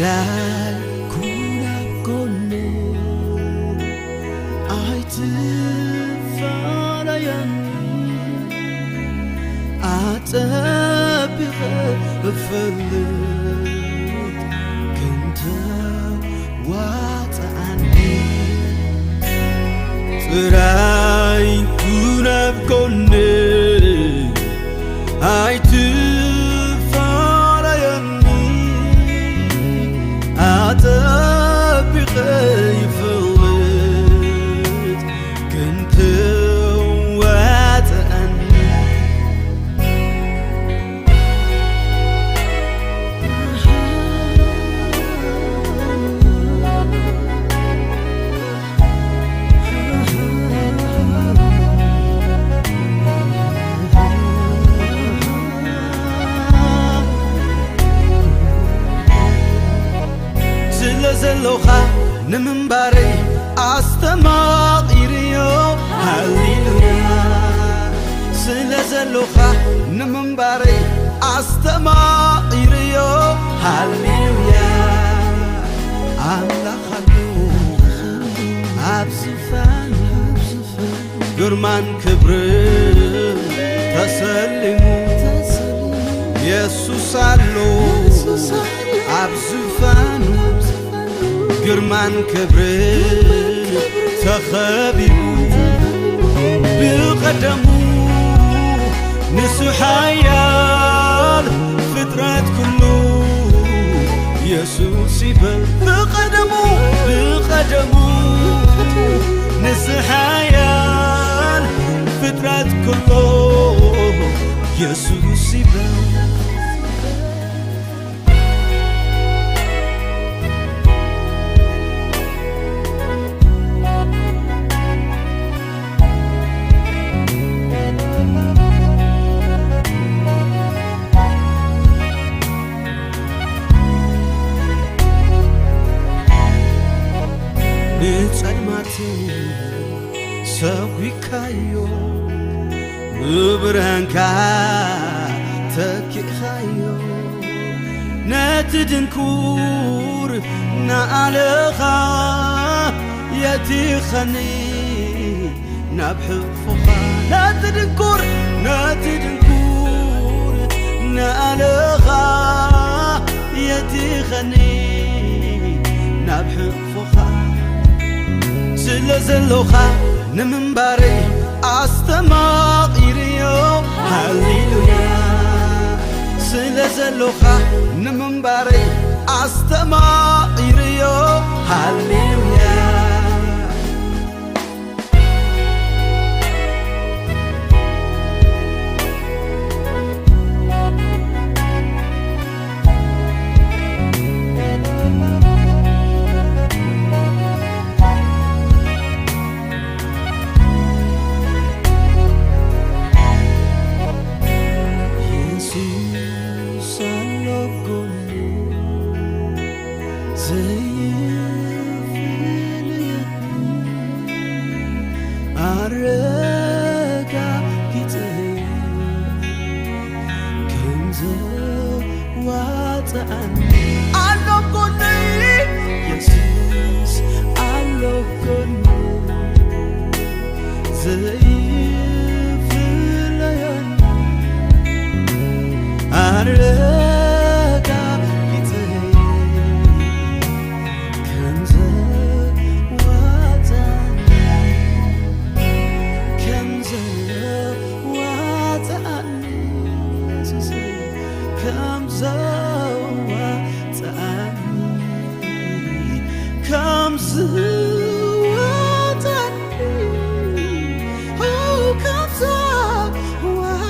ዳይ ኩን ኣብ ጎነይ ኣይትፋለየኒ፣ ኣጸቢቐ እፈልጥ ክንተ ዋጽኣኒ። ጥራይ ኩን ኣብ ጎነይ ኣይትፋለየኒ፣ ኣጸቢቐ ይፈልጥ ክንተ ዋጽኣኒ። ስለ ዘሎኻ ንምንባረይ ኣስተማቒርዮ። ሃሌሉያ። ስለ ዘሎኻ ንምንባረይ ኣስተማቒርዮ። ሃሌሉያ። ኣምላኽ ኣሎ ኣብ ዝፋኑ፣ ግርማን ክብርን ተሰሊሙ። የሱስ ኣሎ ኣብ ዝፋኑ፣ ግርማን ክብርን ተኸቢቡ። ብቐደሙ ንሱ ሓያል፣ ፍጥረት ኩሉ የሱስ ይበል። ብቐደሙ፣ ብቐደሙ ንሱ ሓያል፣ ፍጥረት ኩሉ የሱስ ይበል። ንጸልማት ሰጒግካዮ፣ ብብርሃንካ ተኪእኻዮ። ነቲ ድንኩር ንኣለኻ የቲኸኒ ናብ ሕቕፎኻ። ነቲ ድንኩር፣ ነቲ ድንኩር ንኣለኻ የቲኸኒ ናብ ሕቕፎኻ። ስለ ዘሎኻ ንምንባረይ ኣስተማቒርዮ። ሃሌሉያ። ስለ ዘሎኻ ንምንባረይ ኣስተማቒርዮ። ሃሌሉያ። የሱስ ኣሎ ጎነይ፣ ዘይፍለየኒ፣ ኣረጋጊጸዮ ከም ዘዋጽኣኒ። ኣሎ ጎነይ፣ የሱስ ኣሎ ጎነይ፣ ዘይፍለየኒ፣ ኣረጋጊጸዮ ከም ዘዋጽኣኒ፣ ከም ዘዋጽኣኒ፣ የሱሰይ፣ ከም ዘዋጽኣኒ፣ ከም ዘዋጽኣኒ፣ ኦ፣ ከም ዘዋጽኣኒ።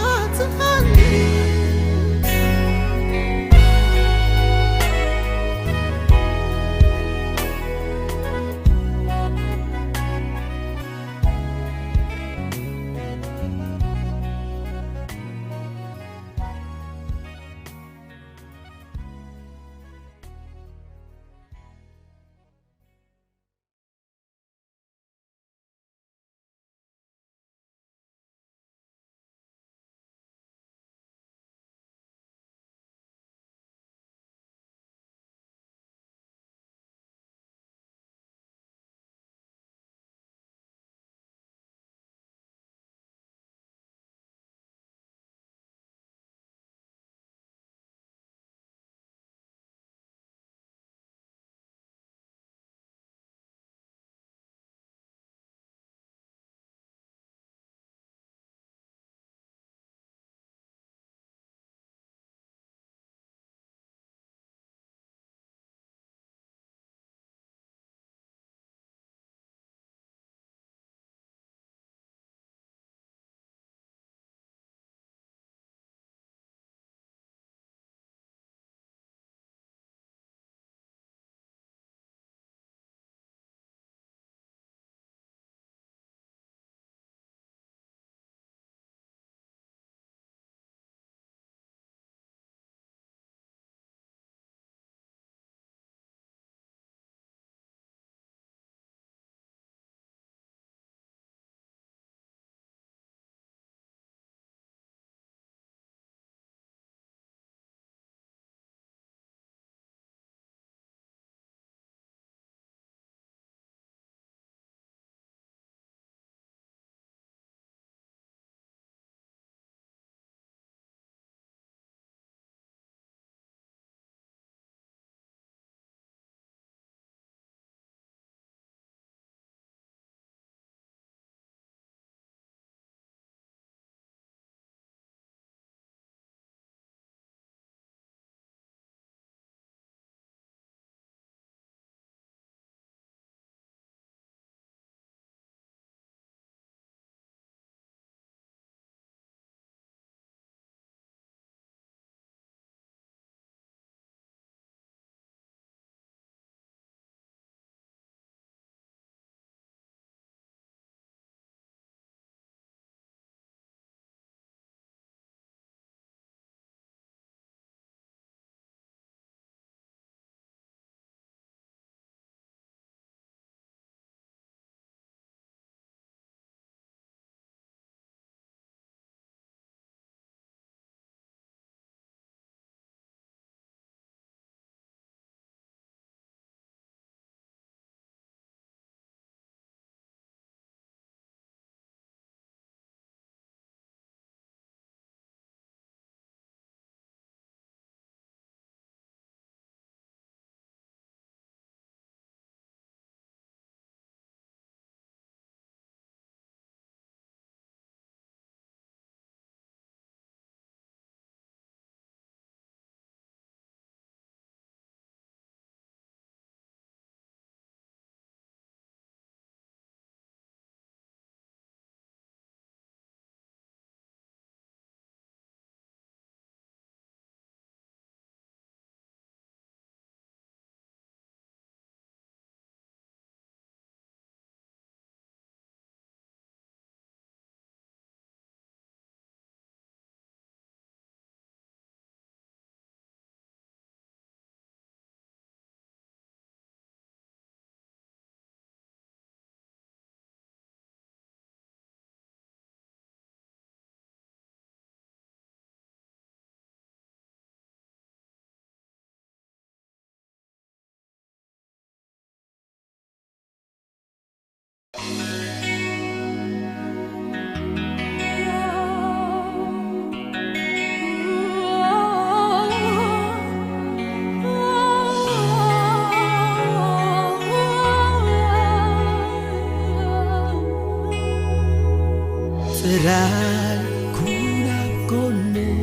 ጥራይ ኩን ኣብ ጎነይ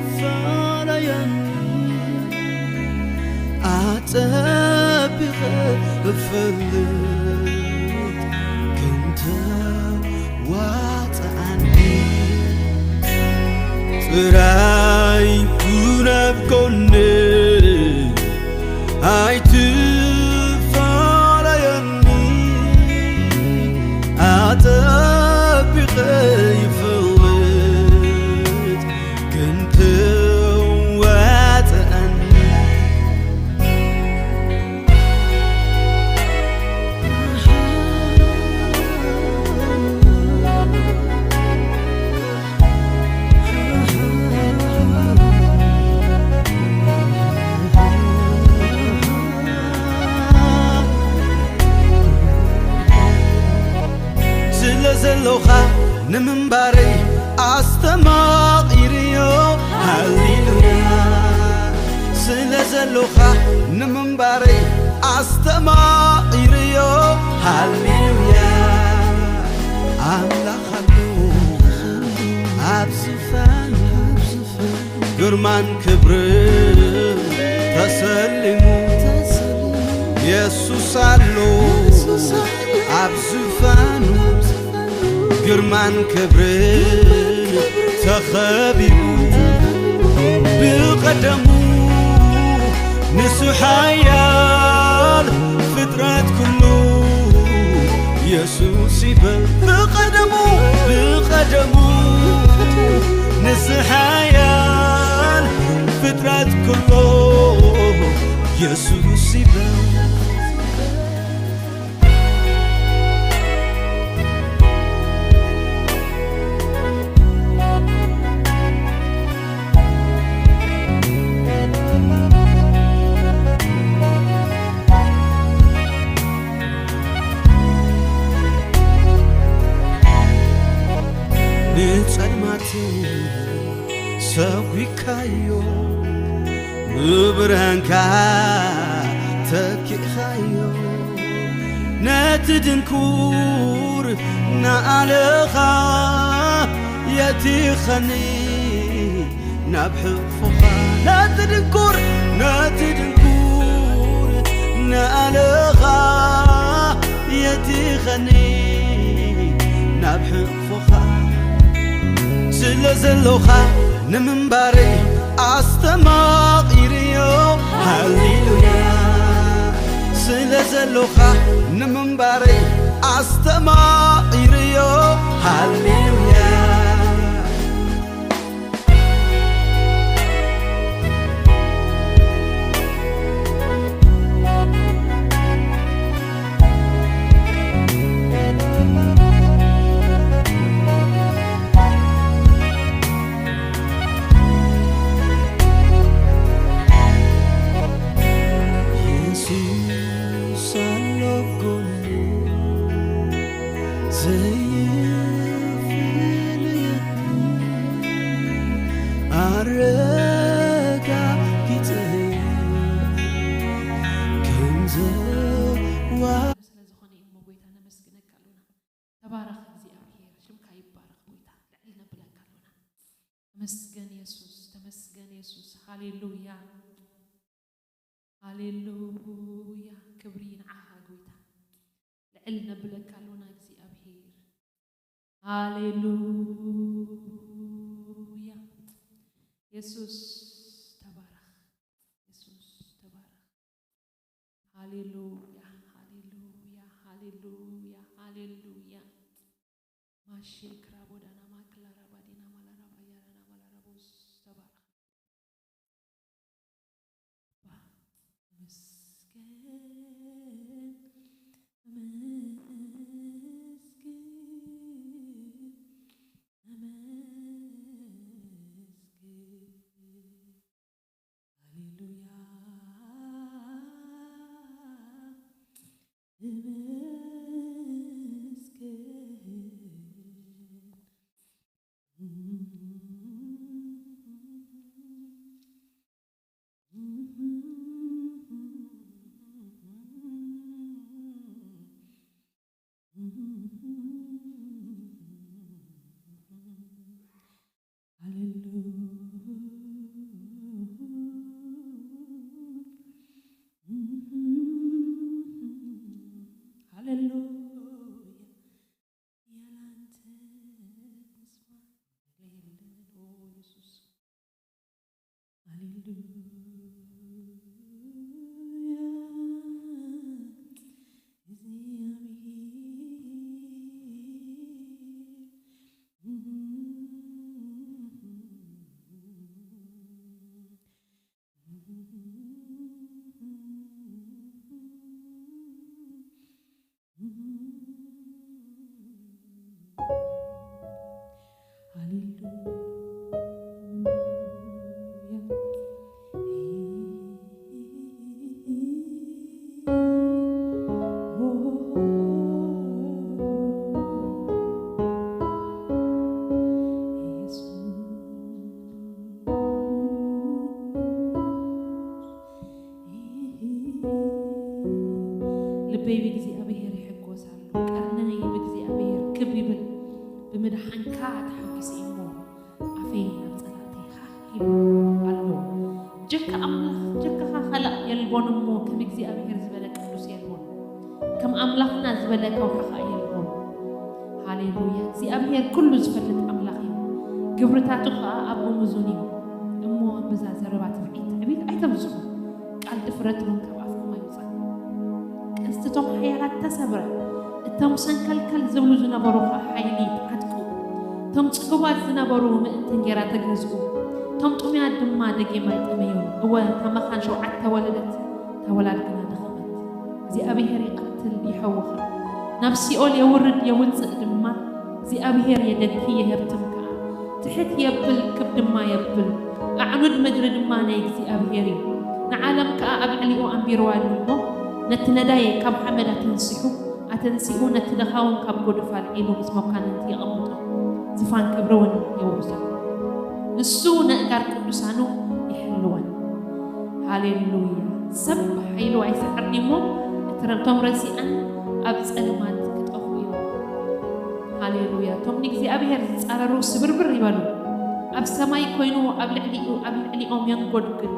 ኣይትፋለየኒ ኣጸቢቐ እፈልጥ ክንተ ዋጽኣኒ ጥራይ ኩን ኣብ ጎነይ ኣይትፋለየኒ ኣጸቢቐ ይፈልጥ ክንተ ዋጽኣኒ ስለ ዘሎኻ ንምንባረይ ኣስተማቒርዮ ሃሌሉያ ስለ ዘሎኻ ንምንባረይ ኣስተማቒርዮ ሃሌሉያ ኣምላኽ ኣሎ ኣብ ዝፋን ግርማን ክብርን ተሰሊሙ የሱስ ኣሎ ኣብ ዝፋኑ ግርማን ክብርን ተኸቢቡ ብቐደሙ ንሱ ሓያል ፍጥረት ኩሉ የሱስ ይበል ብቐደሙ ብቐደሙ ንሱ ሓያል ፍጥረት ኩሉ የሱስ ይበል ንጸልማት ሰጒግካዮ ብብርሃንካ ተኪእኻዮ ነቲ ድንኩር ንኣለኻ የቲኸኒ ናብ ሕቕፎኻ ነቲ ድንኩር ነቲ ድንኩር ንኣለኻ የቲኸኒ ናብ ሕቕፎኻ ስለ ዘሎኻ ንምንባረይ ኣስተማቒርዮ ሃሌሉያ ስለ ዘሎኻ ንምንባረይ ኣስተማቒርዮ ሃሌሉያ ስለ ዝኾነ እሞ ጎይታ ነመስግነካ ኣሎና። ተባረኽ እግዚኣብሔር፣ ሽምካ ይባረኽ ጎይታ። ልዕል ነብለካ ኣሎና። ተመስገን የሱስ፣ ተመስገን የሱስ። ሃሌሉያ፣ ሃሌሉያ። ክብሪ ንዓኻ ጎይታ። ልዕል ነብለካ ኣሎና እግዚኣብሔር። ሃሌሉያ። የሱስ ተባረኽ፣ የሱስ ተባረኽ። ሃሌሉያ፣ ሃሌሉያ፣ ሃሌሉያ፣ ሃሌሉያ። ማሼ ክራቦዳና ማክላራ ባዲና ማላራ ባያራና ማላራ ቦስ ተባረኽ። ተመስገን፣ ተመስገን፣ ተመስገን። ሃሌሉያ፣ ተመስገን። ሃሌሉያ፣ ሃሌሉያ። ያላንተ ተስፋ የለን። ኦ ኢየሱስ፣ ሃሌሉያ። ልበይ ብእግዚኣብሔር ይሕጎስ ኣሎ፣ ቀርነይ ብእግዚኣብሔር ክብ ይብል። ብምድሓንካ ተሓጒሰ እሞ ኣፈይ ናብ ጸላእተይ ሃህ ኢሉ ኣሎ። ጀካ ኣምላኽ፣ ጀካኻ ኸላእ የልቦን እሞ ከም እግዚኣብሔር ዝበለ ቅዱስ የልቦን። ከም ኣምላኽና ዝበለ ከውሒ ኸኣ የልቦን። ሃሌሉያ። እግዚኣብሔር ኩሉ ዝፈልጥ ኣምላኽ እዩ። ግብርታቱ ኸኣ ኣብ ምዙን እዩ። እሞ ብዛ ዘረባ ትብዒት ትዕቢት ኣይተብዝሑ። ቃል ድፍረት እውን ካብ ኣፍኩም ኣይውጻእ። ቀስቲ እቶም ሓያላት ተሰብረ። እቶም ሰንከልከል ዝብሉ ዝነበሩ ኸኣ ሓይሊ ተዓጥቁ። እቶም ጽጉባት ዝነበሩ ምእንቲ እንጌራ ተገዝኡ። እቶም ጥሙያት ድማ ደጊም ኣይጠመዩን። እወ፣ እታ መኻን ሸውዓተ ወለደት፣ እታ ወላድ ግና ደኸመት። እግዚኣብሔር ይቐትል ይሐውኽን፣ ናብ ሲኦል የውርድ የውጽእ ድማ። እግዚኣብሔር የደኪ የሀብትም ከኣ፣ ትሕት የብል ክብ ድማ የብል። ኣዕኑድ ምድሪ ድማ ናይ እግዚኣብሔር እዩ። ንዓለም ከኣ ኣብ ልዕሊኡ ኣንቢርዋ ኣሎ እሞ፣ ነቲ ነዳይ ካብ ሓመድ ኣተንሲሑ፣ ኣተንሲኡ ነቲ ደኻውን ካብ ጎድፍ ኣልዒሉ ምስ መኳንንቲ የቐምጦ፣ ዝፋን ክብሪ እውን የውርሶ። ንሱ ነእጋር ቅዱሳኑ ይሕልወን። ሃሌሉያ። ሰብ ብሓይሉ ኣይስዕርን እሞ፣ እቲ ረብቶም ረሲኣን ኣብ ጸልማት ክጠፍኡ እዮም። ሃሌሉያ። እቶም ንእግዚኣብሔር ዝጻረሩ ስብርብር ይበሉ። ኣብ ሰማይ ኮይኑ ኣብ ልዕሊኡ፣ ኣብ ልዕሊኦም የንጎድግድ።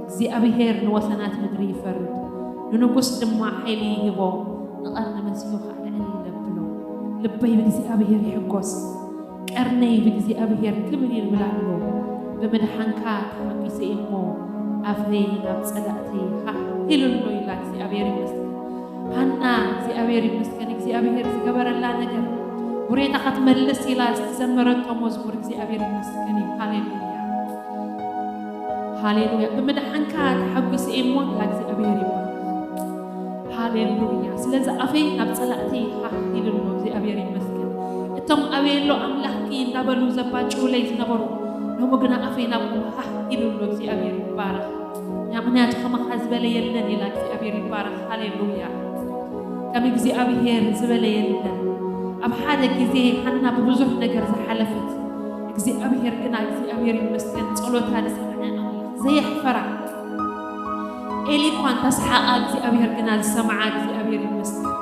እግዚኣብሔር ንወሰናት ምድሪ ይፈርድ። ንንጉስ ድማ ሓይሊ ይህቦ፣ ንቐርኒ መሲሑ ኸኣ ልዕል የብሎ። ልበይ ብእግዚኣብሔር ይሕጎስ፣ ቀርነይ ብእግዚኣብሔር ክብል ይብል ኣሎ። ብምድሓንካ ተሓጒሰ እሞ ኣፈይ ናብ ጸላእተይ ሃህ ኢሉ ኣሎ ኢላ። እግዚኣብሔር ይመስገን። ሃና እግዚኣብሔር ይመስገን፣ እግዚኣብሔር ዝገበረላ ነገር፣ ውሬታ ክትመልስ ኢላ ዝተዘመረቶ መዝሙር እግዚኣብሔር ይመስገን እዩ። ሃሌሉያ፣ ሃሌሉያ። ብምድሓንካ ተሓጒሰ እየ እሞ ኢላ እግዚኣብሔር ይባረኽ። ሃሌሉያ። ስለዚ ኣፈይ ናብ ጸላእተይ ሃህ ኢሉ ኣሎ፣ እግዚኣብሔር ይመስገን። እቶም ኣበየሎ ኣምላኽኪ እንዳበሉ ዘባጭውለይ ዝነበሩ፣ ሎሚ ግና ኣፈይ ናብኡ ሃህ ኢሉ ኣሎ፣ እግዚኣብሔር ይባረኽ። ምኽንያቱ ከማኻ ዝበለ የለን ኢላ፣ እግዚኣብሔር ይባረኽ። ሃሌሉያ። ከም እግዚኣብሔር ዝበለ የለን። ኣብ ሓደ ግዜ ሃና ብብዙሕ ነገር ዝሓለፈት፣ እግዚኣብሔር ግና እግዚኣብሔር ይመስገን ጸሎታ ዝሰምዐ ኣምላኽ ዘየሕፈራ። ኤሊ እኳ እንተሰሓቓ እግዚኣብሔር ግና ዝሰምዓ እግዚኣብሔር ይመስገን።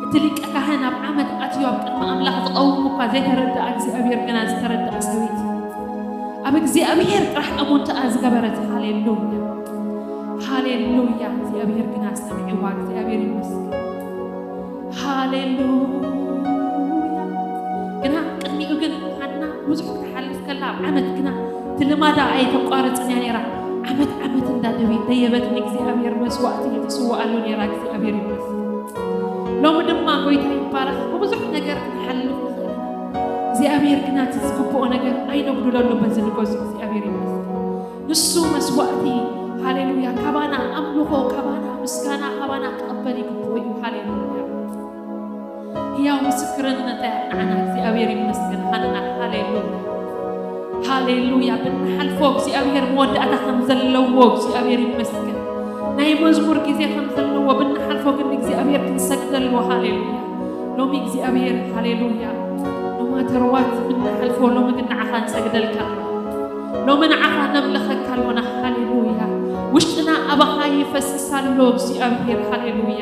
እቲ ሊቀ ካህን ኣብ ዓመት ኣትዩ ኣብ ቅድሚ ኣምላኽ ዝቐውም እኳ ዘይተረድኣ እግዚኣብሔር ግና ዝተረድኣ ሰበይቲ። ኣብ እግዚኣብሔር ጥራሕ ኣሞንትኣ ዝገበረት። ሃሌሉያ፣ ሃሌሉያ። እግዚኣብሔር ግና ሰሚዕዋ፣ እግዚኣብሔር ይመስገን። ሃሌሉያ። ግና ቅድሚኡ ግን ሃና ብዙሕ ክትሓልፍ ከላ ኣብ ዓመት ግና እቲ ልማዳ ኣይተቋርጽን እያ ነይራ። ዓመት ዓመት እንዳደበ-፣ ደየበት ንእግዚኣብሔር መስዋእቲ ትስውኣሉ ነይራ። እግዚኣብሔር ይመስገን። ሎሚ ድማ ጎይታ ይባረኽ። ብብዙሕ ነገር ክንሓልፍ ንኽእል ኢና። እግዚኣብሔር ግና እቲ ዝግብኦ ነገር ኣይነጉድለሉ በዚ ንገዙ። እግዚኣብሔር ይመስገን። ንሱ መስዋእቲ፣ ሃሌሉያ፣ ካባና ኣምልኾ፣ ካባና ምስጋና፣ ካባና ክቕበል ይግብኦ እዩ። ሃሌሉያ። ህያው ምስክርነት እያ ንዓና። እግዚኣብሔር ይመስገን። ሃና፣ ሃሌሉያ፣ ሃሌሉያ። ብንሓልፎ እግዚኣብሔር መወዳእታ ከም ዘለዎ እግዚኣብሔር ይመስገን። ናይ መዝሙር ግዜ ከም ዘለዎ ብንሓልፎ ግን እግዚኣብሔር ክንሰግደሉ። ሃሌሉያ። ሎሚ እግዚኣብሔር፣ ሃሌሉያ፣ no matter what ብንሓልፎ ሎሚ ግን ንዓኻ ንሰግደልካ ኣለና። ሎሚ ንዓኻ ነምልኸካ ኣሎና። ሃሌሉያ። ውሽጥና ኣባኻ ይፈስስ ኣሎ እግዚኣብሔር። ሃሌሉያ።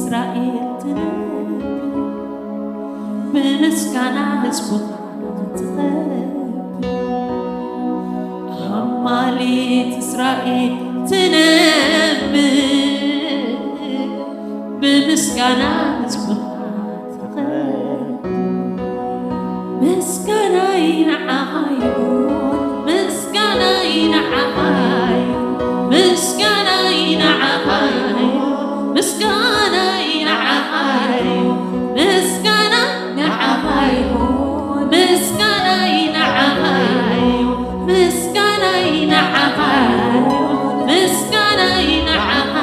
እስራኤል ትነብር፣ ብምስጋና ህዝብኻ ትኸብር። ኣብ ማሌት እስራኤል ትነብር፣ ብምስጋና ህዝብኻ ትኸብር። ምስጋናይ ንዓኻ ይኹን፣ ምስጋናይ ንዓኻ ይኹን፣ ምስጋናይ ንዓኻ ይኹን፣ ምስጋናይ ንዓኻ ይኹን፣ ምስጋና ንዓኻ ይኹን፣ ምስጋናይ ንዓኻ ይኹን፣ ምስጋናይ ንዓኻ ይኹን፣ ምስጋናይ ንዓኻ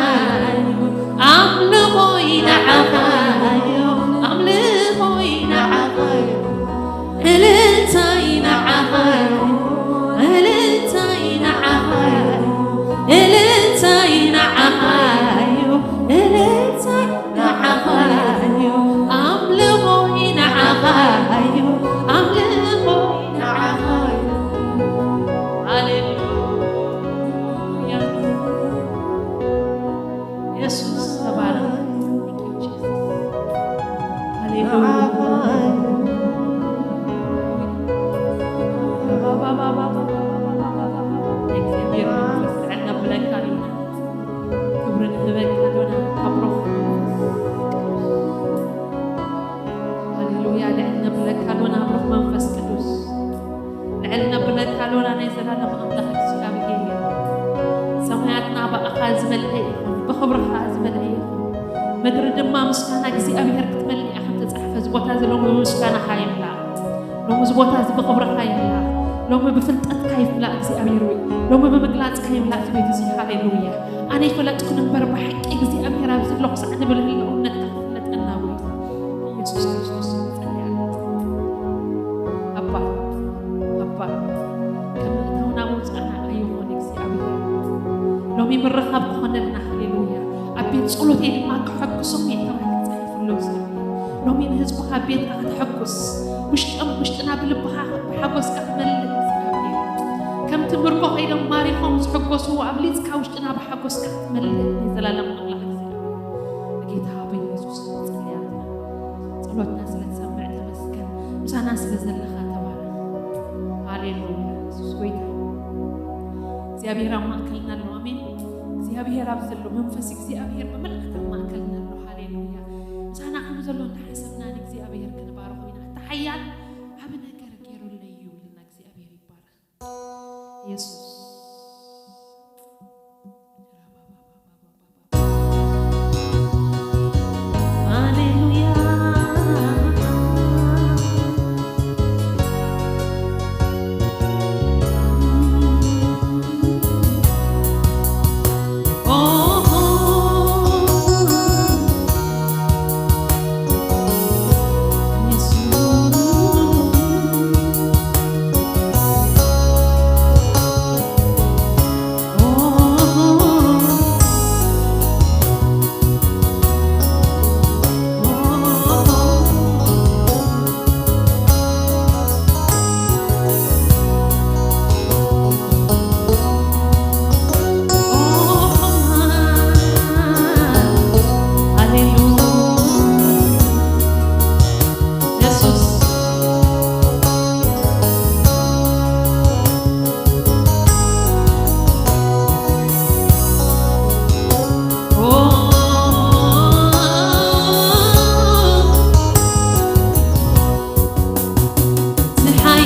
ይኹን፣ ኣምልኾይ ንዓኻ ይኹን፣ ኣምልኾይ ንዓኻ ይኹን። እልልታይ ንዓኻ እዩ፣ እልልታይ ንዓኻ እዩ፣ እልልታይ ንዓኻ እዩ፣ እልልታይ ንዓኻ እዩ፣ ኣምልኾይ ንዓኻ እዩ፣ ኣምልኾይ ንዓኻ እዩ። ሃሌሉያ። የሱስ ተባረኽ። ሃሌሉያ። እግዚኣብሔር መንፈስ ጥዕና ብለካ ኣሎና። ክብሪ ንህበካ ኣሎና። ካብ ሮኽ ሃሌሉያ። ልዕል ነብለካ ኣሎና። ብሩኽ መንፈስ ቅዱስ ልዕል ነብለካ ኣሎና። ናይ ዘላለም ኣምላኽ እግዚኣብሔር፣ ሰማያትና ብኣኻ ዝመልአ ይኹን፣ ብኽብርኻ ዝመልአ ይኹን። ምድሪ ድማ ምስጋና እግዚኣብሔር ክትመልእ እያ ከም ተጻሕፈ። እዚ ቦታ እዚ ሎሚ ብምስጋናኻ ይምላእ። ሎሚ እዚ ቦታ እዚ ብኽብርኻ ይምላእ። ሎሚ ብፍልጠትካ ይምላእ እግዚኣብሔር ወይ ሎሚ ብምግላጽካ ይምላእ እቲ ቤት እዚ። ሃሌሉያ። ኣነ ይፈለጥኩን እምበር ብሓቂ እግዚኣብሔር ኣብዚ ኣለኹ ሳዕ ንብል ህልውነትካ ክፍለጠና ጎይታ ኢየሱስ ክርስቶስ ንጸልይ ኣለና። ኣባ፣ ኣባ፣ ከም ምእታውና መውጻእና ኣይኾን እግዚኣብሔር። ሎሚ ምርኻብ ክኾነልና፣ ሃሌሉያ። ኣብ ቤት ጸሎተይ ድማ ክሐጉሶም እየ ተባሂሉ ተጻሒፉ ኣሎ እግዚኣብሔር። ሎሚ ንህዝብኻ ኣብ ቤትካ ከተሐጉስ፣ ውሽጦም፣ ውሽጥና ብልብኻ ብሓጎስካ ክመልእ እግዚኣብሔር። ከምቲ ምርኮ ከይዶም ማሪኾም ዝሕጎስዎ ኣብሊጽካ ውሽጥና ብሓጎስካ ክትመልእ ናይ ዘላለም ኣምላኽ እግዚኣብሔር። ብጌታ በኢየሱስ ንጸልይ ኣለና። ጸሎትና ስለ ትሰምዕ ተመስገን። ምሳና ስለ ዘለኻ ተባረኽ። ሃሌሉያ። የሱስ ጎይታ እዩ። እግዚኣብሔር ኣብ ማእከልና ኣሎ። ኣሜን። እግዚኣብሔር ኣብ ዘሎ መንፈስ እግዚኣብሔር ብምልኣት ኣብ ማእከልና ኣሎ። ሃሌሉያ። ምሳና ከም ዘሎ እንዳሓሰብና ንእግዚኣብሔር ክንባርኾ ኢና። እቲ ሓያል ዓቢ ነገር ገይሩለይ እዩ ኢልና እግዚኣብሔር ይባረኽ። የሱስ። ሃሌሉያ። ኦሆ።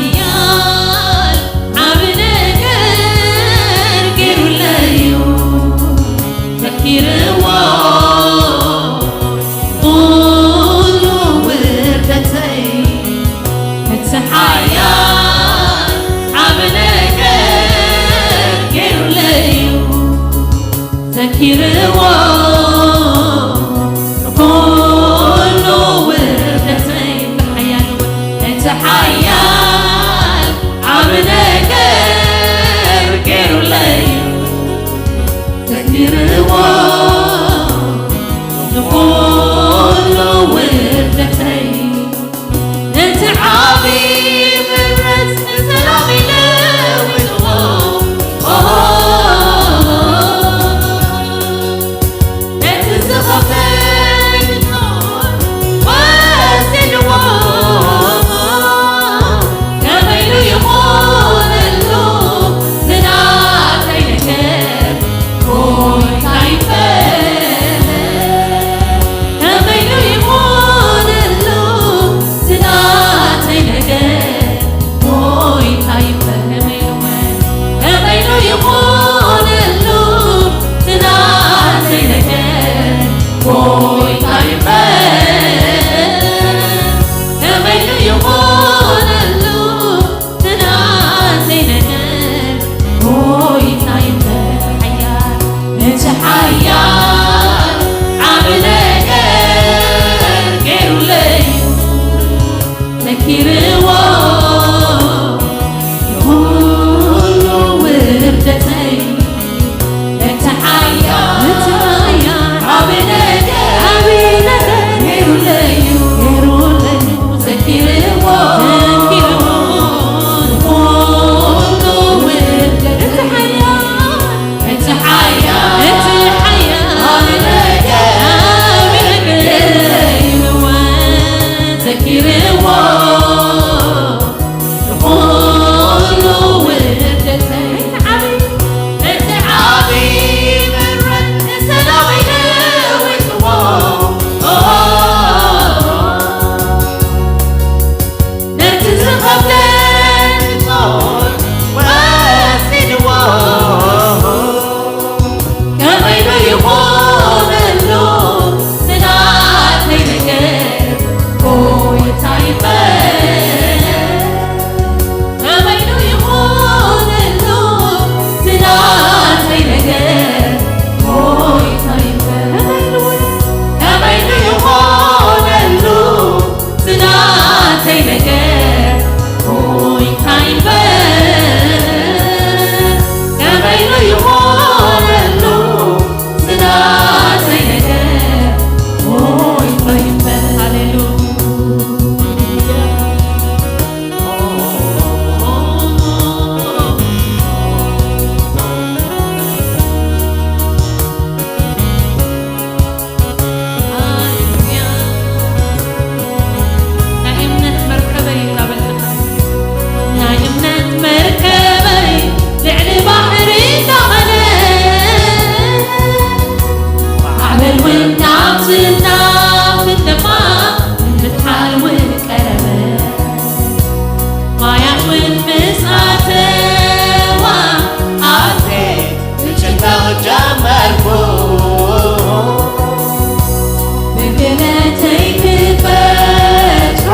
ሓያል ዓቢ ነገር ገይሩለይ እዩ፣ ዘኪርዎ ኩሉ ውርደተይ። እቲ ሓያል ዓቢ ነገር ገይሩለይ እዩ፣ ዘኪርዎ ኩሉ ውርደተይ። እቲ ሓያል፣ እቲ ሓያል ዓቢ ነገር ገይሩለይ፣ ዘኪርዎ ንኹሉ ውርደተይ። ነቲ ዓቢ ምሕረት ንሰላም ይለውጥዎ። ኦሆ፣ ነቲ ዝኸፍእ ዘኪርዎ ንኹሉ ውርደተይ፣ እቲ ሓያል፣ እቲ ሓያል ዓቢ ነገር፣ ዓቢ ነገር ገይሩለይ እዩ፣ ገይሩለይ እዩ። ዘኪርዎ፣ ዘኪርዎ ንኹሉ ውርደተይ፣ እቲ ሓያል፣ እቲ ሓያል፣ እቲ ሓያል ዓቢ ነገር፣ ዓቢ ነገር ገይሩለይ እዩ። ዘኪርዎ ንኹሉ ውርደተይ፣ እቲ ዓቢ፣ እቲ ዓቢ ምሕረት ንሰላመይ ለዊጥዎ። ነቲ ዝኸብደኒ ጾር ወሲድዎ። ከመይ ዶ ይኾነሉ ናተይ ነገር ጎይታ ይበል። ከመይ ዶ ይኾነሉ ናተይ ነገር ጎይታ ይበል። ከመይ ዶ ይኾነሉ ናተይ ነገር ጎይታ ይበል። ከመይ ዶ ይኾነሉ ናተይ ነገር ጎይታ ይበል። ሃሌሉያ። ሃሌሉያ። ናይ እምነት መርከበይ እናበልካ፣ ናይ እምነት መርከበይ ልዕሊ ባሕሪ እንዳኸደ፣ ማዕበል እውን ናብ ዝናብ ክደፋ፣ ንምድሓር እውን ቀረበ። ማያት እውን ምስ ኣተዋ፣ ኣዜ ክጭነቕ ጀመርኩ። ብክእለተይ ክፈትሖ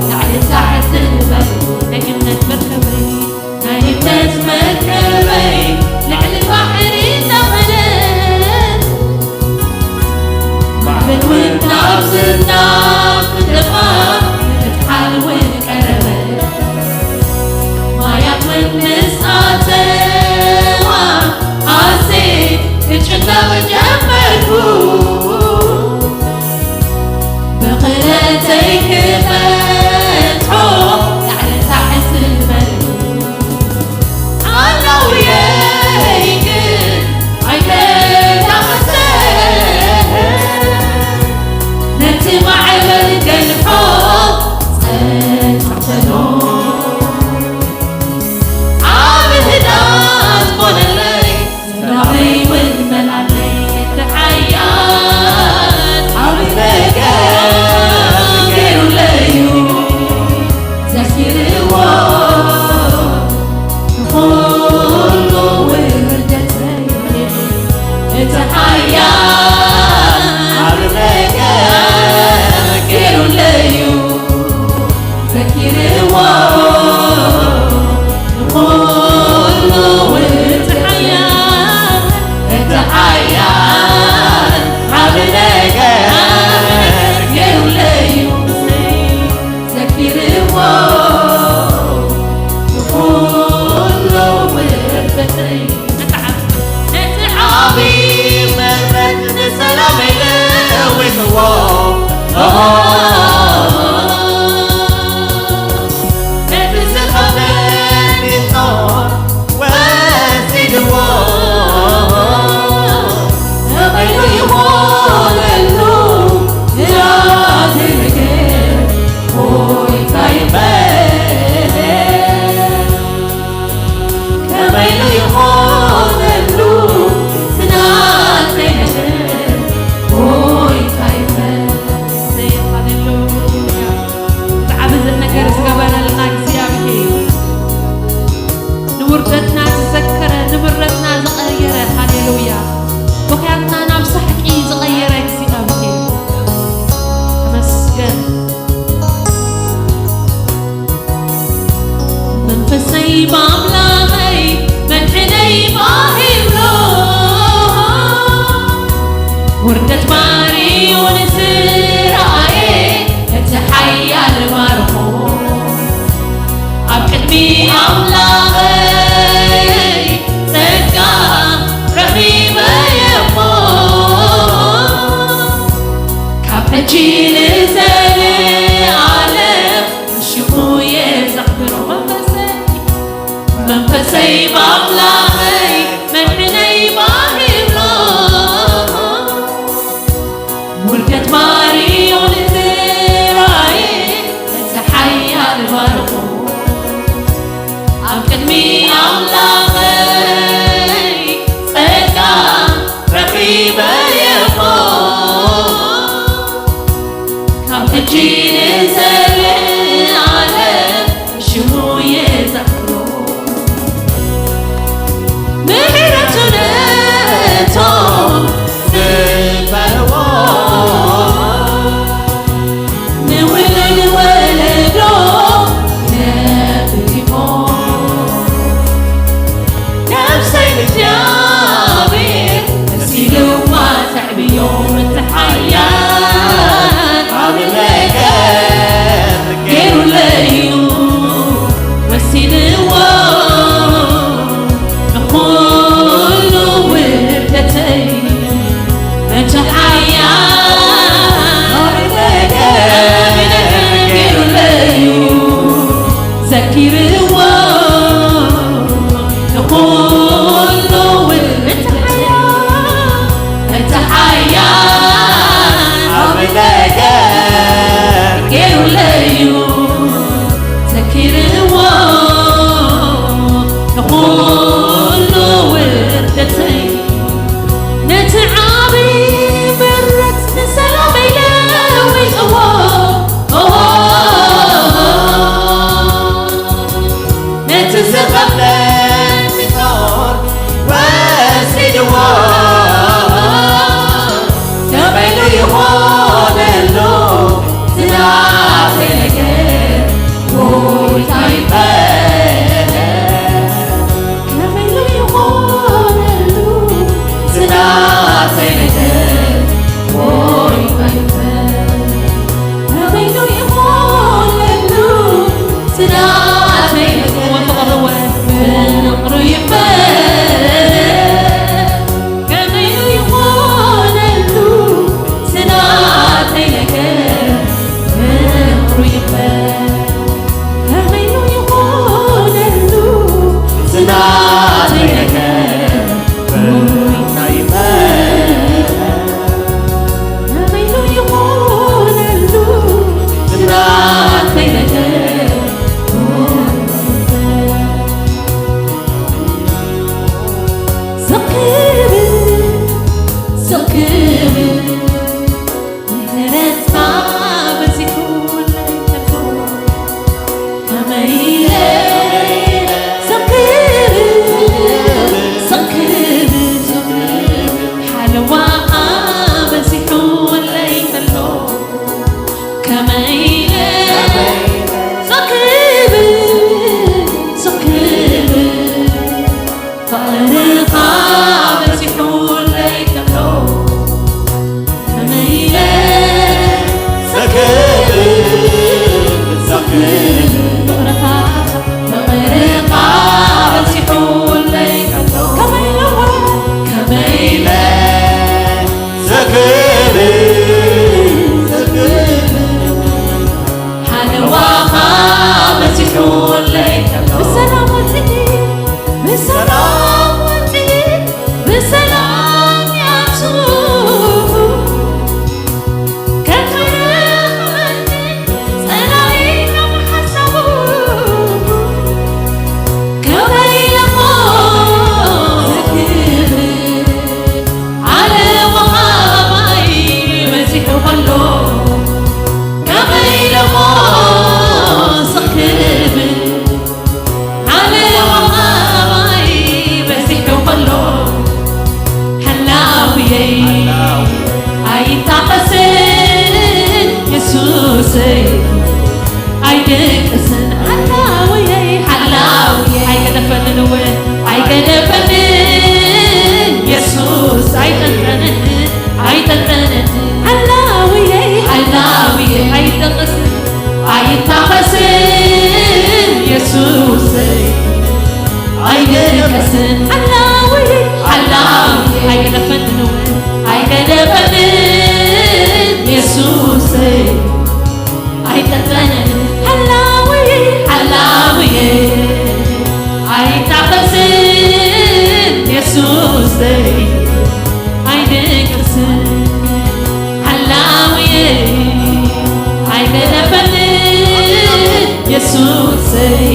ላዕሊ ታሕቲ ዝበልኩ፣ ናይ እምነት መርከበይ፣ ናይ እምነት መርከበይ ልዕሊ ባሕሪ እንዳኸደት፣ ማዕበል እውን ናብ ዝናብ ክደፋ፣ ንምድሓር እውን ቀረበ። ማያት እውን ምስ ኣተዋ፣ ኣዜ ክጭነቕ ጀመርኩ። ብኽእለተይ ክፈትሖ ላዕሊ ታሕቲ ዝበልኩ፣ ኣላውየይ ግን ኣይተዳመሰ። ነቲ ማዕበል ገልሖ ጸጥታ በሎ። ዓቢ ህዳት ኮነለይ፣ ሰላመይ እውን መላለይ። እቲ ሓያል ዓቢ ነገር ገይሩለይ እዩ። ዘኪርዎ ንኹሉ ውርደተይ፣ እቲ ሓያል ዓቢ ነገር ገይሩለይ እዩ። ዘኪርዎ ንኹሉ ውርደተይ፣ እቲ ሓያል ዓቢ ነገር ገይሩለይ እዩ። ዘኪርዎ ንኹሉ ውርደተይ፣ ነቲ ዓቢ ምሕረት ንሰላመይ ለዊጥዎ። ነቲ ዝኸብደኒ ጾር ወሲድዎ። ከመይ ዶ ይኾነሉ ናተይ ነገር ጎይታ ይበል። ከመይ ዶ ይኾነሉ ናተይ ነገር ጎይታ ይበል። ሃሌሉያ። ዝዓበ ነገር ዝገበረልና እግዚኣብሔር፣ ንውርደትና ዝዘከረ፣ ንምረትና ዝቐየረ፣ ሃሌሉያ፣ ብኽያትና ናብ ሳሕቂ ዝቐየረ እግዚኣብሔር ተመስገን። መንፈሰይ ብኣምላኸይ መድሕነይ ባሂሎ፣ ውርደት ባርዩ ንዝረኣየ እቲ ሓያል ባርኾ። ኪርዎ ንኹሉ ውርደተይ፣ እቲ ሓያል ዓቢ ነገር ገይሩለይ እዩ። ዘኪርዎ ንኹሉ ውርደተይ፣ ነቲ ዓቢ ምረት ንሰላመይ ለዊጥዎ። ነቲ ዝቐለኒ ጦር ወሲድዎ። ከመይ ኢሉ ይኾነሉ ዝናተይ ነገር ጎይታ ይበል። ከመይ ኢሉ ይኾነሉ ዝናተይ ነገር ጎይታ ይበል። ከመይ ኢሉ ይኾነሉ ዝናተይ ነገር ፍቕሩ ይበል። ከመይ ኢሉ ይኾነሉ ዝናተይ ነገር ፍቕሩ ይበል። ከመይ ኢሉ ይኾነሉ ዝናተይ ነገር ፍቕሩ ይበል። ከመይ ኢሉ ይኾነሉ ዝናተይ ነገር ፍቕሩ ይበል። ስቕ ክብል፣ ስቕ ክብል፣ ምሕረትካ በዚሑለይ ከሎ፣ ከመይ ኢለ ስቕ ክብል፣ ስቕ ክብል፣ ሓለዋኻ በዚሑለይ ከሎ፣ ከመይ ኢለ ስቕ ክብል፣ ስቕ ክብል፣ ፍቕርኻ በዚሑለይ ከሎ፣ ከመይ ኢለ ስቕ ክብል፣ ስቕ ክብል፣ ፍቕርኻ፣ ፍቕርኻ በዚሑለይ ከሎ፣ ከመይ ኢለ፣ ከመይ ኢለ ስቕ ክብል፣ ስቕ ክብል፣ ሓለዋኻ በዚሑለይ ከሎ፣ ብሰላም ወጺኤ፣ ብሰላም ወጺኤ፣ ብሰላም ይኣቱ። ከመይ ኢለ ጸላኢ ካብ ሓሳቡ፣ ከመይ ኢለ እሞ ክብል፣ ዓለምኻ ኣባይ በዚሑ ከሎ፣ ከመይ ኢለ እሞ ስቕ ክብል፣ ዓለምኻ ኣባይ በዚሑ ከሎ፣ ሓላውየይ ኣይታኸስን የሱሰይ ኣይደቅስን። ሓላውየይ፣ ሓላውየይ ኣይገደፈንን እወ ኣይገደፈንን የሱስ ኣይጠንጠንን ኣይጠንጠንን። ሓላውየይ፣ ሓላውየይ ኣይደቅስን ኣይታኸስን የሱሰይ ኣይደቀስን። ሓላውየይ፣ ሓላውየይ ኣይገደፈንን እወ ኣይገደፈንን የሱሰይ ኣይጠንጠንን። ሓላውየይ፣ ሓላውየይ ኣይታኸስን የሱሰይ ኣይደቅስን። ሓላውየይ ኣይገደፈንን የሱሰይ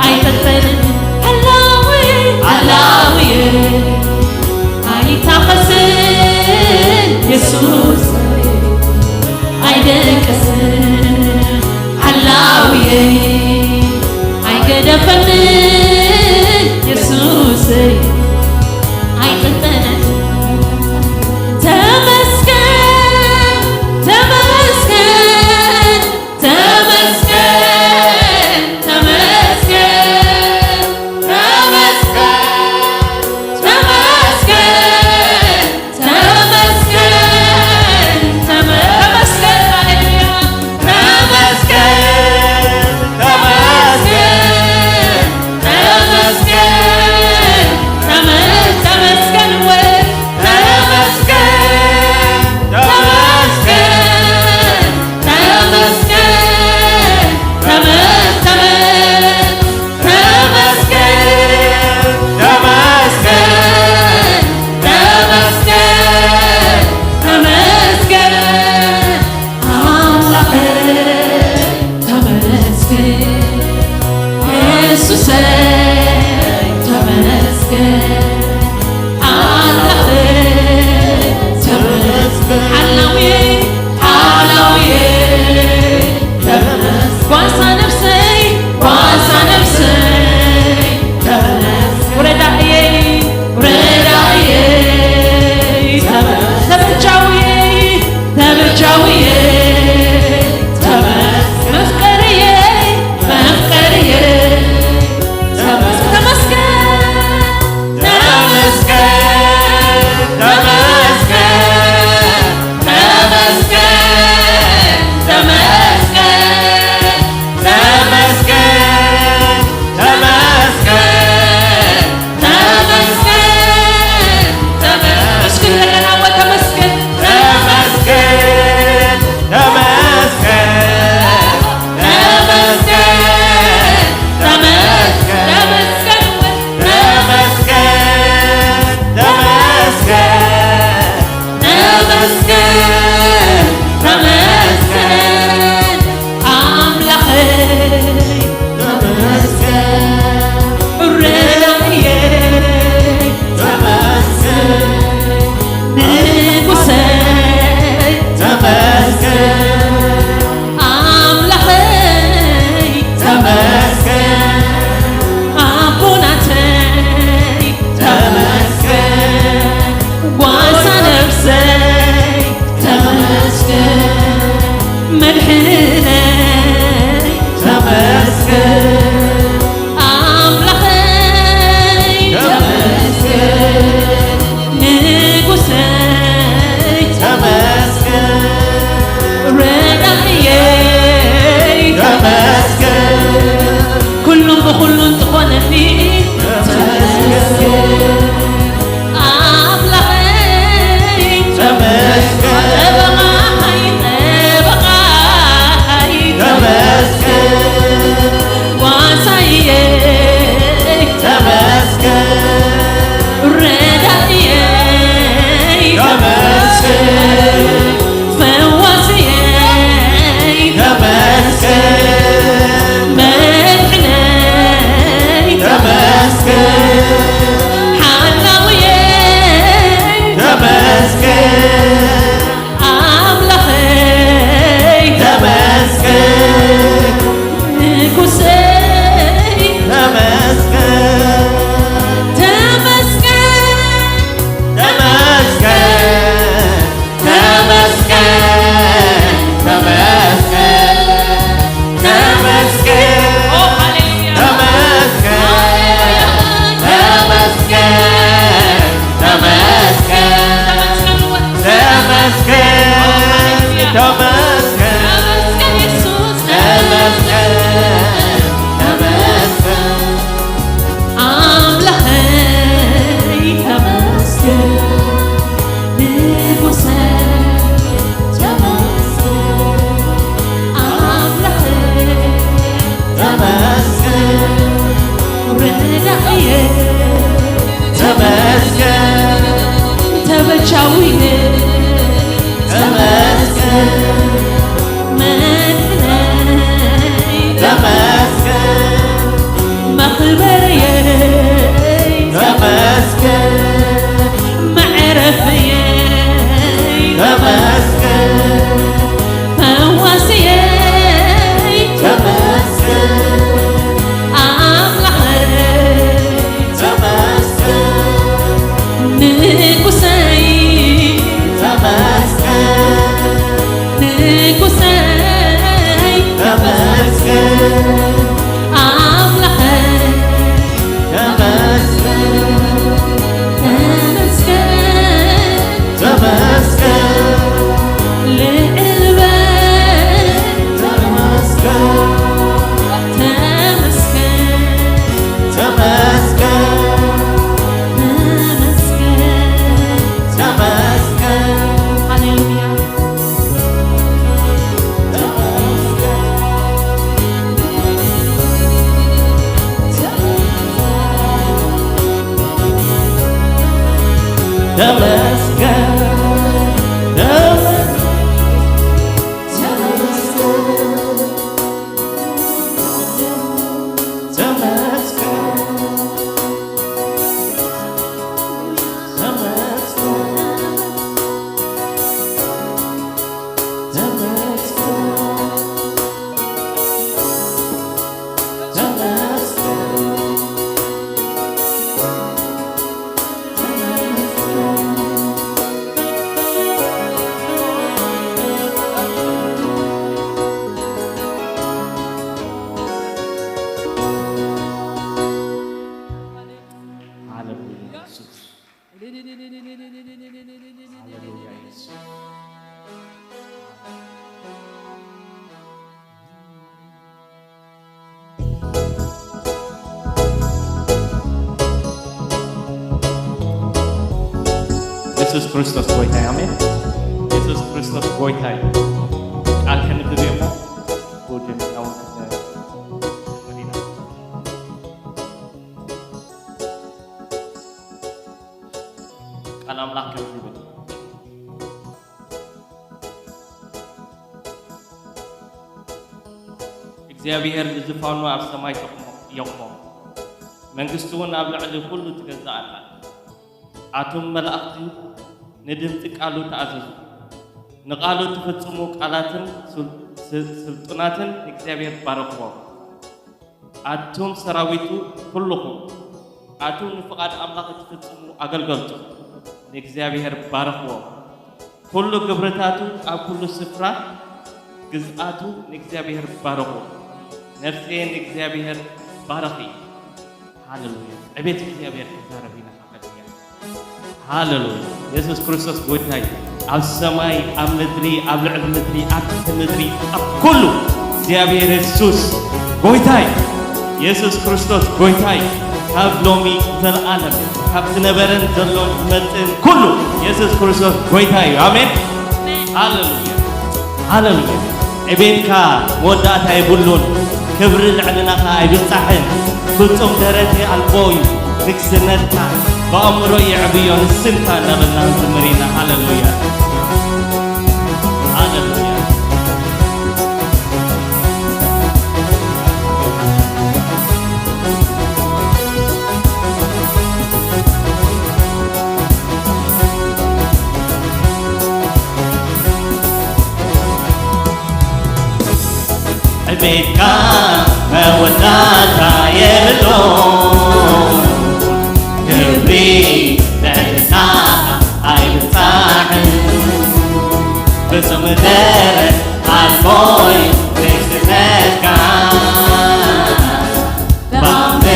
ኣይጠንጠንን። ሓላውየይ፣ ሓላውየይ ኣይታኸስን የሱሰይ ኣይደቀስን። ሓላውየይ ኣይገደፈንን የሱሰይ ኣይጠንጠንን። ተመስገን፣ ተመስገን፣ ተመስገን፣ ተመስገን፣ ተመስገን፣ ተመስገን፣ ተመስገን፣ ተመ-፣ ተመስገን፣ ሃሌሉያ። ተመስገን፣ ተመስገን፣ ተመስገን፣ የሱስ ክርስቶስ ጎይታ እዩ። ኣሜን። የሱስ ክርስቶስ ጎይታ እዩ። ቃል ከንብብ እየ እሞ፣ ብኡ ጀሚርና እውን ክንጀምር ኢና። ቃል ኣምላኽ ከምዚ ይብል። እግዚኣብሔር ንዝፋኑ ኣብ ሰማይ ተቕሞ-፣ የቑሞ፣ መንግስቱ እውን ኣብ ልዕሊ ኩሉ ትገዛእ ኣላ። ኣቱም መላእኽቲ ንድምፂ ቃሉ ተኣዘዙ፣ ንቃሉ ትፍጽሙ ቃላትን ስል-፣ ስ-፣ ስልጡናትን ንእግዚኣብሔር ባረኽዎ። ኣቱም ሰራዊቱ ኩልኹም፣ ኣቱም ንፍቓድ ኣምላኽ እትፍጽሙ ኣገልገልቱ፣ ንእግዚኣብሔር ባርኽዎ። ኩሉ ግብርታቱ ኣብ ኩሉ ስፍራ ግዝኣቱ ንእግዚኣብሔር ባርኽዎ። ነፍሰየ ንእግዚኣብሔር ባርኺ። ሃሌሉያ። ዕቤት እግዚኣብሔር ክዛረብ ኢና። ሃሌሉያ። የሱስ ክርስቶስ ጎይታ እዩ። ኣብ ሰማይ፣ ኣብ ምድሪ፣ ኣብ ልዕሊ ምድሪ፣ ኣብ ትሕቲ ምድሪ፣ ኣብ ኩሉ እግዚኣብሔር የሱስ ጎይታ እዩ። የሱስ ክርስቶስ ጎይታ እዩ። ካብ ሎሚ ዘለኣለም፣ ካብ ዝነበረን ዘሎን ዝመጽእን ኩሉ የሱስ ክርስቶስ ጎይታ እዩ። ኣሜን። ሃሌሉያ። ሃሌሉያ። ዕቤትካ መወዳእታ የብሉን፣ ክብሪ ልዕልናኻ ኣይብጻሕን። ፍጹም ደረቴ ኣልቦ እዩ ንግስነትካ፣ ብኣእምሮ የዕብዮ ንስንካ እናበልና ንዝምር ኢና። ሃሌሉያ። ሃሌሉያ። ዕቤትካ መወዳእታ የብሉን፣ ክብሪ ልዕልናኻ ኣይብጻሕን። ፍጹም ደረት ኣልቦ እዩ ንግስነትካ፣ ብኣእምሮ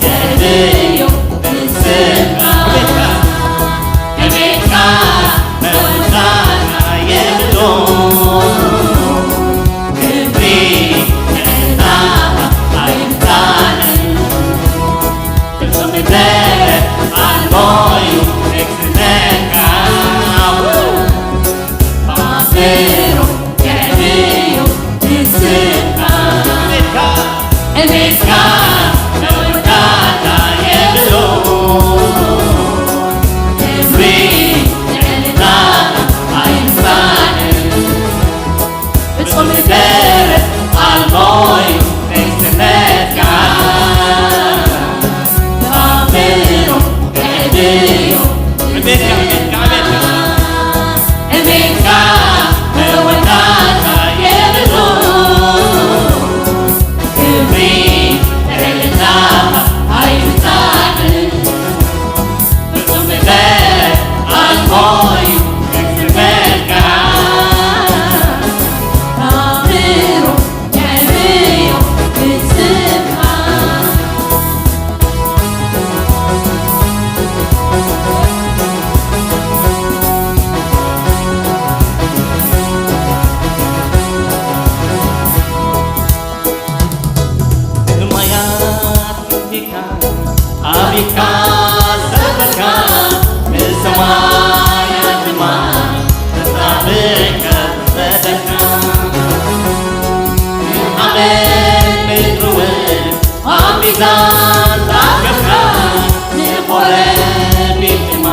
የዕብዮ ንስንካ። ዕቤትካ መወዳእታ የብሉን፣ ክብሪ ልዕልናኻ ኣይብጻሕን። ፍጹም ደረት ኣልቦ እዩ ንግስነትካ፣ ብኣእምሮ የዕብዮ ንስንካ። ዕቤትካ መወዳእታ የብሉን፣ ክብሪ ልዕልናኻ ኣይብጻሕን። ፍጹም ደረት ኣልቦ እዩ ንግስነትካ፣ ብኣእምሮ የዕብዮ ንስንካ። ዕቤትካ መወዳእታ የብሉን፣ ክብሪ ልዕልናኻ ኣይብጻሕን። ፍጹም ደረት ኣልቦ እዩ ንግስነትካ፣ ብኣእምሮ የዕብዮ ንስንካ። ብማያት ምንቲካ፣ ኣቢካ ሰበካ፣ ንሰማያት ድማ ተጻብእካ ዘደካ። ንሓመድ ምድሪ እውን ኣብ ሚዛን ዛገብካ፣ ንኾረቢት ድማ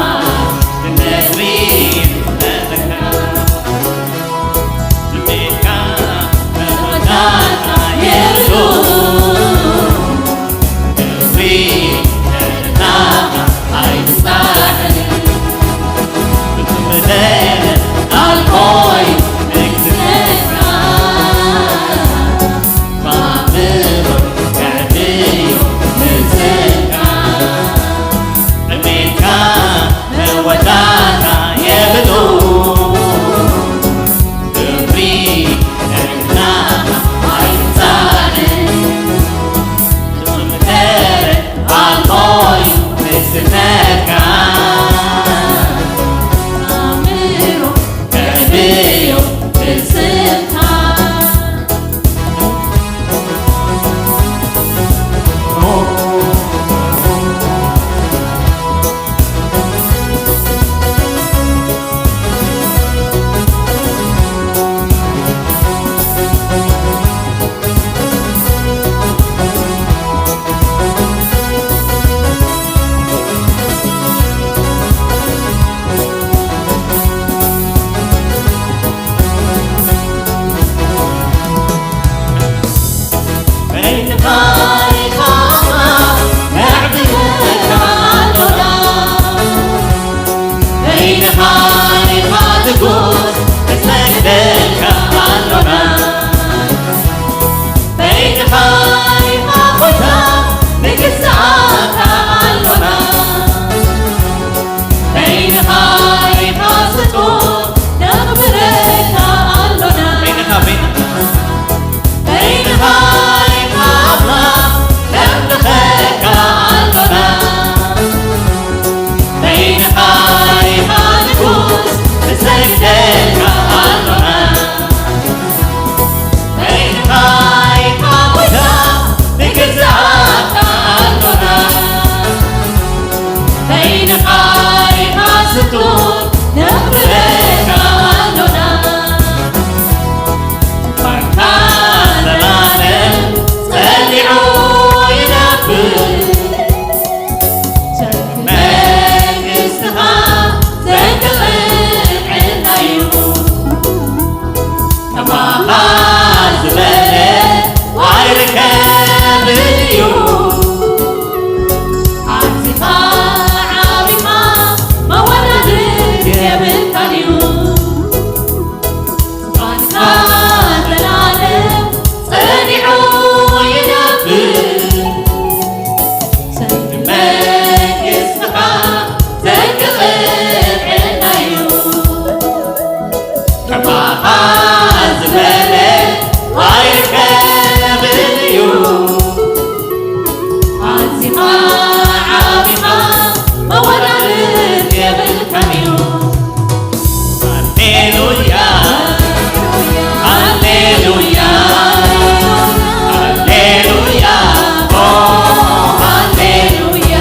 ንነድሪ ዘደካ። በይንኻ ኢኻ ኣምላኽ፣ ነዕብደካ ኣሎና። በይንኻ ኢኻ ንጉስ፣ ንሰግደልካ ኣሎና። በይንኻ ኢኻ ጐይታ፣ ንግዛኣካ ኣሎና። በይንኻ ኢኻ ስጡም፣ ነኽብረካ ኣሎና። በይንኻ፣ በይንኻ። በይንኻ ኢኻ ኣምላኽ፣ ነምልኸካ ኣሎና። በይንኻ ኢኻ ንጉስ፣ ንሰግደልካ ኣሎና። በይንኻ ኢኻ ጐይታ፣ ንግዛኣካ ኣሎና። በይንኻ ኢኻ ስጡም፣ ነኽብረካ ኣሎና። ባርካ ዘላለም ጸኒዑ ይነብር። መንግስትኻ ዘንቅልዕና እዩ። ከማኻ ዝበለ ኣይርከብን እዩ። ኣዚኻ ዓቢኻ መወዳድርቲ የብልካን እዩ። ቃልካ ዘላለም ጸኒዑ ይነብር። ሰይፊ መንግስትኻ ዘንቅልዕና እዩ። ከማኻ ዝበለ ኣይርከብን እዩ። ኣዚኻ ዓቢኻ መወዳድርቲ የብልካን እዩ። ሃሌሉያ፣ ሃሌሉያ፣ ሃሌሉያ፣ ኦ ሃሌሉያ።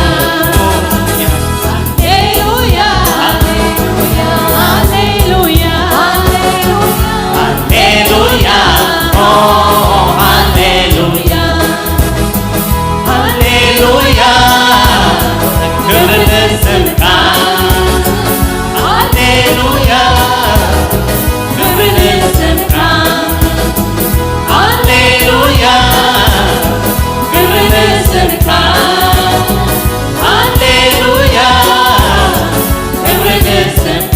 ሃሌሉያ፣ ሃሌሉያ፣ ሃሌሉያ፣ ኦ ሃሌሉያ። ሃሌሉያ፣ ክብሪ ንስምካ። ሃሌሉያ፣ ክብሪ ንስምካ። ሃሌሉያ፣ ክብሪ ንስምካ። ሃሌሉያ፣ ክብሪ ንስምካ።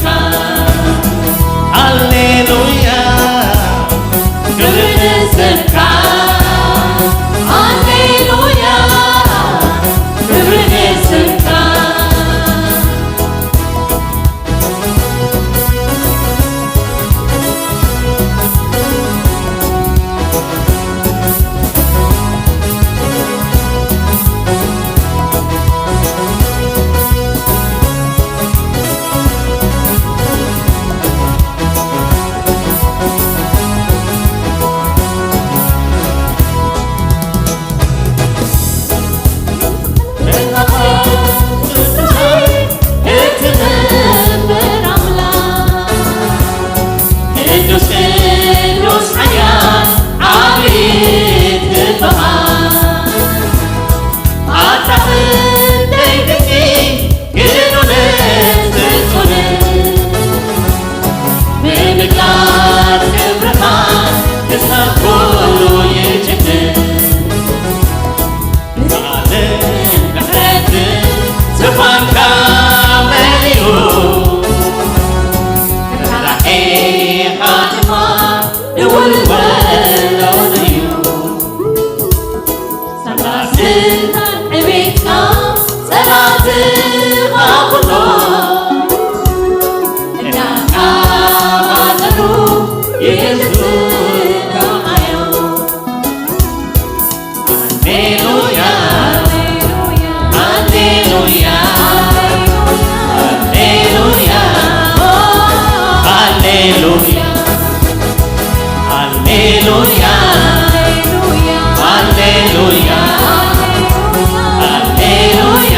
ሃሌሉያ፣ ክብሪ ንስምካ። ሃሌሉያ፣ ክብሪ ንስምካ። እትነብር ኣምላኽ፣ ቅዱስ፣ ቅዱስ፣ ሓያል፣ ዓቢ ትበሃል። ኣታ ክንደይ ድንቂ፣ ግኑንን ፍጹምን፣ ብምግላጽ ክብርኻ ክሳብ ኩሉ ይጭክን። ብቓልን ምሕረትን ዝፋንካ መሊኡ፣ ርሕራሄኻ ድማ ንወልወሎን እዩ። ሳላ ስልጣን ዕቤትካ፣ ጸላእትኻ ኩሎም እናተቓባጸሩ ይግዙእካ እዮም። ሃሌሉያ፣ ሃሌሉያ፣ ሃሌሉያ፣ ሃሌሉያ፣ ሃሌሉያ፣ ሃሌሉያ፣ ሃሌሉያ።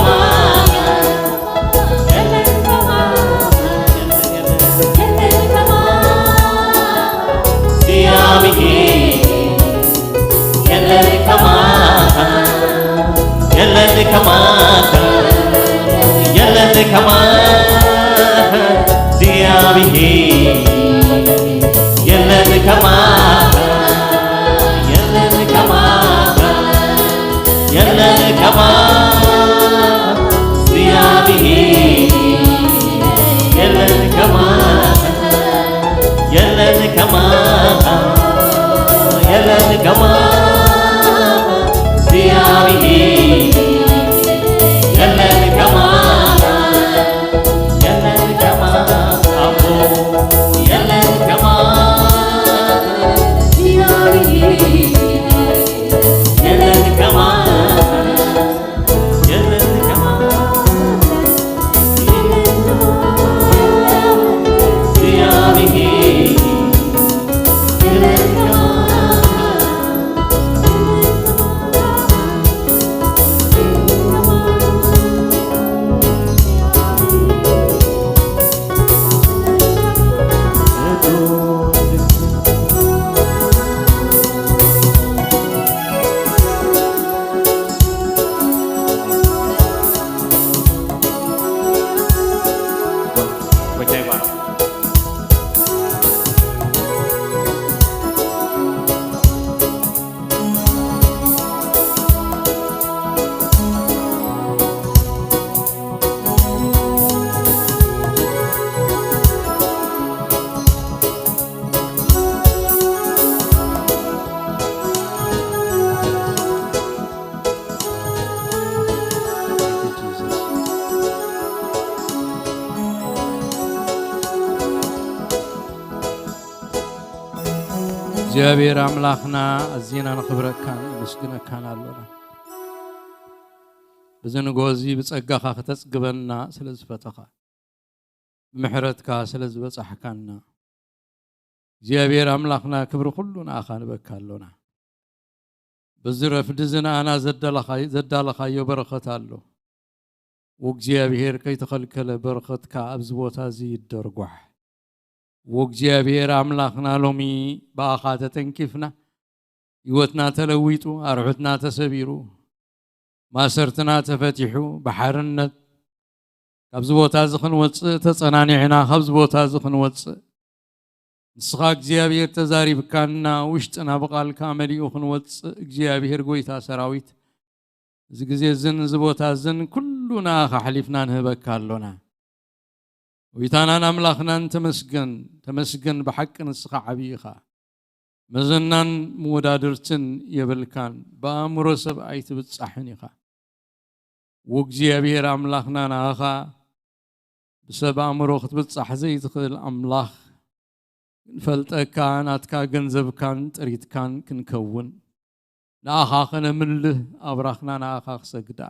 ከማኻ፣ የለን ከማኻ፣ የለን ከማኻ፣ እግዚኣብሔር፣ የለን ከማኻ፣ የለን ከማኻ፣ የለን ከማኻ፣ እግዚኣብሔር፣ የለን ከማኻ፣ የለን ከማኻ፣ የለን ከማኻ፣ እግዚኣብሔር፣ የለን ከማኻ፣ የለን ከማኻ፣ የለን ከማኻ፣ እግዚኣብሔር፣ የለን ከማኻ፣ የለን ከማኻ፣ ኣቦ እግዚኣብሔር ኣምላኽና፣ ኣዚና ነኽብረካን ነመስግነካን ኣሎና። ብዚ ንግሆ እዚ ብጸጋኻ ከተጽግበና ስለ ዝፈተኻ፣ ብምሕረትካ ስለ ዝበጻሕካና፣ እግዚኣብሔር ኣምላኽና፣ ክብሪ ኩሉ ንኣኻ ንበካ ኣሎና። በዚ ረፍዲ እዚ ንኣና ዘዳለኻዮ፣ ዘዳለኻዮ በረኸት ኣሎ። ወእግዚኣብሔር ከይተኸልከለ በረኸትካ ኣብዚ ቦታ እዚ ይደርጓሕ። ወእግዚኣብሔር ኣምላኽና፣ ሎሚ ብኣኻ ተተንኪፍና፣ ህይወትና ተለዊጡ፣ ኣርዑትና ተሰቢሩ፣ ማሰርትና ተፈቲሑ፣ ብሓርነት ካብዚ ቦታ እዚ ክንወጽእ ተጸናኒዕና፣ ካብዚ ቦታ እዚ ክንወጽእ ንስኻ እግዚኣብሔር ተዛሪብካና፣ ውሽጥና ብቓልካ መሊኡ ክንወጽእ፣ እግዚኣብሔር ጐይታ ሰራዊት፣ እዚ ግዜ እዝን እዚ ቦታ እዝን ኩሉ ንኣኻ ኣሕሊፍና ንህበካ ኣሎና። ጐይታናን ኣምላኽናን ተመስገን፣ ተመስገን፣ ብሓቂ ንስኻ ዓብዪ ኢኻ። መዘናን መወዳድርትን የብልካን፣ ብኣእምሮ ሰብ ኣይትብጻሕን ኢኻ። ወእግዚኣብሔር ኣምላኽና ንኣኻ ብሰብ ኣእምሮ ክትብጻሕ ዘይትኽእል ኣምላኽ ክንፈልጠካ፣ ናትካ ገንዘብካን ጥሪትካን ክንከውን፣ ንኣኻ ከነምልህ፣ ኣብራኽና ንኣኻ ክሰግዳ።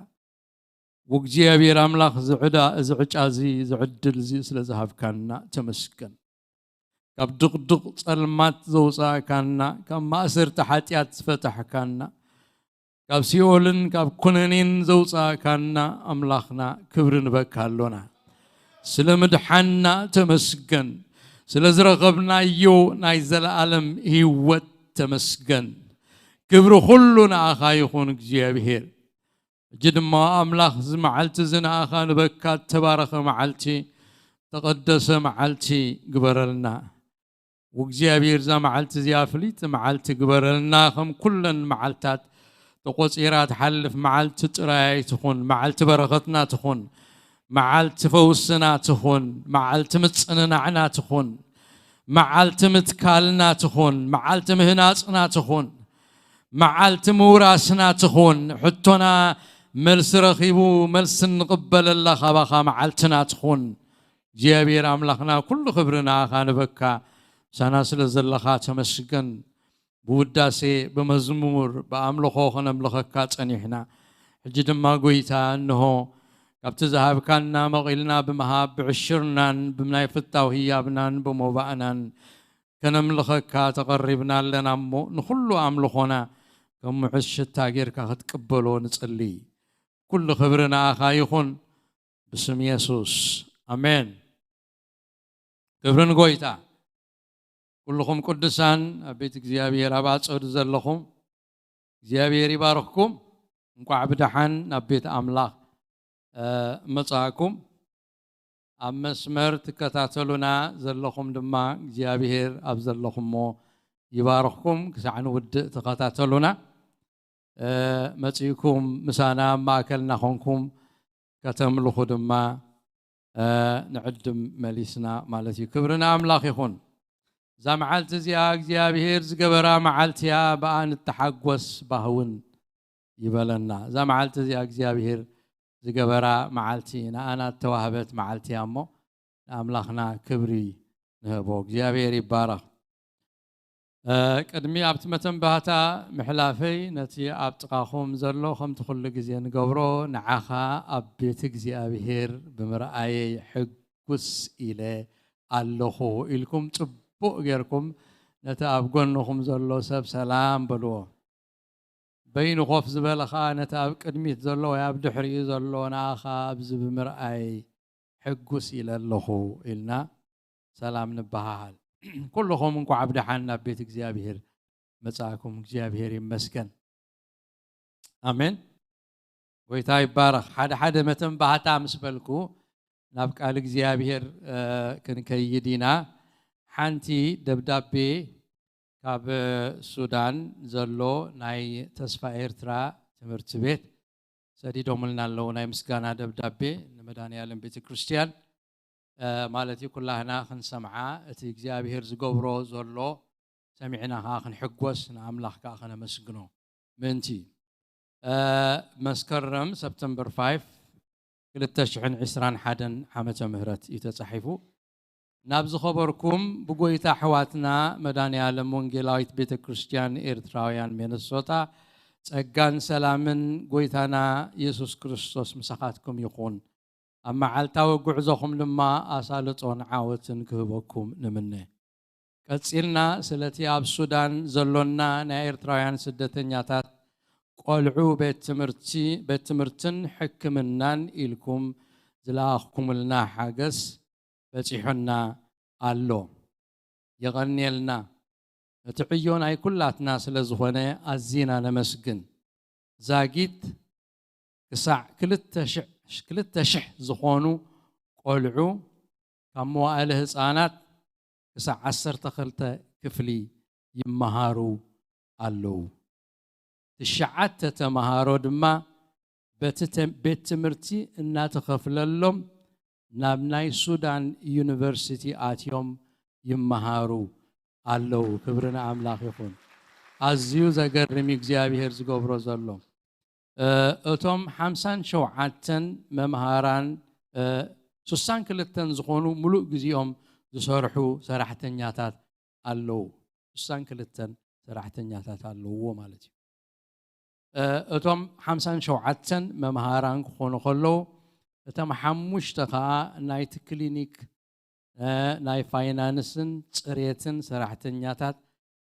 ወእግዚኣብሔር ኣምላኽ፣ እዚ ዕዳ፣ እዚ ዕጫ እዚ፣ እዚ ዕድል እዚ ስለ ዝሃብካና ተመስገን። ካብ ድቕድቕ ጸልማት ዘውጻእካና፣ ካብ ማእሰርቲ ሓጢኣት ዝፈታሕካና፣ ካብ ሲኦልን ካብ ኩነኔን ዘውጻእካና ኣምላኽና፣ ክብሪ ንበካ ኣሎና። ስለ ምድሓንና ተመስገን። ስለ ዝረኸብናዮ ናይ ዘለኣለም ህይወት ተመስገን። ክብሪ ኩሉ ንኣኻ ይኹን እግዚኣብሔር። ሕጂ ድማ ኣምላኽ፣ እዚ መዓልቲ እዚ ንኣኻ ንበካ እተባረኸ መዓልቲ፣ ተቐደሰ መዓልቲ ግበረልና። ወእግዚኣብሔር፣ እዛ መዓልቲ እዚኣ ፍልይቲ መዓልቲ ግበረልና። ከም ኩለን መዓልታት ተቖጺራ ትሓልፍ መዓልቲ ጥራይ ኣይትኹን፣ መዓልቲ በረኸትና ትኹን፣ መዓልቲ ፈውስና ትኹን፣ መዓልቲ ምጽንናዕና ትኹን፣ መዓልቲ ምትካልና ትኹን፣ መዓልቲ ምህናጽና ትኹን፣ መዓልቲ ምውራስና ትኹን። ሕቶና መልሲ ረኺቡ፣ መልሲ እንቕበለላ ካባኻ መዓልትና ትኹን። እግዚኣብሔር ኣምላኽና፣ ኩሉ ክብሪ ንኣኻ ንበካ። ምሳና ስለ ዘለኻ ተመስገን። ብውዳሴ፣ ብመዝሙር፣ ብኣምልኾ ከነምልኸካ ጸኒሕና። ሕጂ ድማ ጐይታ፣ እንሆ፣ ካብቲ ዝሃብካና መቒልና ብምሃብ፣ ብዕሽርናን ብናይ ፍታው ህያብናን ብሞባእናን ከነምልኸካ ተቐሪብና ኣለና እሞ፣ ንኹሉ ኣምልኾና ከም ምዑዝ ሽታ ጌርካ ክትቅበሎ ንጽሊ። ኩሉ ክብሪ ንኣኻ ይኹን፣ ብስም የሱስ፣ ኣሜን። ክብሪ ንጎይታ። ኩልኹም ቅዱሳን ኣብ ቤት እግዚኣብሔር ኣብ ኣጸዱ ዘለኹም፣ እግዚኣብሔር ይባርኽኩም። እንቋዕ ብደሓን ናብ ቤት ኣምላኽ፣ እ፣ መጻእኩም። ኣብ መስመር ትከታተሉና ዘለኹም ድማ እግዚኣብሔር ኣብ ዘለኹሞ ይባርኽኩም። ክሳዕ ንውድእ ተኸታተሉና። እ፣ መጺእኩም ምሳና ኣብ ማእከልና ኾንኩም ከተምልኹ ድማ፣ እ፣ ንዕድም መሊስና ማለት እዩ። ክብሪ ንኣምላኽ ይኹን። እዛ መዓልቲ እዚኣ እግዚኣብሔር ዝገበራ መዓልቲ እያ፣ ብኣ ንተሓጎስ፣ ባህውን ይበለና። እዛ መዓልቲ እዚኣ እግዚኣብሔር ዝገበራ መዓልቲ፣ ንኣና እተዋህበት መዓልቲ እያ እሞ፣ ንኣምላኽና ክብሪ ንህቦ። እግዚኣብሔር ይባረኽ። እ፣ ቅድሚ ኣብቲ መተንባህታ ምሕላፈይ፣ ነቲ ኣብ ጥቓኹም ዘሎ፣ ከምቲ ኩሉ ግዜ ንገብሮ፣ ንዓኻ ኣብ ቤት እግዚኣብሔር ብምርኣየይ ሕጉስ ኢለ ኣለኹ ኢልኩም ጽቡቕ ጌርኩም ነቲ ኣብ ጎንኹም ዘሎ ሰብ ሰላም በልዎ። በይኑ ኮፍ ዝበለ ኸኣ ነቲ ኣብ ቅድሚት ዘሎ ወይ ኣብ ድሕሪኡ ዘሎ ንኣኻ ኣብዚ ብምርኣይ ሕጉስ ኢለ ኣለኹ ኢልና ሰላም ንበሃሃል። ኩልኹም እንኳዕ ብደሓን ናብ ቤት እግዚኣብሔር መጻእኩም። እግዚኣብሔር ይመስገን። ኣሜን። ጎይታ ይባረኽ። ሓደ ሓደ መተንባህታ ምስ በልኩ ናብ ቃል እግዚኣብሔር፣ እ፣ ክንከይድ ኢና። ሓንቲ ደብዳቤ ካብ ሱዳን ዘሎ ናይ ተስፋ ኤርትራ ትምህርቲ ቤት ሰዲዶምልና ኣለዉ። ናይ ምስጋና ደብዳቤ ንመድኃኔዓለም ቤተ ክርስቲያን፣ እ፣ ማለት እዩ፣ ኩላህና ክንሰምዓ፣ እቲ እግዚኣብሔር ዝገብሮ ዘሎ ሰሚዕና ከኣ ክንሕጎስ፣ ንኣምላኽ ከኣ ከነመስግኖ ምእንቲ። እ፣ መስከረም፣ ሰፕተምበር ፋይፍ፣ ክልተ ሽሕን ዕስራን ሓደን ዓመተ ምህረት እዩ ተጻሒፉ። ናብ ዝኸበርኩም ብጎይታ ኣሕዋትና መድኃኔ ዓለም ወንጌላዊት ቤተ ክርስቲያን ኤርትራውያን ሚነሶታ ጸጋን ሰላምን ጎይታና ኢየሱስ ክርስቶስ ምሳኻትኩም ይኹን። ኣብ መዓልታዊ ጉዕዞኹም ድማ ኣሳልጦን ዓወትን ክህበኩም ንምነ። ቀጺልና ስለቲ ኣብ ሱዳን ዘሎና ናይ ኤርትራውያን ስደተኛታት ቆልዑ ቤት ትምህርቲ፣ ቤት ትምህርትን ሕክምናን ኢልኩም ዝለኣኽኩምልና ሓገዝ በጺሑና ኣሎ። የቐንየልና። እቲ ዕዮ ናይ ኩላትና ስለ ዝኾነ ኣዚና ነመስግን። ዛጊት ክሳዕ ክልተ ሽሕ፣ ክልተ ሽሕ ዝኾኑ ቆልዑ ካብ መዋእለ ህፃናት ክሳዕ ዓሰርተ ክልተ ክፍሊ ይመሃሩ ኣለዉ። ትሽዓተ ተመሃሮ ድማ በቲ ተ-፣ ቤት ትምህርቲ እናተኸፍለሎም ናብ ናይ ሱዳን ዩኒቨርሲቲ ኣትዮም ይመሃሩ ኣለዉ። ክብሪ ንኣምላኽ ይኹን። ኣዝዩ ዘገርም እዩ እግዚኣብሔር ዝገብሮ ዘሎ። እ፣ እቶም ሓምሳን ሸውዓተን መምሃራን፣ እ፣ ስሳን ክልተን ዝኾኑ ምሉእ ግዜኦም ዝሰርሑ ሰራሕተኛታት ኣለዉ። ስሳን ክልተን ሰራሕተኛታት ኣለውዎ ማለት እዩ። እ፣ እቶም ሓምሳን ሸውዓተን መምሃራን ክኾኑ ከለዉ፣ እቶም ሓሙሽተ ኸኣ ናይቲ ክሊኒክ፣ እ፣ ናይ ፋይናንስን ጽሬትን ሰራሕተኛታት፣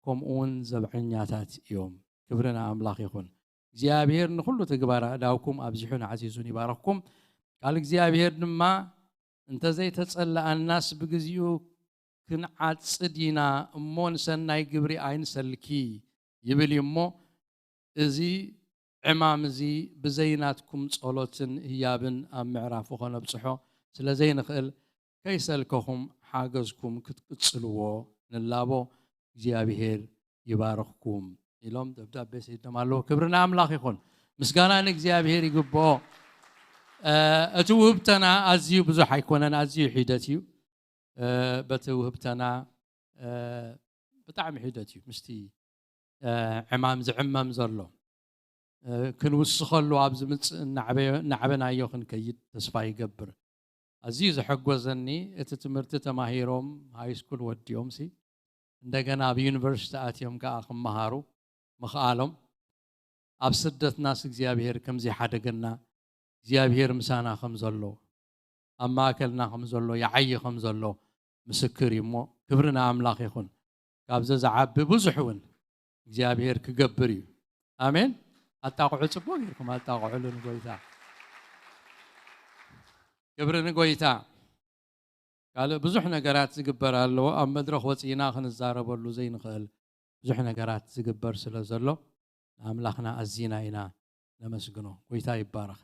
ከምኡ እውን ዘብዐኛታት እዮም። ክብሪ ንኣምላኽ ይኹን። እግዚኣብሔር ንኹሉ ተግባር ኣእዳውኩም ኣብዚሑን ዓዚዙን ይባረኽኩም። ቃል እግዚኣብሔር ድማ፣ "እንተ ዘይተጸለኣናስ ብግዚኡ ክንዓጽድ ኢና እሞ ንሰናይ ግብሪ ኣይንሰልኪ" ይብል እዩ እሞ፣ እዚ ዕማም እዚ ብዘይ ናትኩም ጸሎትን ህያብን ኣብ ምዕራፉ ኸነብጽሖ ስለ ዘይንኽእል፣ ከይሰልከኹም ሓገዝኩም ክትቅጽልዎ ንላቦ። እግዚኣብሄር ይባርኽኩም ኢሎም ደብዳቤ ሰዲዶም ኣለዉ። ክብሪ ንኣምላኽ ይኹን። ምስጋና ንእግዚኣብሄር ይግብኦ። እ፣ እቲ ውህብተና ኣዝዩ ብዙሕ ኣይኮነን፣ ኣዝዩ ሒደት እዩ። እ፣ በቲ ውህብተና፣ እ፣ ብጣዕሚ ሒደት እዩ ምስቲ፣ እ፣ ዕማም ዝዕመም ዘሎ። እ፣ ክንውስኸሉ ኣብ ዝምጽእ እናዕበዮ-፣ እናዕበናዮ ክንከይድ ተስፋ ይገብር። ኣዝዩ ዘሐጎዘኒ፣ እቲ ትምህርቲ ተማሂሮም ሃይ ስኩል ወዲኦምሲ እንደገና ኣብ ዩኒቨርሲቲ ኣትዮም ከኣ ክመሃሩ ምኽኣሎም፣ ኣብ ስደትናስ እግዚኣብሄር ከም ዘይሓደገና፣ እግዚኣብሄር ምሳና ከም ዘሎ፣ ኣብ ማእከልና ከም ዘሎ፣ ይዓዪ ከም ዘሎ ምስክር እዩ እሞ፣ ክብሪ ንኣምላኽ ይኹን። ካብዚ ዝዓቢ ብዙሕ እውን እግዚኣብሄር ክገብር እዩ። ኣሜን። ኣጣቕዑ፣ ጽቡቕ ጌርኩም ኣጣቕዑሉ ንጎይታ። ክብሪ ንጎይታ። ካልእ ብዙሕ ነገራት ዝግበር ኣለዎ። ኣብ መድረኽ ወጺእና ክንዛረበሉ ዘይንኽእል ብዙሕ ነገራት ዝግበር ስለ ዘሎ፣ ንኣምላኽና ኣዚና ኢና ነመስግኖ። ጎይታ ይባረኽ።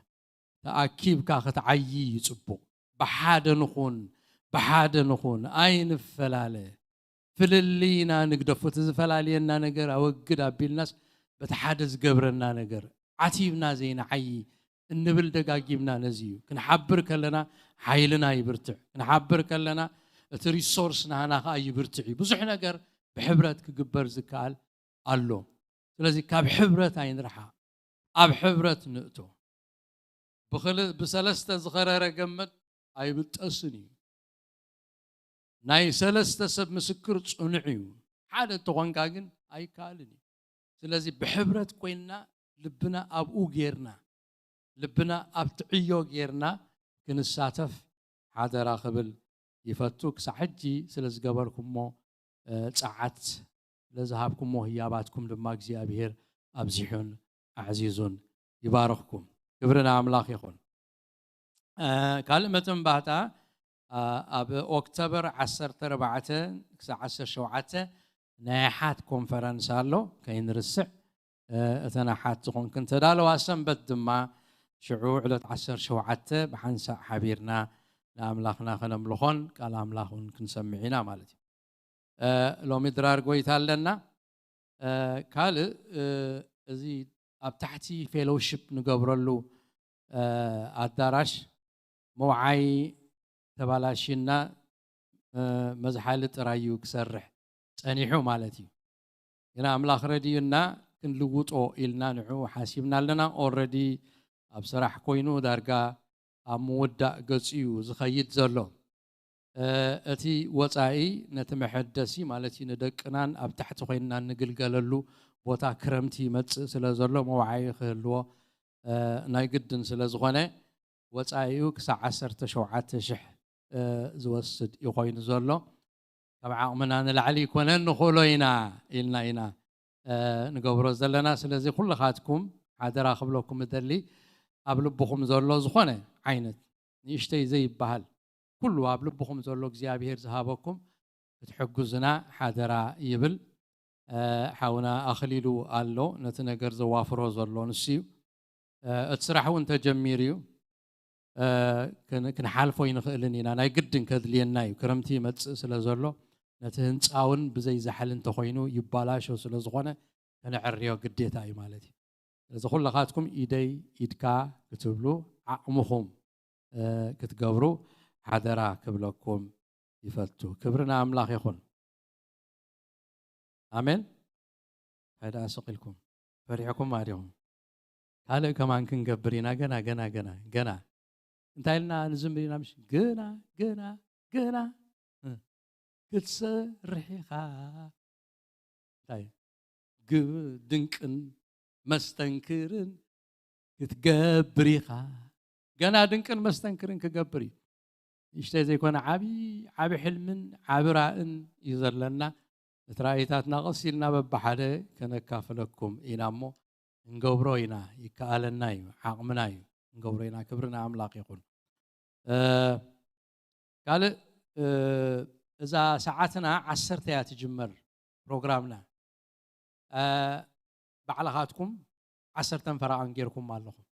ተኣኪብካ ክትዓዪ እዩ ጽቡቕ። ብሓደ ንኹን፣ ብሓደ ንኹን፣ ኣይንፈላለ። ፍልልይና ንግደፎ፣ እቲ ዝፈላልየና ነገር ኣወግድ ኣቢልናስ፣ በቲ ሓደ ዝገብረና ነገር ዓቲብና ዘይንዓዪ እንብል ደጋጊምና ነዚ እዩ። ክንሓብር ከለና ሓይልና ይብርትዕ። ክንሓብር ከለና እቲ ሪሶርስ ናህና ኸኣ ይብርትዕ እዩ። ብዙሕ ነገር ብሕብረት ክግበር ዝከኣል ኣሎ። ስለዚ ካብ ሕብረት ኣይንርሓቕ። ኣብ ሕብረት ንእቶ። ብኽል-፣ ብሰለስተ ዝኸረረ ገመድ ኣይብጠስን እዩ። ናይ ሰለስተ ሰብ ምስክር ጽኑዕ እዩ። ሓደ እንተኾንካ ግን ኣይከኣልን እዩ። ስለዚ ብሕብረት ኮይንና ልብና ኣብኡ ጌርና፣ ልብና ኣብቲ ዕዮ ጌርና ክንሳተፍ ሓደራ ክብል ይፈቱ። ክሳዕ ሕጂ ስለ ዝገበርኩሞ፣ እ፣ ጸዓት ስለ ዝሃብኩሞ ህያባትኩም ድማ እግዚኣብሄር ኣብዚሑን ኣዕዚዙን ይባርኽኩም። ክብሪ ንኣምላኽ ይኹን። እ፣ ካልእ መተንባህታ፣ እ፣ ኣብ ኦክቶበር ዓሰርተ ኣርባዕተ ክሳዕ ዓሰርተ ሸውዓተ ናይ ኣሓት ኮንፈረንስ ኣሎ፣ ከይንርስዕ። እ፣ እተን ኣሓት ዝኾንክን ተዳለዋ። ሰንበት ድማ ሽዑ ዕለት ዓሰርተ ሸውዓተ ብሓንሳእ ሓቢርና ንኣምላኽና ከነምልኾን ቃል ኣምላኽ እውን ክንሰምዕ ኢና ማለት እዩ። እ፣ ሎሚ ድራር ጎይታ ኣለና። እ፣ ካልእ፣ እ፣ እዚ ኣብ ታሕቲ ፌሎውሺፕ ንገብረሉ፣ እ፣ ኣዳራሽ መውዓይ ተባላሽና፣ እ፣ መዝሓሊ ጥራይ እዩ ክሰርሕ ጸኒሑ ማለት እዩ። ግና ኣምላኽ ረድዩና ክንልውጦ ኢልና ንዑ ሓሲብና ኣለና። ኦልረዲ ኣብ ስራሕ ኮይኑ ዳርጋ ኣብ ምውዳእ ገጹ እዩ ዝኸይድ ዘሎ። እቲ ወፃኢ ነቲ መሐደሲ ማለት እዩ፣ ንደቅናን ኣብ ታሕቲ ኮይንና እንግልገለሉ ቦታ ክረምቲ ይመፅእ ስለ ዘሎ መውዓኢ ክህልዎ ናይ ግድን ስለ ዝኾነ ወፃኢኡ ክሳብ ዓሰርተ ሸውዓተ ሽሕ ዝወስድ እዩ ኮይኑ ዘሎ። ካብ ዓቕምና ንላዕሊ ይኮነን ንኽእሎ ኢና ኢልና ኢና ንገብሮ ዘለና። ስለዚ ኩልኻትኩም ሓደራ ክብለኩም እደሊ፣ ኣብ ልብኹም ዘሎ ዝኾነ ዓይነት ንእሽተይ ዘይበሃል ኩሉ ኣብ ልብኹም ዘሎ እግዚኣብሔር ዝሃበኩም ክትሕግዙና ሓደራ ይብል። ሓውና ኣኽሊሉ ኣሎ ነቲ ነገር ዘዋፍሮ ዘሎ ንሱ እዩ። እቲ ስራሕ እውን ተጀሚሩ እዩ። ክንሓልፎ ይንኽእልን ኢና። ናይ ግድን ከድልየና እዩ። ክረምቲ ይመፅእ ስለ ዘሎ ነቲ ህንፃ እውን ብዘይ ዛሕሊ እንተኮይኑ ይባላሾ ስለ ዝኾነ ከነዕርዮ ግዴታ እዩ ማለት እዩ። ስለዚ ኩለኻትኩም ኢደይ ኢድካ ክትብሉ ዓቕምኹም ክትገብሩ ሓደራ ክብለኩም ይፈቱ። ክብሪ ንኣምላኽ ይኹን። ኣሜን። እንታይ ደኣ ስቕ ኢልኩም ፈሪሕኩም ኣዲኹም? ካልእ ከማን ክንገብር ኢና። ገና ገና ገና ገና እንታይ ኢልና ንዝምር ኢና? ምሽ ገና ገና ገና ክትሰርሕ ኢኻ። እንታይ ድንቅን መስተንክርን ክትገብር ኢኻ። ገና ድንቅን መስተንክርን ክገብር እዩ። ንእሽተይ ዘይኮነ ዓቢ ዓቢ ሕልምን ዓቢ ራእን እዩ ዘለና። እቲ ራእይታትና ቀስ ኢልና በብሓደ ከነካፍለኩም ኢና እሞ ክንገብሮ ኢና። ይከኣለና እዩ፣ ዓቕምና እዩ፣ ክንገብሮ ኢና። ክብሪ ንኣምላኽ ይኹን። ካልእ እዛ ሰዓትና ዓሰርተ እያ ትጅመር ፕሮግራምና። ባዕልኻትኩም ዓሰርተን ፈረቓን ጌርኩም ኣለኹም።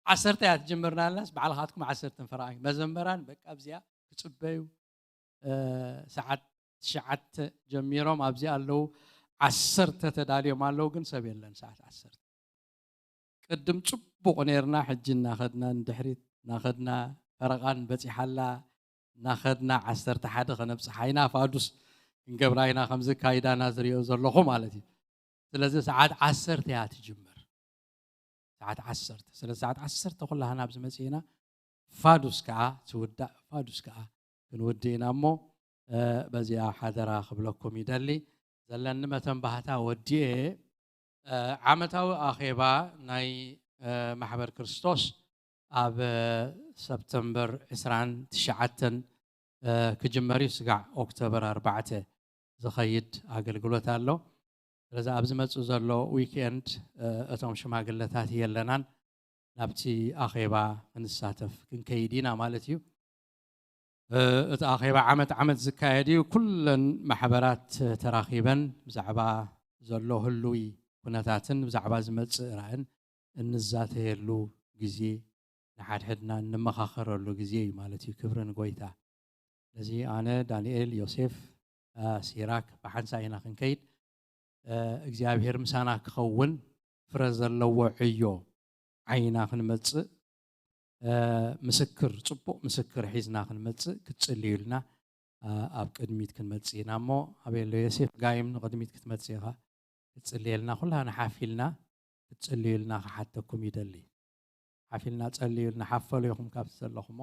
ዓሰርተ እያ ትጅምር እናበልናስ ባዕልኻትኩም ዓሰርተን ፈረቓን መዘመራን በቃ ኣብዚኣ ክጽበዩ ሰዓት ትሽዓተ ጀሚሮም ኣብዚ ኣለዉ። ዓሰርተ ተዳልዮም ኣለዉ ግን ሰብ የለን ሰዓት ዓሰርተ። ቅድም ጽቡቕ ኔርና ሕጂ እናኸድና ንድሕሪት እናኸድና ፈረቓን በጺሓላ እናኸድና ዓሰርተ ሓደ ከነብጽሓ ኢና። ፋዱስ ክንገብራ ኢና ከምዚ ካይዳና ዝሪኦ ዘለኹ ማለት እዩ። ስለዚ ሰዓት ዓሰርተ እያ ትጅምር። ሰዓት ዓሰርተ ስለዚ ሰዓት ዓሰርተ ኩላህና ኣብዚ መጺእና ፋዱስ ከዓ ትውዳእ ፋዱስ ከዓ ክንውድእ ኢና እሞ በዚኣ ሓደራ ክብለኩም ይደሊ። ዘለኒ መተንባህታ ወዲኤ ዓመታዊ ኣኼባ ናይ ማሕበር ክርስቶስ ኣብ ሰፕተምበር ዕስራን ትሽዓተን ክጅመር እዩ። ስጋዕ ኦክቶበር ኣርባዕተ ዝኸይድ ኣገልግሎት ኣሎ። ስለዚ ኣብ ዝመፅእ ዘሎ ዊክኤንድ እቶም ሽማግለታት የለናን ናብቲ ኣኼባ ክንሳተፍ ክንከይድ ኢና ማለት እዩ። እቲ ኣኼባ ዓመት ዓመት ዝካየድ እዩ። ኩለን ማሕበራት ተራኺበን ብዛዕባ ዘሎ ህሉይ ኩነታትን ብዛዕባ ዝመፅእ ራእን እንዛተየሉ ግዜ፣ ንሓድሕድና እንመኻኸረሉ ግዜ እዩ ማለት እዩ። ክብሪ ንጎይታ። ስለዚ ኣነ፣ ዳንኤል፣ ዮሴፍ፣ ሲራክ ብሓንሳ ኢና ክንከይድ። እግዚኣብሔር ምሳና ክኸውን ፍረ ዘለዎ ዕዮ ዓይና ክንመጽእ ምስክር፣ ጽቡቕ ምስክር ሒዝና ክንመጽእ ክትጽልዩልና ኣብ ቅድሚት ክንመጽእ ኢና። እሞ ኣበይ ኣሎ ዮሴፍ ጋይም? ንቕድሚት ክትመጽእ ኢኻ ክትጽልየልና። ኩላና ሓፊልና ክትጽልዩልና ክሓተኩም ይደሊ። ሓፊልና ጸልዩልና፣ ሓፈሉ ኢኹም ካብቲ ዘለኹሞ።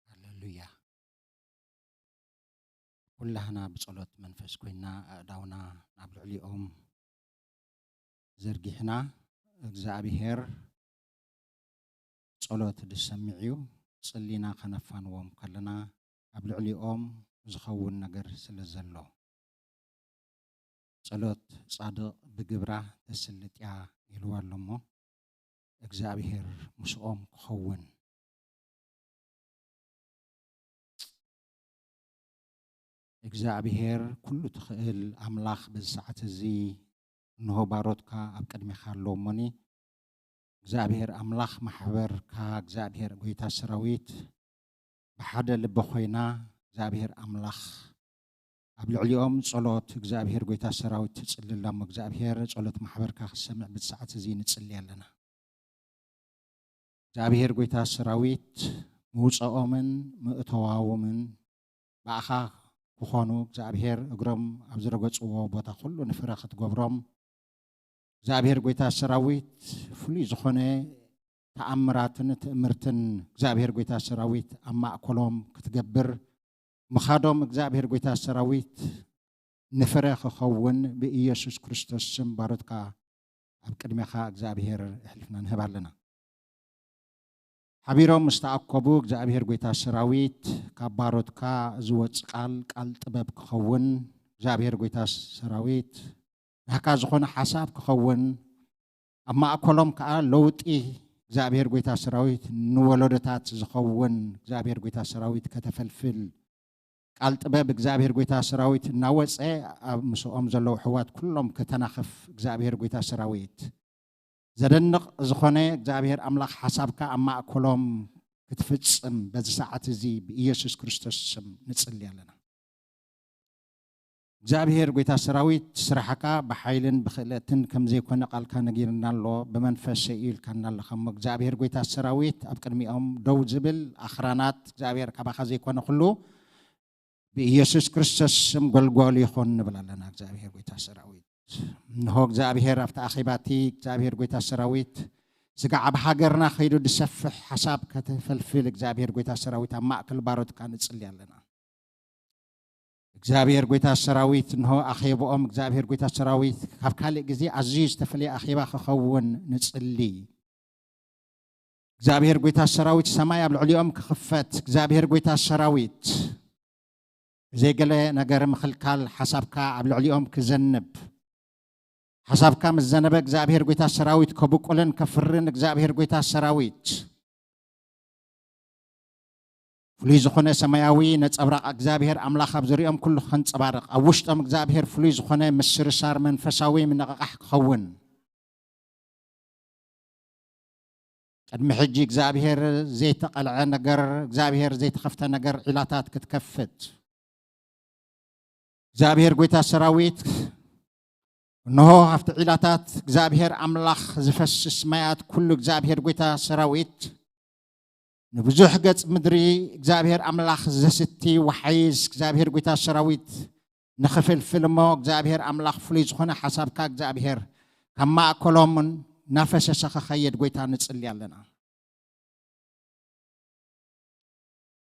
ሃሌሉያ። ኩላህና ብጸሎት መንፈስ ኮይና ኣእዳውና ናብ ልዕሊኦም ዘርጊሕና፣ እግዚኣብሔር ጸሎት ዝሰምዕ እዩ። ጽሊና ከነፋንዎም ከለና ኣብ ልዕሊኦም ዝኸውን ነገር ስለ ዘሎ፣ ጸሎት ጻድቕ ብግብራ ተስልጥ እያ ኢልዋ ኣሎ እሞ፣ እግዚኣብሔር ምስኦም ክኸውን። እግዚኣብሔር ኩሉ ትኽእል ኣምላኽ በዚ ሰዓት እዚ እንሆ ባሮትካ ኣብ ቅድሜኻ ኣለዉ እሞኒ፣ እግዚኣብሔር ኣምላኽ ማሕበርካ፣ እግዚኣብሔር ጎይታ ሰራዊት ብሓደ ልቢ ኮይና እግዚኣብሔር ኣምላኽ ኣብ ልዕሊኦም ጸሎት እግዚኣብሔር ጐይታ ሰራዊት ትጽሊ ኣላ እሞ፣ እግዚኣብሔር ጸሎት ማሕበርካ ክሰምዕ ብቲ ሰዓት እዚ ንጽሊ ኣለና። እግዚኣብሔር ጐይታ ሰራዊት ምውጸኦምን ምእተዋዎምን ብኣኻ ክኾኑ፣ እግዚኣብሔር እግሮም ኣብ ዝረገጽዎ ቦታ ኩሉ ንፍረ ክትገብሮም፣ እግዚኣብሔር ጐይታ ሰራዊት ፍሉይ ዝኾነ ተኣምራትን ትእምርትን እግዚኣብሔር ጐይታ ሰራዊት ኣብ ማእከሎም ክትገብር ምኻዶም፣ እግዚኣብሔር ጐይታ ሰራዊት ንፍረ ክኸውን ብኢየሱስ ክርስቶስ ስም ባሮትካ ኣብ ቅድሜኻ እግዚኣብሔር ኣሕሊፍና ንህብ ኣለና። ሓቢሮም ምስ ተኣከቡ እግዚኣብሔር ጐይታ ሰራዊት ካብ ባሮትካ ዝወጽእ ቃል፣ ቃል ጥበብ ክኸውን፣ እግዚኣብሔር ጐይታ ሰራዊት ናህካ ዝኾነ ሓሳብ ክኸውን፣ ኣብ ማእከሎም ከኣ ለውጢ እግዚኣብሔር ጐይታ ሰራዊት ንወለዶታት ዝኸውን እግዚኣብሔር ጐይታ ሰራዊት ከተፈልፍል፣ ቃል ጥበብ እግዚኣብሔር ጐይታ ሰራዊት እናወጸ ኣብ ምስኦም ዘለዉ ኣሕዋት ኩሎም ከተናኽፍ እግዚኣብሔር ጐይታ ሰራዊት ዘደንቕ ዝኾነ እግዚኣብሔር ኣምላኽ ሓሳብካ ኣብ ማእከሎም ክትፍጽም በዚ ሰዓት እዚ ብኢየሱስ ክርስቶስ ስም ንጽሊ ኣለና። እግዚኣብሔር ጐይታ ሰራዊት ስራሕካ ብሓይልን ብኽእለትን ከም ዘይኮነ ቃልካ ነጊርና ኣሎ፣ ብመንፈሰይ እዩ ኢልካና ኣለኻ እሞ እግዚኣብሔር ጐይታ ሰራዊት ኣብ ቅድሚኦም ደው ዝብል ኣኽራናት እግዚኣብሔር ካባኻ ዘይኮነ ኩሉ ብኢየሱስ ክርስቶስ ስም ጐልጓሉ ይኹን ንብል ኣለና። እግዚኣብሔር ጐይታ ሰራዊት እንሆ እግዚኣብሔር ኣብቲ ኣኼባቲ እግዚኣብሔር ጐይታ ሰራዊት ስጋዕ ኣብ ሃገርና ከይዱ ዝሰፍሕ ሓሳብ ከተፈልፍል እግዚኣብሔር ጐይታ ሰራዊት ኣብ ማእከል ባሮትካ ንጽሊ ኣለና። እግዚኣብሔር ጐይታ ሰራዊት እንሆ ኣኼብኦም እግዚኣብሔር ጐይታ ሰራዊት ካብ ካልእ ግዜ ኣዝዩ ዝተፈለየ ኣኼባ ክኸውን ንጽሊ። እግዚኣብሔር ጐይታ ሰራዊት ሰማይ ኣብ ልዕሊኦም ክኽፈት እግዚኣብሔር ጐይታ ሰራዊት ብዘይ ገለ ነገር ምኽልካል ሓሳብካ ኣብ ልዕሊኦም ክዘንብ ሓሳብካ ምስ ዘነበ እግዚኣብሔር ጐይታ ሰራዊት ከብቁልን ከፍርን እግዚኣብሔር ጐይታ ሰራዊት ፍሉይ ዝኾነ ሰማያዊ ነጸብራቕ እግዚኣብሔር ኣምላኽ ኣብ ዝሪኦም ኩሉ ከንጸባርቕ ኣብ ውሽጦም እግዚኣብሔር ፍሉይ ዝኾነ ምስርሳር መንፈሳዊ ምንቕቓሕ ክኸውን ቅድሚ ሕጂ እግዚኣብሔር ዘይተቐልዐ ነገር እግዚኣብሔር ዘይተኸፍተ ነገር ዒላታት ክትከፍት እግዚኣብሔር ጐይታ ሰራዊት እንሆ ኣብቲ ዒላታት እግዚኣብሔር ኣምላኽ ዝፈስስ ማያት ኩሉ እግዚኣብሔር ጐይታ ሰራዊት ንብዙሕ ገጽ ምድሪ እግዚኣብሔር ኣምላኽ ዘስቲ ወሓይዝ እግዚኣብሔር ጐይታ ሰራዊት ንኽፍልፍል እሞ እግዚኣብሔር ኣምላኽ ፍሉይ ዝኾነ ሓሳብካ እግዚኣብሔር ካብ ማእከሎም እናፈሰሰ ክኸይድ ጐይታ ንጽሊ ኣለና።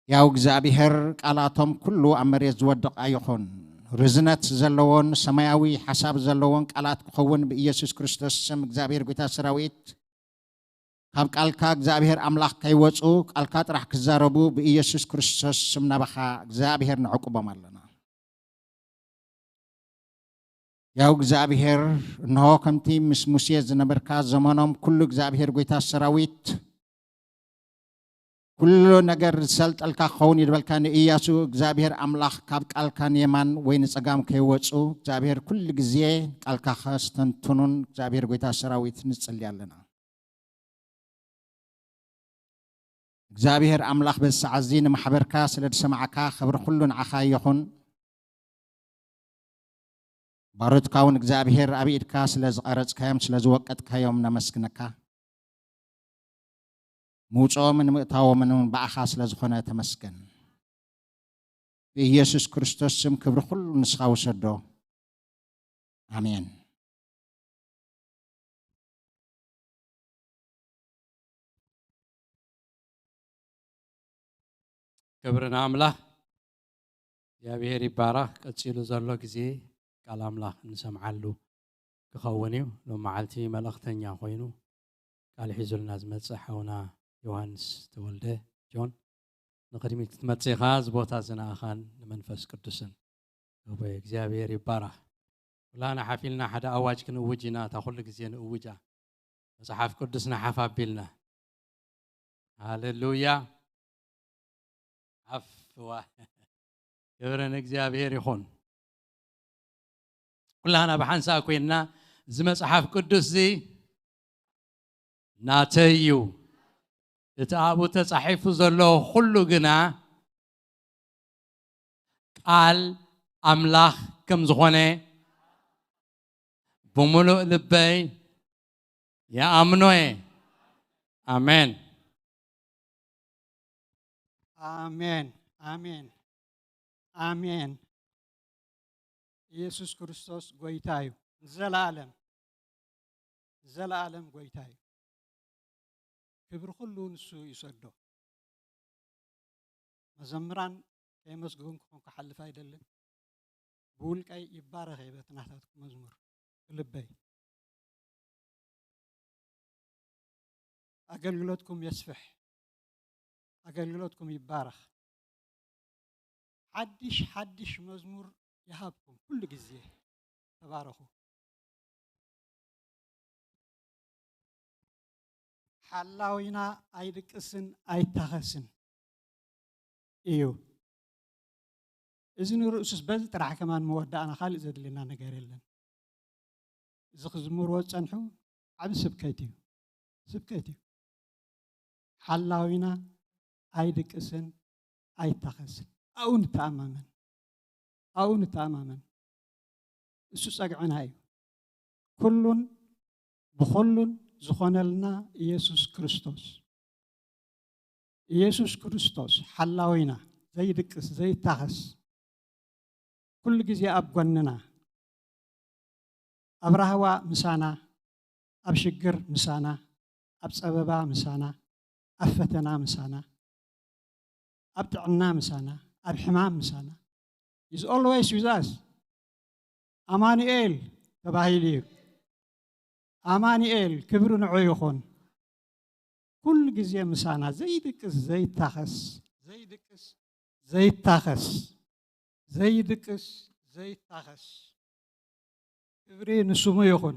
ያው እግዚኣብሔር ቃላቶም ኩሉ ኣብ መሬት ዝወድቕ ኣይኹን ርዝነት ዘለዎን ሰማያዊ ሓሳብ ዘለዎን ቃላት ክኸውን ብኢየሱስ ክርስቶስ ስም እግዚኣብሔር ጐይታ ሰራዊት ካብ ቃልካ እግዚኣብሔር ኣምላኽ ከይወፁ ቃልካ ጥራሕ ክዛረቡ ብኢየሱስ ክርስቶስ ስም ናባኻ እግዚኣብሔር ንዕቁቦም ኣለና። ያው እግዚኣብሔር እንሆ ከምቲ ምስ ሙሴ ዝነበርካ ዘመኖም ኩሉ እግዚኣብሔር ጐይታ ሰራዊት ኩሉ ነገር ዝሰልጠልካ ክኸውን ይድበልካ ንእያሱ እግዚኣብሔር ኣምላኽ ካብ ቃልካ ንየማን ወይ ንጸጋም ከይወፁ እግዚኣብሔር ኩሉ ግዜ ቃልካ ከስተንትኑን እግዚኣብሔር ጐይታ ሰራዊት ንጽሊ ኣለና። እግዚኣብሔር ኣምላኽ በዚ ሰዓት እዚ ንማሕበርካ ስለ ዝሰማዕካ ክብሪ ኩሉ ንዓኻ ይኹን። ባሮትካ እውን እግዚኣብሔር ኣብ ኢድካ ስለ ዝቐረጽካዮም ስለ ዝወቀጥካዮም ነመስግነካ። ምውፅኦምን ምእታዎምን እውን ብኣኻ ስለ ዝኾነ ተመስገን። ብኢየሱስ ክርስቶስ ስም ክብሪ ኩሉ ንስኻ ውሰዶ። ኣሜን። ክብሪ ንኣምላኽ እግዚኣብሔር ይባረኽ። ቀጺሉ ዘሎ ግዜ ቃል ኣምላኽ እንሰምዓሉ ክኸውን እዩ። ሎም መዓልቲ መልእኽተኛ ኮይኑ ቃል ሒዙልና ዝመጽእ ሓውና ዮሃንስ ተወልደ ጆን ንቕድሚት ክትመጽእ ኢኻ። እዚ ቦታ እዚ ንኣኻን ንመንፈስ ቅዱስን ኣቦይ እግዚኣብሔር ይባረኽ። ኩላና ሓፊልና ሓደ ኣዋጅ ክንእውጅ ኢና። እታ ኩሉ ግዜ ንእውጃ መጽሓፍ ቅዱስ ንሓፍ ኣቢልና። ሃሌሉያ። ኣፍዋ። ክብሪ ንእግዚኣብሔር ይኹን። ኩላና ብሓንሳእ ኮይንና እዚ መጽሓፍ ቅዱስ እዚ ናተይ እዩ፣ እቲ ኣብኡ ተጻሒፉ ዘሎ ኩሉ ግና ቃል ኣምላኽ ከም ዝኾነ ብምሉእ ልበይ ይኣምኖ እየ። ኣሜን። ኣሜን፣ ኣሜን፣ ኣሜን። ኢየሱስ ክርስቶስ ጎይታ እዩ። ንዘለኣለም፣ ንዘለኣለም ጎይታ እዩ። ክብሪ ኩሉ ንሱ ይሰዶ። መዘምራን ከየመስገንኩኹም ክሓልፍ ኣይደልን። ብውልቀይ ይባረኽ እየ በቲ ናታትኩም መዝሙር ብልበይ። ኣገልግሎትኩም የስፍሕ፣ ኣገልግሎትኩም ይባረኽ። ሓድሽ ሓድሽ መዝሙር ይሃብኩም ኩሉ ግዜ። ተባረኹ። ሓላዊና ኣይድቅስን ኣይታኸስን እዩ። እዚ ንርእሱስ በዚ ጥራሕ ከማን መወዳእና ካልእ ዘድልየና ነገር የለን። እዚ ክዝምርዎ ዝጸንሑ ዓቢ ስብከት እዩ። ስብከት እዩ። ሓላዊና ኣይድቅስን ኣይታኸስን። ኣብኡ ንተኣማመን። ኣብኡ ንተኣማመን። እሱ ጸግዕና እዩ። ኩሉን ብኹሉን ዝኾነልና ኢየሱስ ክርስቶስ። ኢየሱስ ክርስቶስ ሓላዊና ዘይድቅስ ዘይታኸስ ኩሉ ግዜ ኣብ ጎንና ኣብ ራህዋ ምሳና ኣብ ሽግር ምሳና ኣብ ጸበባ ምሳና ኣብ ፈተና ምሳና ኣብ ጥዕና ምሳና ኣብ ሕማም ምሳና is always with us ኣማኑኤል ተባሂሉ እዩ። ኣማኑኤል ክብሪ ንዑ ይኹን። ኩሉ ግዜ ምሳና ዘይድቅስ ዘይታኸስ ዘይድቅስ ዘይታኸስ ዘይድቅስ ዘይታኸስ ክብሪ ንስሙ ይኹን።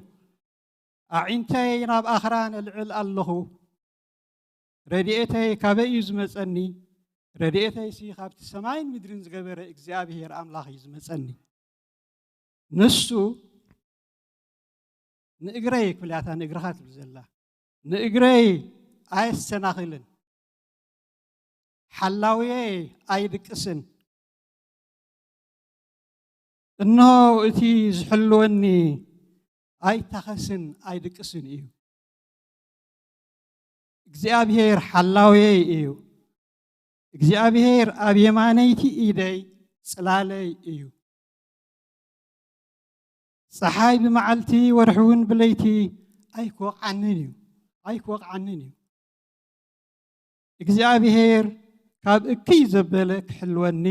ኣዒንተይ ናብ ኣኽራን እልዕል ኣለኹ። ረድኤተይ ካበይ እዩ ዝመጸኒ? ረድኤተይሲ ካብቲ ሰማይን ምድርን ዝገበረ እግዚኣብሔር ኣምላኽ እዩ ዝመጸኒ። ንሱ ንእግረይ ክብል እያ እታ ንእግርኻ ትብል ዘላ። ንእግረይ ኣየሰናኽልን፣ ሓላውየይ ኣይድቅስን። እነሆ እቲ ዝሕልወኒ ኣይታኸስን ኣይድቅስን እዩ። እግዚኣብሔር ሓላውየይ እዩ። እግዚኣብሔር ኣብ የማነይቲ ኢደይ ጽላለይ እዩ። ጸሓይ ብመዓልቲ ወርሒ እውን ብለይቲ ኣይክወቕዓንን እዩ፣ ኣይክወቕዓንን እዩ። እግዚኣብሔር ካብ እክይ ዘበለ ክሕልወኒ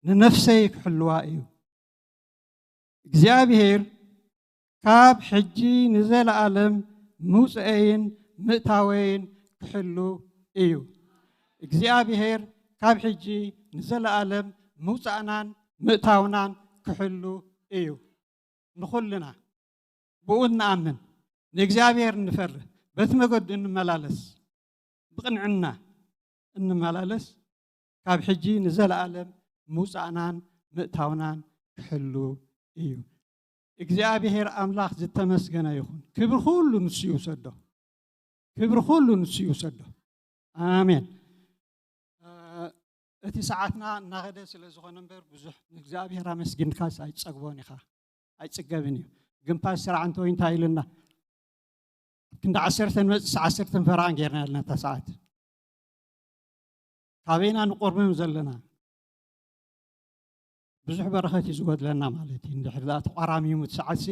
ንነፍሰይ ክሕልዋ እዩ። እግዚኣብሔር ካብ ሕጂ ንዘለኣለም ምውፅአይን ምእታወይን ክሕሉ እዩ። እግዚኣብሔር ካብ ሕጂ ንዘለኣለም ምውፃእናን ምእታውናን ክሕሉ እዩ። ንኹልና ብኡ እንኣምን፣ ንእግዚኣብሔር እንፈርህ፣ በቲ መገዱ እንመላለስ፣ ብቕንዕና እንመላለስ፣ ካብ ሕጂ ንዘለኣለም ምውፃእናን ምእታውናን ክሕሉ እዩ። እግዚኣብሔር ኣምላኽ ዝተመስገነ ይኹን። ክብሪ ኩሉ ንሱ ይውሰዶ። ክብሪ ኩሉ ንሱ ይውሰዶ። ኣሜን። እ፣ እቲ ሰዓትና እናኸደ ስለ ዝኾነ እምበር ብዙሕ ንእግዚኣብሔር ኣመስጊንካስ ኣይትጸግቦን ኢኻ፣ ኣይጽገብን እዩ። ግን ፓስተር ዓንተወይ እንታይ ኢልና? ክንዲ ዓሰርተ ንመጽእ ዓሰርተ ፈረቓን ጌርና ኣለና እታ ሰዓት። ካበይና ንቆርብም ዘለና? ብዙሕ በረኸት እዩ ዝጎድለና ማለት እዩ። እንድሕር ደኣ ተቋራሚሙ እቲ ሰዓትሲ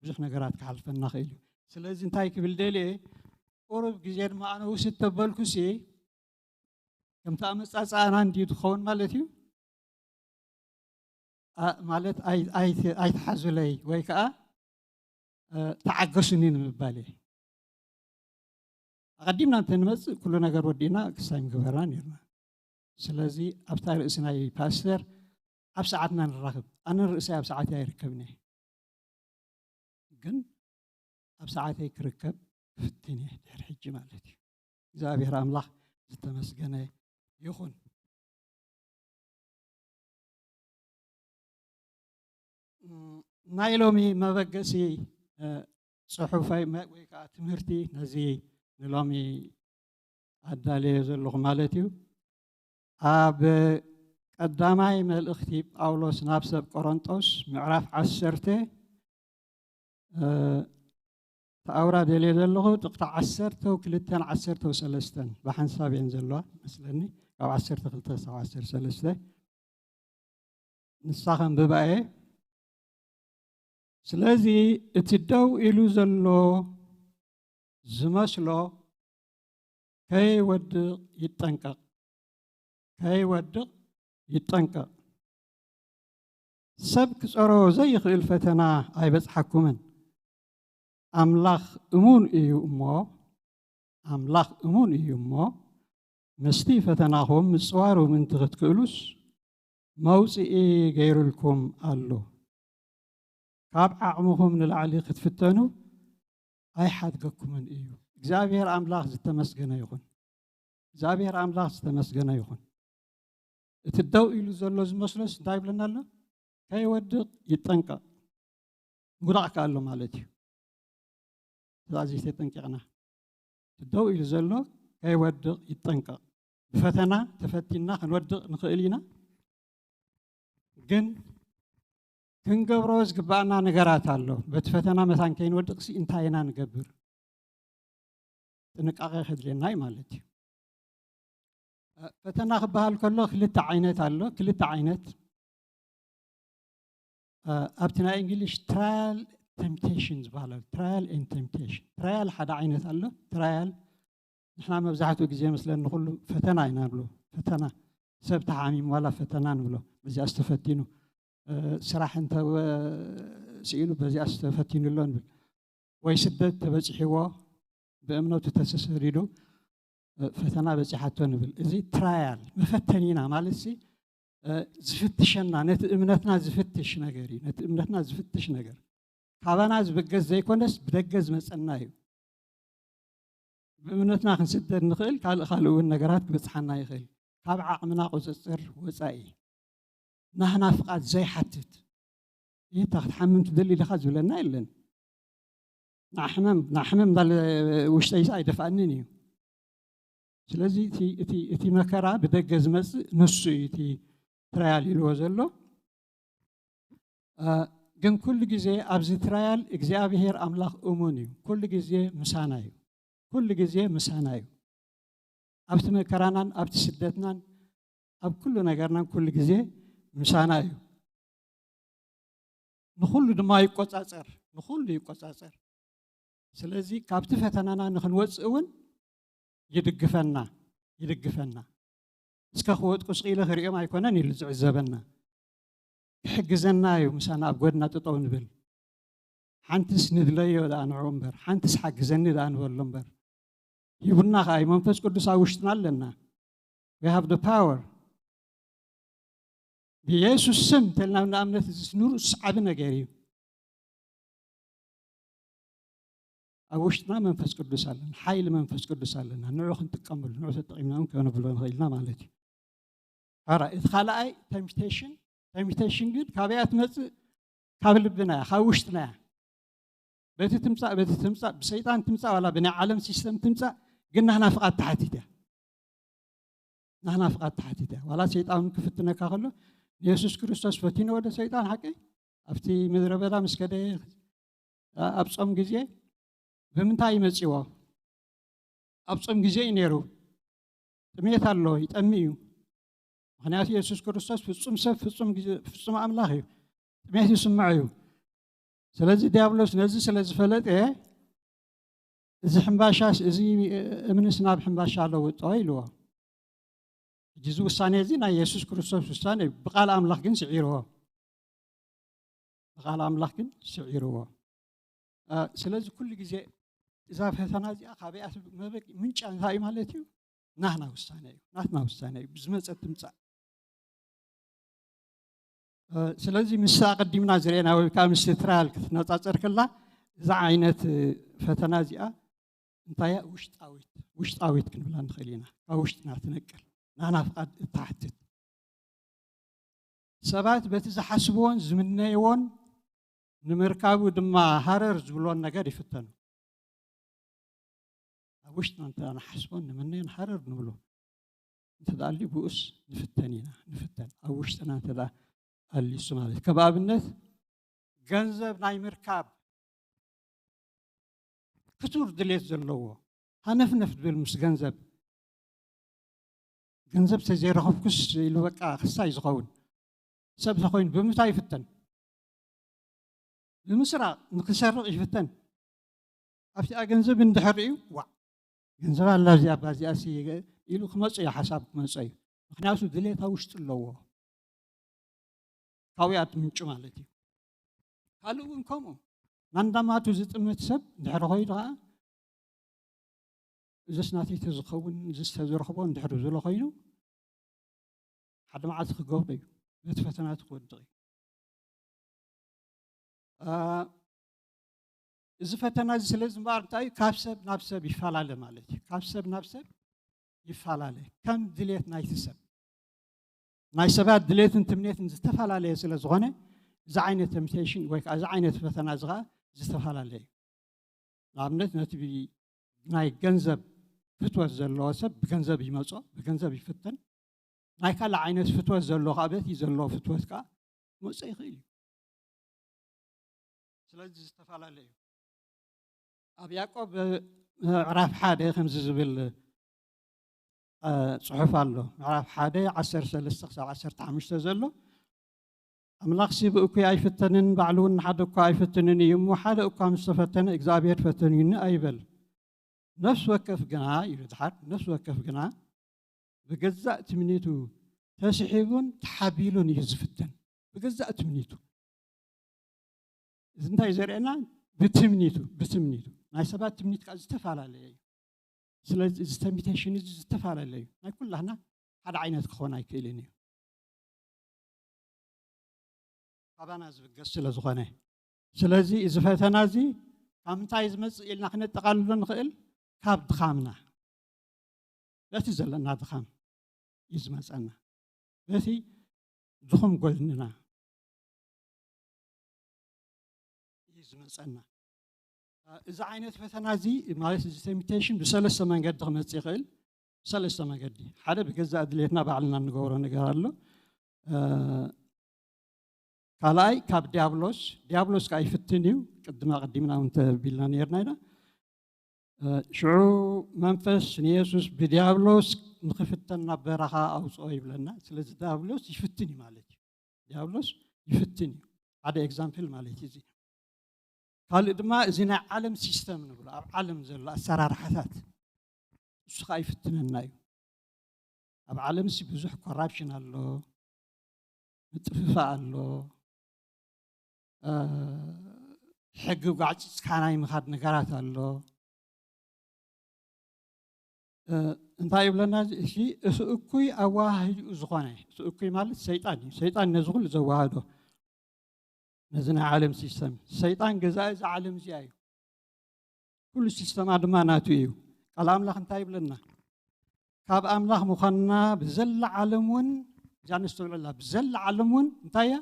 ብዙሕ ነገራት ክሓልፈና ክእል እዩ። ስለዚ እንታይ ክብል ደልየ፣ ቁሩብ ግዜ ድማ ኣነ ውስድ ተበልኩሲ፣ ከምቲ ኣመጻጽኣና እንድዩ ዝኸውን ማለት እዩ። ኣ-፣ ማለት ኣይ-፣ ኣይ-፣ ኣይትሓዙለይ ወይ ከኣ፣ እ፣ ተዓገሱኒ ንምባል እየ። ኣቐዲምና እንተ ንመጽእ ኩሉ ነገር ወዲእና ክሳይ ምግበርና ነይርና። ስለዚ ኣብታ ርእሲ ናይ ፓስተር ኣብ ሰዓትና ንራኸብ። ኣነ ርእሰይ ኣብ ሰዓተይ ኣይርከብን እየ። ግን ኣብ ሰዓተይ ክርከብ ክፍትን እየ ድሕሪ ሕጂ ማለት እዩ። እግዚኣብሔር ኣምላኽ ዝተመስገነ ይኹን። እም፣ ናይ ሎሚ መበገሲ፣ እ፣ ጽሑፈይ መ-፣ ወይ ከኣ ትምህርቲ ነዚ ንሎሚ ኣዳልየ ዘለኹ ማለት እዩ። ኣብ ቀዳማይ መልእኽቲ ጳውሎስ ናብ ሰብ ቆሮንጦስ ምዕራፍ ዓሰርተ፣ እ፣ ተኣውራ ደልየ ዘለኹ ጥቕቲ ዓሰርተ ክልተን ዓሰርተ ሰለስተን ብሓንሳብ እየን ዘለዋ መስለኒ፣ ካብ ዓሰርተ ክልተ ክሳብ ዓሰርተ ሰለስተ። ንሳ ከንብባ እየ። ስለዚ እቲ ደው ኢሉ ዘሎ ዝመስሎ ከይወድቕ ይጠንቀቕ፣ ከይወድቕ ይጠንቀቕ። ሰብ ክጸሮ ዘይኽእል ፈተና ኣይበጽሓኩምን። ኣምላኽ እሙን እዩ እሞ፣ ኣምላኽ እሙን እዩ እሞ፣ ምስቲ ፈተናኹም ምጽዋር ምእንቲ ክትክእሉስ መውጽኢ ገይሩልኩም ኣሎ። ካብ ዓቕምኹም ንላዕሊ ክትፍተኑ ኣይሓድገኩምን እዩ። እግዚኣብሔር ኣምላኽ ዝተመስገነ ይኹን። እግዚኣብሔር ኣምላኽ ዝተመስገነ ይኹን። እቲ ደው ኢሉ ዘሎ ዝመስሎስ እንታይ ይብለና ኣሎ? ከይወድቕ ይጠንቀቕ። ምውዳቕ ከኣ ኣሎ ማለት እዩ። ስለዚ ተጠንቂቕና። እቲ ደው ኢሉ ዘሎ ከይወድቕ ይጠንቀቕ። ብፈተና ተፈቲንና ክንወድቕ ንኽእል ኢና። ግን ክንገብሮ ዝግባኣና ነገራት ኣሎ። በቲ ፈተና መታን ከይንወድቕሲ እንታይ ኢና ንገብር? ጥንቃቄ ከድልየና እዩ ማለት እዩ። እ፣ ፈተና ክበሃል ከሎ ክልተ ዓይነት ኣሎ። ክልተ ዓይነት፣ እ፣ ኣብቲ ናይ እንግሊሽ ትራያል ቴምፕቴሽን ዝበሃል ኣሎ። ትራያል ኤንድ ቴምፕቴሽን። ትራያል ሓደ ዓይነት ኣሎ። ትራያል ንሕና መብዛሕትኡ ግዜ መስለኒ ኩሉ ፈተና ኢና ንብሎ። ፈተና፣ ሰብ ተሓሚሙ ዋላ ፈተና ንብሎ። በዚኣ ዝተፈቲኑ፣ እ፣ ስራሕ እንተ ወ-፣ ስኢኑ በዚኣ ዝተፈቲኑ ኣሎ ንብል። ወይ ስደት ተበጺሕዎ ብእምነቱ ተሰሰዲዱ፣ እ፣ ፈተና በጺሓቶ ንብል። እዚ ትራያል መፈተኒና ማለት ሲ፣ እ፣ ዝፍትሸና፣ ነቲ እምነትና ዝፍትሽ ነገር እዩ። ነቲ እምነትና ዝፍትሽ ነገር ካባና ዝብገስ ዘይኮነስ ብደገ ዝመጸና እዩ። ብእምነትና ክንስደድ ንኽእል፣ ካልእ ካልእ እውን ነገራት ክበጽሓና ይኽእል። ካብ ዓቕምና ቁጽጽር ወጻኢ ናህና ፍቓድ ዘይሓትት። ይህ ክትሓምም ትደሊ ዲኻ ዝብለና የለን። ንሕመም፣ ንሕመም እንዳለ ውሽጠይ ኣይደፍኣንን እዩ። ስለዚ እቲ፣ እቲ፣ እቲ መከራ ብደገ ዝመጽእ ንሱ እዩ፣ እቲ ትራያል ኢልዎ ዘሎ። እ፣ ግን ኩሉ ግዜ ኣብዚ ትራያል እግዚኣብሔር ኣምላኽ እሙን እዩ። ኩሉ ግዜ ምሳና እዩ። ኩሉ ግዜ ምሳና እዩ። ኣብቲ መከራናን ኣብቲ ስደትናን ኣብ ኩሉ ነገርናን ኩሉ ግዜ ምሳና እዩ። ንኹሉ ድማ ይቆጻጸር፣ ንኹሉ ይቆጻጸር። ስለዚ ካብቲ ፈተናና ንኽንወጽእ እውን ይድግፈና፣ ይድግፈና። እስከ ክወድቁ ስቕ ኢለ ክርእዮም ኣይኮነን ኢሉ ዝዕዘበና። ክሕግዘና እዩ ምሳና ኣብ ጎድና ጠጠው ንብል። ሓንትስ ንድለዮ ደኣ ንዕኡ እምበር፣ ሓንትስ ሓግዘኒ ደኣ ንበሎ እምበር። ሂቡና ከኣ እዩ፣ መንፈስ ቅዱስ ኣብ ውሽጥና ኣለና። We have the power። ብየሱስ ስም እንተልና ንኣብነት እዚ ንርእስ ዓቢ ነገር እዩ። ኣብ ውሽጥና መንፈስ ቅዱስ ኣለና፣ ሓይሊ መንፈስ ቅዱስ ኣለና። ንዑ ክንጥቀመሉ፣ ንዑ ተጠቒምና እውን ከነብሎ ንኽእል ኢና ማለት እዩ። ሕራይ፣ እቲ ካልኣይ ተምፕቴሽን፣ ተምፕቴሽን ግን ካበይ እያ ትመጽእ? ካብ ልብና እያ፣ ካብ ውሽጥና እያ። በቲ ትምጻእ፣ በቲ ትምጻእ፣ ብሰይጣን ትምጻእ፣ ዋላ ብናይ ዓለም ሲስተም ትምጻእ፣ ግን ናህና ፍቓድ ተሓቲት እያ። ናህና ፍቓድ ተሓቲት እያ። ዋላ ሰይጣን ክፍትነካ ከሎ፣ ንየሱስ ክርስቶስ ፈቲንዎ ዶ ሰይጣን ሓቂ? ኣብቲ ምድረ በዳ ምስ ከደ፣ ኣብ ጾም ግዜ ብምንታይ እዩ መጺዎ? ኣብ ጾም ግዜ እዩ ነይሩ። ጥሜት ኣሎ፣ ይጠሚ እዩ። ምኽንያቱ የሱስ ክርስቶስ ፍጹም ሰብ፣ ፍጹም ግዜ፣ ፍጹም ኣምላኽ እዩ። ጥሜት ይስምዖ እዩ። ስለዚ ዲያብሎስ ነዚ ስለ ዝፈለጠ፣ "እዚ ሕምባሻስ፣ እዚ እምንስ ናብ ሕምባሻ ለውጦ" ኢልዎ። ሕጂ እዚ ውሳኔ እዚ ናይ የሱስ ክርስቶስ ውሳኔ እዩ። ብቃል ኣምላኽ ግን ስዒርዎ። ብቃል ኣምላኽ ግን ስዒርዎ። እ፣ ስለዚ ኩሉ ግዜ እዛ ፈተና እዚኣ ካበይ እያ ትብ-፣ መበ-፣ ምንጫ እንታይ እዩ ማለት እዩ? ናህና ውሳነ እዩ። ናትና ውሳነ እዩ። ብዝመጸ ትምጻእ። እ፣ ስለዚ ምስቲ ኣቐዲምና ዝረኣና ወይ ከዓ ምስቲ ትራያል ክትነጻጸር ከላ፣ እዛ ዓይነት ፈተና እዚኣ እንታይ እያ? ውሽጣዊት፣ ውሽጣዊት ክንብላ ንኽእል ኢና። ካብ ውሽጥና ትነቅል። ናህና ፍቓድ እትሓትት። ሰባት በቲ ዝሓስብዎን ዝምነይዎን ንምርካቡ ድማ ሃረር ዝብሎን ነገር ይፍተኑ። ኣብ ውሽጥና እንተ ንሓስቦን ንምነዮን ሃረር ንብሎ። እንተ ደኣ ኣልዩ ብኡስ ንፍተን ኢና፣ ንፍት-፣ ይፍተን፣ ኣብ ውሽጥና እንተ ደኣ ኣሊሱ ማለት እዩ። ከም ኣብነት፣ ገንዘብ ናይ ምርካብ ክቱር ድሌት ዘለዎ፣ ሃነፍነፍ ዝብል ምስ ገንዘብ፣ ገንዘብ ተዘይረኸብኩስ ኢሉ በቃ ክሳይ ዝኸውን ሰብ ተኾይኑ ብምንታይ ይፍተን? ብምስራቕ፣ ንክሰርቕ ይፍተን። ኣብቲኣ ገንዘብ እንድሕር ርእዩ፣ ዋዕ፣ ገንዘብ ኣላ እዚኣ፣ ባዚኣ ሲ ኢሉ ክመጾ እዩ፣ ሓሳብ ክመጾ እዩ። ምኽንያቱ ድሌት ኣብ ውሽጡ ኣለዎ። ካብኡ እያ ትምንጩ ማለት እዩ። ካልእ እውን ከምኡ፣ ናንዳማቱ ዝጥምት ሰብ እንድሕር ኮይኑ ከዓ፣ እዚስ ናተይ ተዝኸውን፣ እዚስ ተዝረኽቦ እንድሕር ዝብሎ ኮይኑ፣ ሓደ መዓልቲ ክገብሮ እዩ። በቲ ፈተና እቲ ክወድቕ እዩ። አ፣ እዚ ፈተና እዚ ስለዚ እምበኣር እንታይ እዩ? ካብ ሰብ ናብ ሰብ ይፈላለ ማለት እዩ። ካብ ሰብ ናብ ሰብ ይፈላለ። ከም ድሌት ናይቲ ሰብ። ናይ ሰባት ድሌትን ትምኔትን ዝተፈላለየ ስለ ዝኾነ፣ እዚ ዓይነት ተምፕቴሽን ወይ ከዓ እዚ ዓይነት ፈተና እዚ ከዓ ዝተፈላለየ እዩ። ንኣብነት፣ ነቲ ብ-፣ ናይ ገንዘብ ፍትወት ዘለዎ ሰብ ብገንዘብ ይመጾ፣ ብገንዘብ ይፍተን። ናይ ካልእ ዓይነት ፍትወት ዘለዎ ከዓ በቲ ዘለዎ ፍትወት ከዓ ክመጾ ይኽእል እዩ። ስለዚ ዝተፈላለየ እዩ። ኣብ ያዕቆብ ምዕራፍ ሓደ ከምዚ ዝብል፣ እ፣ ጽሑፍ ኣሎ። ምዕራፍ ሓደ ዓሰርተ ሰለስተ ክሳብ ዓሰርተ ሓሙሽተ ዘሎ፣ ኣምላኽሲ ብእኩይ ኣይፍተንን፣ ባዕሉ እውን ንሓደ እኳ ኣይፍትንን እዩ እሞ፣ ሓደ እኳ ምስ ተፈተነ እግዚኣብሔር ፈተኑኒ ኣይበል። ነፍሲ ወከፍ ግና፣ ኢሉ ድሓር፣ ነፍሲ ወከፍ ግና ብገዛእ ትምኒቱ ተስሒቡን ተሓቢሉን እዩ ዝፍተን። ብገዛእ ትምኒቱ። እዚ እንታይ ዘርእየና? ብትምኒቱ፣ ብትምኒቱ። ናይ ሰባት ትምኒት ከዓ ዝተፈላለየ እዩ። ስለዚ እዚ ተምፕቴሽን እዚ ዝተፈላለየ እዩ። ናይ ኩላህና ሓደ ዓይነት ክኾን ኣይክእልን እዩ። ካባና ዝብገስ ስለ ዝኾነ። ስለዚ እዚ ፈተና እዚ ካብ ምንታይ ዝመጽእ ኢልና ክነጠቓልሎ ንኽእል? ካብ ድኻምና። በቲ ዘለና ድኻም እዩ ዝመጸና። በቲ ድኹም ጎድንና እዩ ዝመጸና። እ፣ እዚ ዓይነት ፈተና እዚ፣ ማለት እዚ ተምፕቴሽን ብሰለስተ መንገዲ ክመጽእ ይኽእል። ሰለስተ መገዲ። ሓደ ብገዛእ ድሌትና ባዕልና እንገብሮ ነገር ኣሎ። እ፣ ካልኣይ ካብ ዲያብሎስ፣ ዲያብሎስ ከዓ ይፍትን እዩ። ቅድም ኣቐዲምና እውን ተቢልና ነይርና ኢና። እ፣ ሽዑ መንፈስ ንየሱስ ብዲያብሎስ ንኽፍተን ናብ በረኻ ኣውፅኦ ይብለና። ስለዚ ዲያብሎስ ይፍትን እዩ ማለት እዩ። ዲያብሎስ ይፍትን እዩ። ሓደ ኤግዛምፕል ማለት እዩ እዚ። ካልእ ድማ እዚ ናይ ዓለም ሲስተም ንብሎ፣ ኣብ ዓለም ዘሎ ኣሰራርሓታት፣ እሱ ከዓ ይፍትነና እዩ። ኣብ ዓለምሲ ብዙሕ ኮራፕሽን ኣሎ፣ ምጥፍፋእ ኣሎ፣ እ፣ ሕጊ ጓዕፂፅካ ናይ ምኻድ ነገራት ኣሎ። እ፣ እንታይ ይብለና እዚ? እሺ፣ እቲ እኩይ ኣወሃሂድኡ ዝኾነ፣ እቲ እኩይ ማለት ሰይጣን እዩ። ሰይጣን ነዚ ኩሉ ዘወሃዶ፣ ነዚ ናይ ዓለም ሲስተም፣ ሰይጣን ገዛኢ እዛ ዓለም እዚኣ እዩ። ኩሉ ሲስተማ ድማ ናቱ እዩ። ቃል ኣምላኽ እንታይ ይብለና? ካብ ኣምላኽ ምዃንና ብዘላ ዓለም እውን፣ እዛ ነስተውዕለላ፣ ብዘላ ዓለም እውን እንታይ እያ?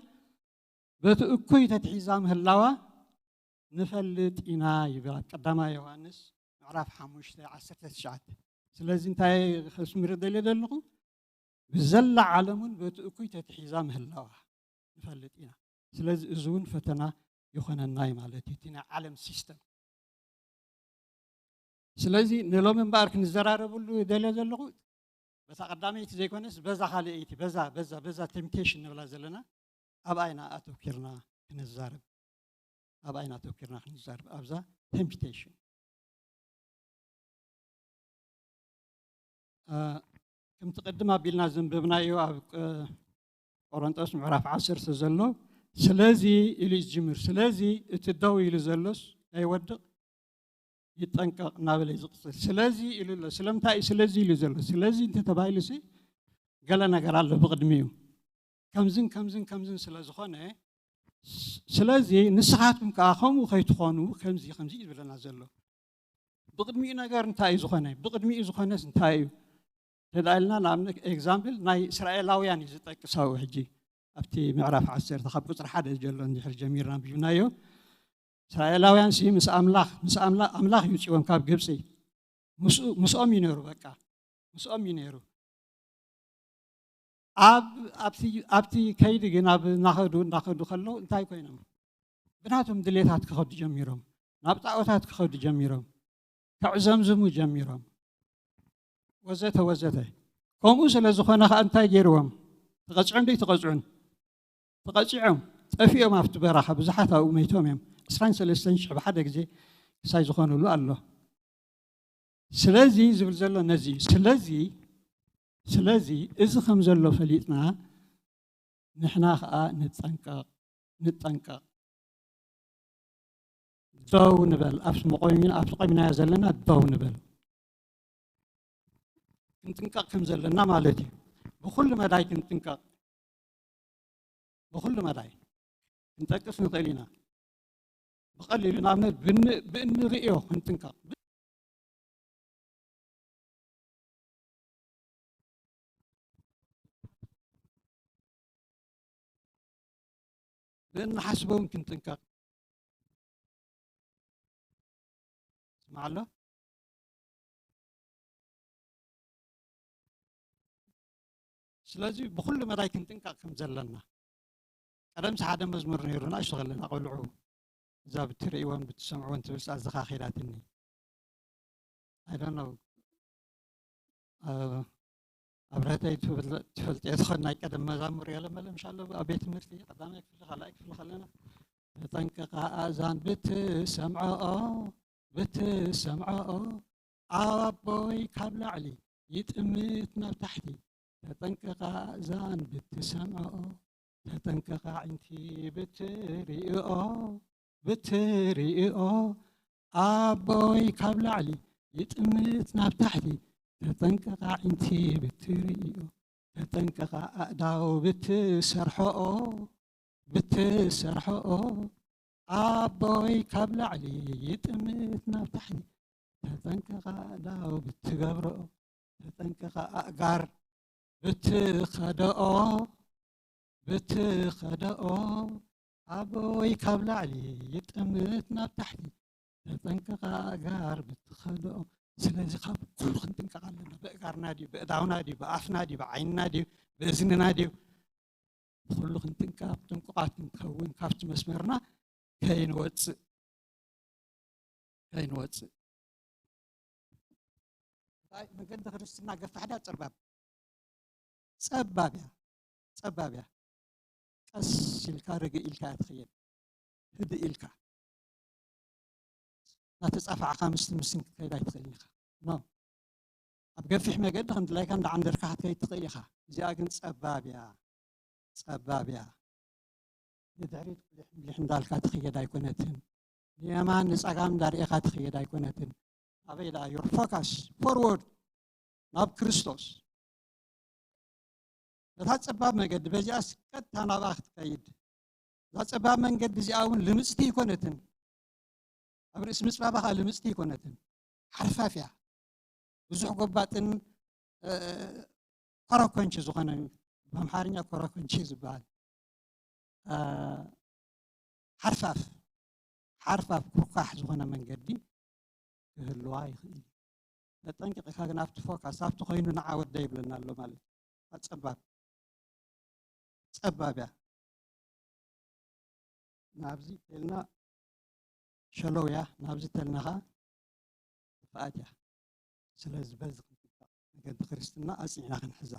በቲ እኩይ ተትሒዛ ምህላዋ ንፈልጥ ኢና ይብል ኣብ ቀዳማይ ዮሃንስ ምዕራፍ ሓሙሽተ ዓሰርተ ትሽዓተ። ስለዚ እንታይ ከስምር ደልየ ዘለኹ? ብዘላ ዓለም እውን በቲ እኩይ ተትሒዛ ምህላዋ ንፈልጥ ኢና። ስለዚ እዚ እውን ፈተና ይኾነና እዩ ማለት እዩ፣ እቲ ናይ ዓለም ሲስተም። ስለዚ ንሎሚ እምበኣር ክንዘራረብሉ ደልየ ዘለኹ፣ በታ ቀዳመይቲ ዘይኮነስ በዛ ካልኣይቲ፣ በዛ፣ በዛ፣ በዛ ቴምፕቴሽን ንብላ ዘለና፣ ኣብኣ ኢና ኣተኪርና ክንዛረብ። ኣብኣ ኢና ኣተኪርና ክንዛረብ፣ ኣብዛ ቴምፕቴሽን። እ፣ ከምቲ ቅድም ኣቢልና ዘንበብናዮ ኣብ፣ እ፣ ቆሮንጦስ ምዕራፍ ዓሰርተ ዘሎ፣ ስለዚ ኢሉ እዩ ዝጅምር። ስለዚ እቲ ደው ኢሉ ዘሎስ ከይወድቕ ይጠንቀቕ እናበለ እዩ ዝቕጽል። ስለዚ ኢሉ ኣሎ። ስለምንታይ እዩ ስለዚ ኢሉ ዘሎ? ስለዚ እንተተባሂሉሲ ገለ ነገር ኣሎ ብቕድሚኡ። ከምዝን ከምዝን ከምዝን ስለ ዝኾነ፣ ስ-፣ ስለዚ ንስኻትኩም ከኣ ከምኡ ከይትኾኑ ከምዚ ከምዚ እዩ ዝብለና ዘሎ። ብቕድሚኡ ነገር እንታይ እዩ ዝኾነ? ብቕድሚኡ ዝኾነስ እንታይ እዩ? እንተ ደኣ ኢልና ንኣብነት ኤግዛምፕል ናይ እስራኤላውያን እዩ ዝጠቅስ ኣብኡ ሕጂ ኣብቲ ምዕራፍ ዓሰርተ ካብ ቁጽሪ ሓደ ዘሎ እንድሕር ጀሚርና ኣንቢብናዮ። እስራኤላውያን ሲ ምስ ኣምላኽ፣ ምስ ኣምላ-፣ ኣምላኽ ይውጽዎም ካብ ግብጺ። ምስኡ፣ ምስኦም እዩ ነይሩ በቃ። ምስኦም እዩ ነይሩ። ኣብ ኣብቲ ኣብቲ ከይዲ ግን ኣብ እናኸዱ እናኸዱ ከለዉ እንታይ ኮይኖም? ብናቶም ድሌታት ክኸዱ ጀሚሮም፣ ናብ ጣዖታት ክኸዱ ጀሚሮም፣ ከዕዘምዝሙ ጀሚሮም፣ ወዘተ ወዘተ። ከምኡ ስለ ዝኾነ ኸዓ እንታይ ገይርዎም? ተቐጽዑ እንዶ ኣይተቐጽዑን? ተቐጺዖም፣ ጠፊኦም ኣብቲ በረኻ፣ ብዙሓት ኣብኡ መይቶም እዮም። ዕስራን ሰለስተን ሽሕ ብሓደ ግዜ ክሳይ ዝኾኑሉ ኣሎ። ስለዚ ዝብል ዘሎ ነዚ እዩ። ስለዚ ስለዚ እዚ ከም ዘሎ ፈሊጥና ንሕና ኸዓ ንጠንቀቕ፣ ንጠንቀቕ። ደው ንበል። ኣብቲ መቆሚ-፣ ኣብቲ ቆሚናዮ ዘለና ደው ንበል። ክንጥንቀቕ ከም ዘለና ማለት እዩ። ብኹሉ መዳይ ክንጥንቀቕ። ብኹሉ መዳይ ክንጠቅስ ንኽእል ኢና። ብቐሊሉ ንኣብነት ብን-፣ ብእንርእዮ ክንጥንቀቕ። ብእንሓስቦም ክንጥንቀቕ። ስማዕ ኣሎ። ስለዚ ብኹሉ መዳይ ክንጥንቀቕ ከም ዘለና። ቀደምስ ሓደ መዝሙር ነይሩና፣ እሱ ከለና ቆልዑ፣ እዛ ብትርእይዎን ብትሰምዕዎን ትብል ኣዘኻኺራትኒ። I don't know። ኣብ፣ ኣብ ራእተይ ትብል-፣ ትፈልጥዮ ትኾን ናይ ቀደም መዛሙር ገለ መለ ምሽ ኣሎ ኣብ ቤት ትምህርቲ ቀዳማይ ክፍሊ ካልኣይ ክፍሊ ከለና፣ "ተጠንቀቓ ኣእዛን ብትሰምዐኦ፣ ብትሰምዐኦ፣ ኣቦይ ካብ ላዕሊ ይጥምት ናብ ታሕቲ፣ ተጠንቀቓ ኣእዛን ብትሰምዐኦ፣ ተጠንቀቓ ኣዒንቲ ብትርእኦ፣ ብትርእኦ፣ ኣቦይ ካብ ላዕሊ ይጥምት ናብ ታሕቲ፣ ተጠንቀቓ ኣዒንቲ ብትርእኦ፣ ተጠንቀቓ ኣእዳው ብትሰርሖኦ፣ ብትሰርሖኦ፣ ኣቦይ ካብ ላዕሊ ይጥምት ናብ ታሕቲ፣ ተጠንቀቓ ኣእዳው ብትገብረኦ፣ ተጠንቀቓ ኣእጋር ብትኸደኦ፣ ብትኸደኦ፣ ኣቦይ ካብ ላዕሊ ይጥምት ናብ ታሕቲ፣ ተጠንቀቓ ኣእጋር ብትኸደኦ። ስለዚ ካብ ኩሉ ክንጥንቀቕ ኣለና። ብእጋርና ድዩ፣ ብእዳውና ድዩ፣ ብኣፍና ድዩ፣ ብዓይንና ድዩ፣ ብእዝንና ድዩ፣ ብኹሉ ክንጥንቀቕ፣ ጥንቁቓት ክንከውን፣ ካብቲ መስመርና ከይንወጽእ፣ ከይንወጽእ። እንታይ መገዲ ክርስትና ገፋሕ ድያ ጸባብ? ጸባብ እያ፣ ጸባብ እያ። ቀስ ኢልካ ርግእ ኢልካ እያ ትኸይድ። ህድእ ኢልካ። እናተጻፋዕካ ምስቲ ምስን ክትከይድ ኣይትኽእልን ኢኻ። ኖ። ኣብ ገፊሕ መገዲ ከም ድላይካ እንዳዓንደርካ ክትከይድ ትኽእል ኢኻ። እዚኣ ግን ጸባብ እያ፣ ጸባብ እያ። ንድሕሪት ቁሊሕ ምሊሕ እንዳልካ ትኽየድ ኣይኮነትን። ንየማን ንጸጋም እንዳርኤኻ ትኽየድ ኣይኮነትን። ኣበይ ደኣ? Your focus forward ናብ ክርስቶስ። ነታ ጸባብ መገዲ በዚኣስ ቀጥታ ናብኣ ክትከይድ። እዛ ጸባብ መንገዲ እዚኣ እውን ልምጽቲ ኣይኮነትን። ኣብ ርእሲ ምጽባባ ኸኣ ልምጽቲ ኣይኮነትን። ሓርፋፍ እያ። ብዙሕ ጎባጥን፣ እ፣ ኮረኮንቺ ዝኾነ፣ ብኣምሓርኛ ኮረኮንቺ ዝበሃል፣ እ፣ ሓርፋፍ፣ ሓርፋፍ ኩርኳሕ ዝኾነ መንገዲ ክህልዋ ይኽእል እዩ። ተጠንቂቕካ ግን ኣብቲ ፎካስ፣ ኣብቲ ኮይኑ ንዓ ወደ ይብለና ኣሎ ማለት እዩ። ጸባብ፣ ጸባብ እያ። ናብዚ ተልና ሸለው እያ፣ ናብዚ ተልና ኸዓ ጥፍኣት እያ። ስለዚ በዚ ክንጥንቀቕ፣ መገዲ ክርስትና ኣጽኒዕና ክንሕዛ።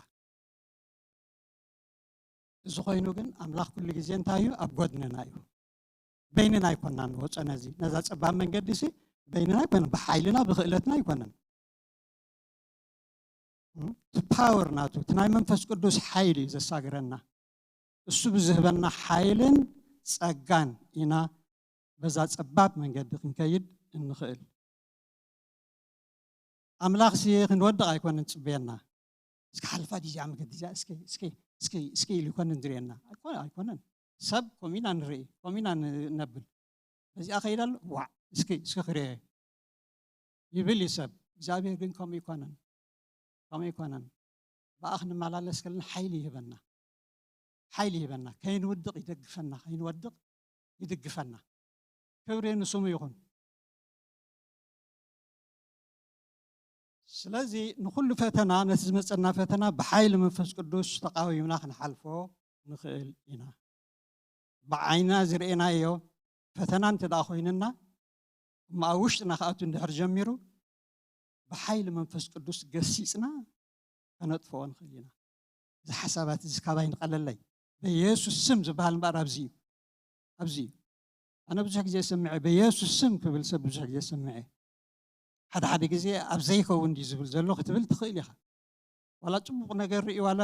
እዚ ኮይኑ ግን ኣምላኽ ኩሉ ግዜ እንታይ እዩ? ኣብ ጎድንና እዩ። በይንና ኣይኮናን ንወጾ ነዚ፣ ነዛ ጸባብ መንገዲ ሲ በይንና ኣይኮነን፣ ብሓይልና ብኽእለትና ኣይኮነን። እም፣ እቲ ፓወር ናቱ፣ እቲ ናይ መንፈስ ቅዱስ ሓይሊ እዩ ዘሳግረና። እሱ ብዝህበና ሓይልን ጸጋን ኢና በዛ ጸባብ መንገዲ ክንከይድ እንኽእል። ኣምላኽሲ ክንወድቕ ኣይኮነን ዝጽበየና። እስኪ ሓልፋ ድዩ እዚኣ መገዲ እዚኣ? እስኪ፣ እስኪ፣ እስኪ፣ እስኪ ኢሉ ይኮነን ዝርእየና? ኣይኮ-፣ ኣይኮነን። ሰብ ከምኡ ኢና ንርኢ፣ ከምኡ ኢና ን-፣ ነብል። በዚኣ ከይድ ኣሎ፣ ዋዕ፣ እስኪ፣ እስኪ ክርእየ ይብል እዩ ሰብ። እግዚኣብሔር ግን ከምኡ ኣይኮነን። ከምኡ ኣይኮነን። ብኣ ክንመላለስ ከለና ሓይሊ ይህበና። ሓይሊ ይህበና። ከይንውድቕ ይደግፈና፣ ከይንወድቕ ይድግፈና። ክብሪ ንስሙ ይኹን። ስ-፣ ስለዚ ንኹሉ ፈተና፣ ነቲ ዝመጸና ፈተና ብሓይሊ መንፈስ ቅዱስ ተቓዊምና ክንሓልፎ ንኽእል ኢና። ብዓይና ዝርእናዮ ፈተና እንተ ደኣ ኮይንና፣ እሞ ኣብ ውሽጥና ክኣቱ እንድሕር ጀሚሩ፣ ብሓይሊ መንፈስ ቅዱስ ገሲጽና ከነጥፍኦ ንኽእል ኢና። እዚ ሓሳባት እዚ ካባይ ንቐለለይ። በየሱስ ስም ዝበሃል እምበኣር ኣብዚ እዩ። ኣብዚ እዩ። ኣነ ብዙሕ ግዜ ሰምዐ፣ በየሱስ ስም ክብል ሰብ ብዙሕ ግዜ ሰምዐ። ሓደ ሓደ ግዜ ኣብ ዘይከውን ድዩ ዝብል ዘሎ ክትብል ትኽእል ኢኻ። ዋላ ጽቡቕ ነገር ርኢ፣ ዋላ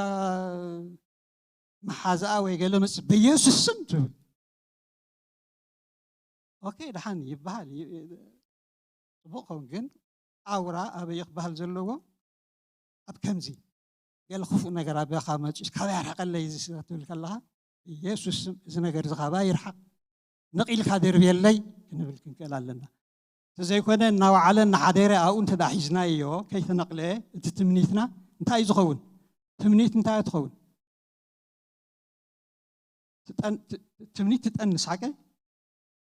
መሓዛኣ ወይ ገለ መጽ-፣ በየሱስ ስም ትብል። ኦኬ፣ ደሓን ይበሃል። ይ-፣ ጽቡቕ ኸውን፣ ግን ኣውራ ኣበይ ክበሃል ዘለዎ? ኣብ ከምዚ ገለ ክፉእ ነገር ኣበኻ መጺኡስ ካበይ ኣርሕቐለይ እዚ ስለ ትብል ከለኻ፣ በየሱስ ስም እዚ ነገር እዚ ካባይ ይርሓቕ፣ ነቒልካ ደርብየለይ ክንብል ክንክእል ኣለና። እንተዘይኮነ እናወዓለ እናሓደረ ኣብኡ እንተ ደኣ ሒዝናዮ ከይተነቕለ፣ እቲ ትምኒትና እንታይ እዩ ዝኸውን? ትምኒት እንታይ እያ ትኸውን? ትጠን-፣ ት-፣ ትምኒት ትጠንስ፣ ሓቀይ?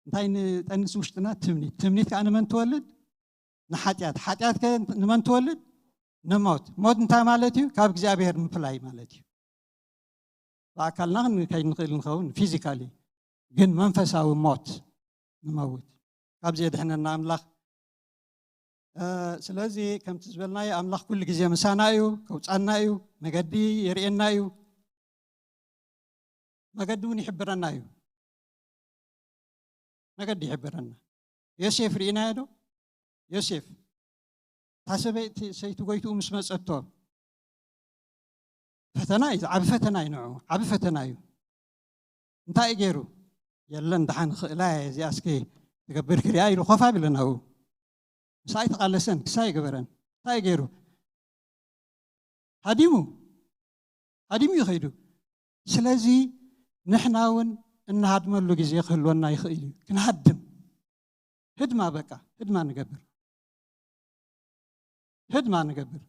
እንታይ ንጠንስ ውሽጥና? ትምኒት። ትምኒት ከኣ ንመን ትወልድ? ንሓጢኣት። ሓጢኣት ከ ንመን ትወልድ? ንሞት። ሞት እንታይ ማለት እዩ? ካብ እግዚኣብሔር ምፍላይ ማለት እዩ። ብኣካልና ክን-፣ ከይንኽእል ንኸውን፣ ፊዚካሊ፣ ግን መንፈሳዊ ሞት ንመውት። ካብዚ የድሕነና ኣምላኽ። እ፣ ስለዚ ከምቲ ዝበልናዮ፣ ኣምላኽ ኩሉ ግዜ ምሳና እዩ፣ ከውጻና እዩ፣ መገዲ የርእየና እዩ፣ መገዲ እውን ይሕብረና እዩ። መገዲ ይሕብረና። ዮሴፍ ርኢናዮ ዶ? ዮሴፍ፣ እታ ሰበይቲ፣ ሰይቲ ጎይትኡ ምስ መጸቶ፣ ፈተና እዩ፣ ዓቢ ፈተና እዩ፣ ንዑ ዓቢ ፈተና እዩ። እንታይ እዩ ገይሩ? የለን፣ ደሓን ክእላ እየ እዚኣ፣ እስኪ ትገብር ክሪኣ ኢሉ ኮፍ ኣቢሉ ናብኡ። ምስኣ ኣይተቓለሰን፣ ክሳይ ኣይገበረን። እንታይ እዩ ገይሩ? ሃዲሙ፣ ሃዲሙ እዩ ከይዱ። ስለዚ ንሕና እውን እንሃድመሉ ግዜ ክህልወና ይኽእል እዩ። ክንሃድም፣ ህድማ፣ በቃ ህድማ ንገብር፣ ህድማ ንገብር።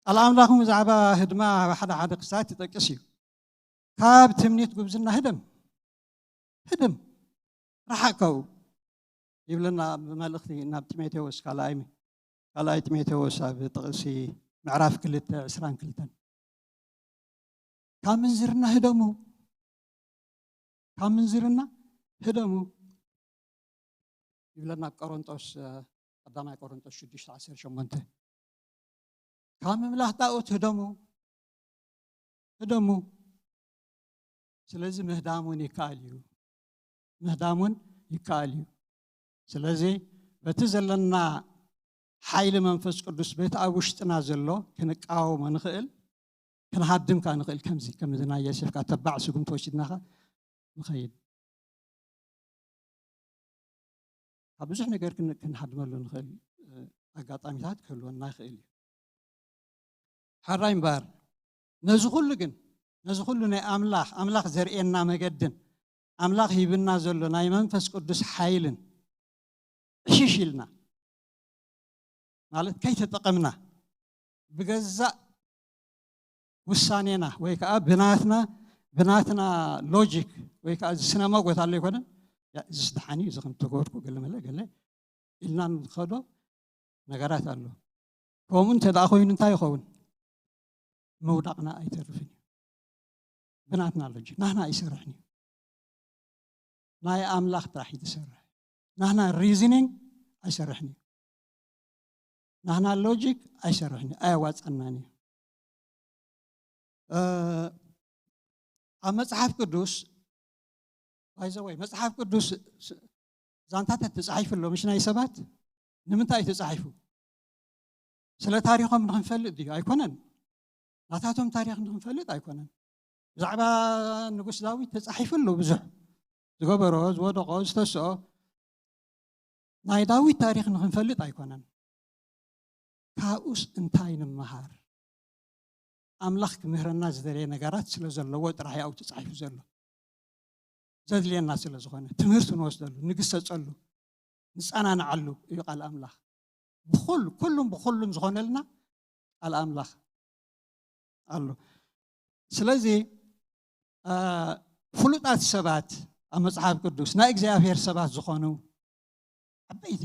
ቃል ኣምላኽ ብዛዕባ ህድማ ኣብ ሓደ ሓደ ክሳት ይጠቅስ እዩ። ካብ ትምኒት ጉብዝና ህደም፣ ህደም፣ ርሓቕ ካብኡ ይብለና ብመልእኽቲ ናብ ጢሞቴዎስ፣ ካልኣይ፣ ካልኣይ ጢሞቴዎስ ኣብ ጥቕሲ ምዕራፍ ክልተ ዕስራን ክልተን። ካብ ምንዝርና ህደሙ፣ ካብ ምንዝርና ህደሙ ይብለና ኣብ ቆሮንጦስ፣ እ፣ ቀዳማይ ቆሮንጦስ ሽዱሽተ ዓሰርተ ሸሞንተ። ካብ ምምላኽ ጣኦት ህደሙ፣ ህደሙ። ስለዚ ምህዳም እውን ይከኣል እዩ። ምህዳም እውን ይከኣል እዩ። ስለዚ በቲ ዘለና ሓይሊ መንፈስ ቅዱስ፣ በቲ ኣብ ውሽጥና ዘሎ ክንቃወሞ ንኽእል፣ ክንሃድም ከኣ ንኽእል። ከምዚ፣ ከምዚ ናይ ዮሴፍ ከኣ ተባዕ ስጉምቲ ወሲድና ከኣ ንኸይድ። ካብ ብዙሕ ነገር ክን-፣ ክንሃድመሉ ንኽእል፣ እ፣ ኣጋጣሚታት ክህልወና ይኽእል እዩ። ሕራይ እምበኣር፣ ነዚ ኩሉ ግን፣ ነዚ ኩሉ ናይ ኣምላኽ፣ ኣምላኽ ዘርእየና መገድን ኣምላኽ ሂብና ዘሎ ናይ መንፈስ ቅዱስ ሓይልን ዕሽሽ ኢልና፣ ማለት ከይተጠቐምና፣ ብገዛእ ውሳኔና ወይ ከዓ ብናትና፣ ብናትና ሎጂክ ወይ ከዓ እዚ ስነ መጎት ኣሎ ኣይኮነን? ያ፣ እዚስ ደሓን እዩ፣ እዚ ከም ተገበርኩ ገለ መለ ገለ ኢልና ንኸዶ ነገራት ኣሎ። ከምኡ እንተ ደኣ ኮይኑ እንታይ ይኸውን? ምውዳቕና ኣይተርፍን እዩ። ብናትና ሎጂክ ናህና ኣይሰርሕን እዩ። ናይ ኣምላኽ ጥራሕ እዩ ዝሰርሕ። ናህና ሪዝኒንግ ኣይሰርሕን እዩ። ናህና ሎጂክ ኣይሰርሕን እዩ፣ ኣየዋጸናን እዩ። እ፣ ኣብ መጽሓፍ ቅዱስ፣ ባይ ዘ ወይ፣ መጽሓፍ ቅዱስ ስ-፣ ዛንታታት ተጻሒፉ ኣሎ፣ ምሽ ናይ ሰባት። ንምንታይ እዩ ተጻሒፉ? ስለ ታሪኾም ንኽንፈልጥ ድዩ? ኣይኮነን። ናታቶም ታሪኽ ንኽንፈልጥ ኣይኮነን። ብዛዕባ ንጉስ ዳዊት ተጻሒፉ ኣሎ ብዙሕ። ዝገበሮ፣ ዝወደቆ፣ ዝተስኦ። ናይ ዳዊት ታሪኽ ንኽንፈልጥ ኣይኮነን። ካብኡስ እንታይ ንምሃር? ኣምላኽ ክምህረና ዝደለየ ነገራት ስለ ዘለዎ ጥራሕ እዩ ኣብኡ ተጻሒፉ ዘሎ። ዘድልየና ስለ ዝኾነ፣ ትምህርቲ ንወስደሉ፣ ንግሰጸሉ፣ ንጸናንዓሉ እዩ ቃል ኣምላኽ። ብኹሉ፣ ኩሉም ብኹሉም ዝኾነልና ቃል ኣምላኽ ኣሎ። ስለዚ፣ አ፣ ፍሉጣት ሰባት ኣብ መጽሓፍ ቅዱስ፣ ናይ እግዚኣብሔር ሰባት ዝኾኑ ዓበይቲ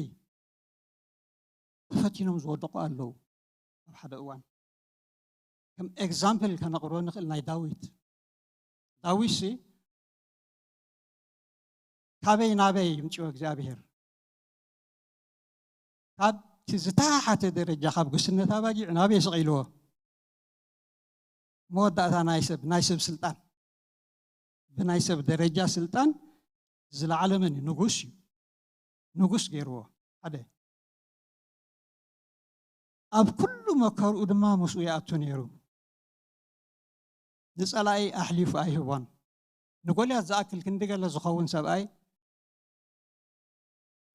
ተፈቲኖም ዝወደቁ ኣለዉ። ብሓደ እዋን። ከም ኤግዛምፕል ከነቕርቦ ንኽእል ናይ ዳዊት። ዳዊት ሲ ካበይ ናበይ ይምፅዮ እግዚኣብሔር? ካብቲ ዝተሓሓተ ደረጃ፣ ካብ ጉስነት ኣባጊዕ ናበይ ስቕ ኢልዎ? መወዳእታ ናይ ሰብ፣ ናይ ሰብ ስልጣን፣ ብናይ ሰብ ደረጃ ስልጣን ዝለዓለ መን እዩ? ንጉስ እዩ። ንጉስ ገይርዎ። ሓደ ኣብ ኩሉ መከርኡ ድማ ምስኡ ይኣቱ ነይሩ። ንጸላኢ ኣሕሊፉ ኣይህቦን። ንጎልያት ዝኣክል ክንዲ ገለ ዝኸውን ሰብኣይ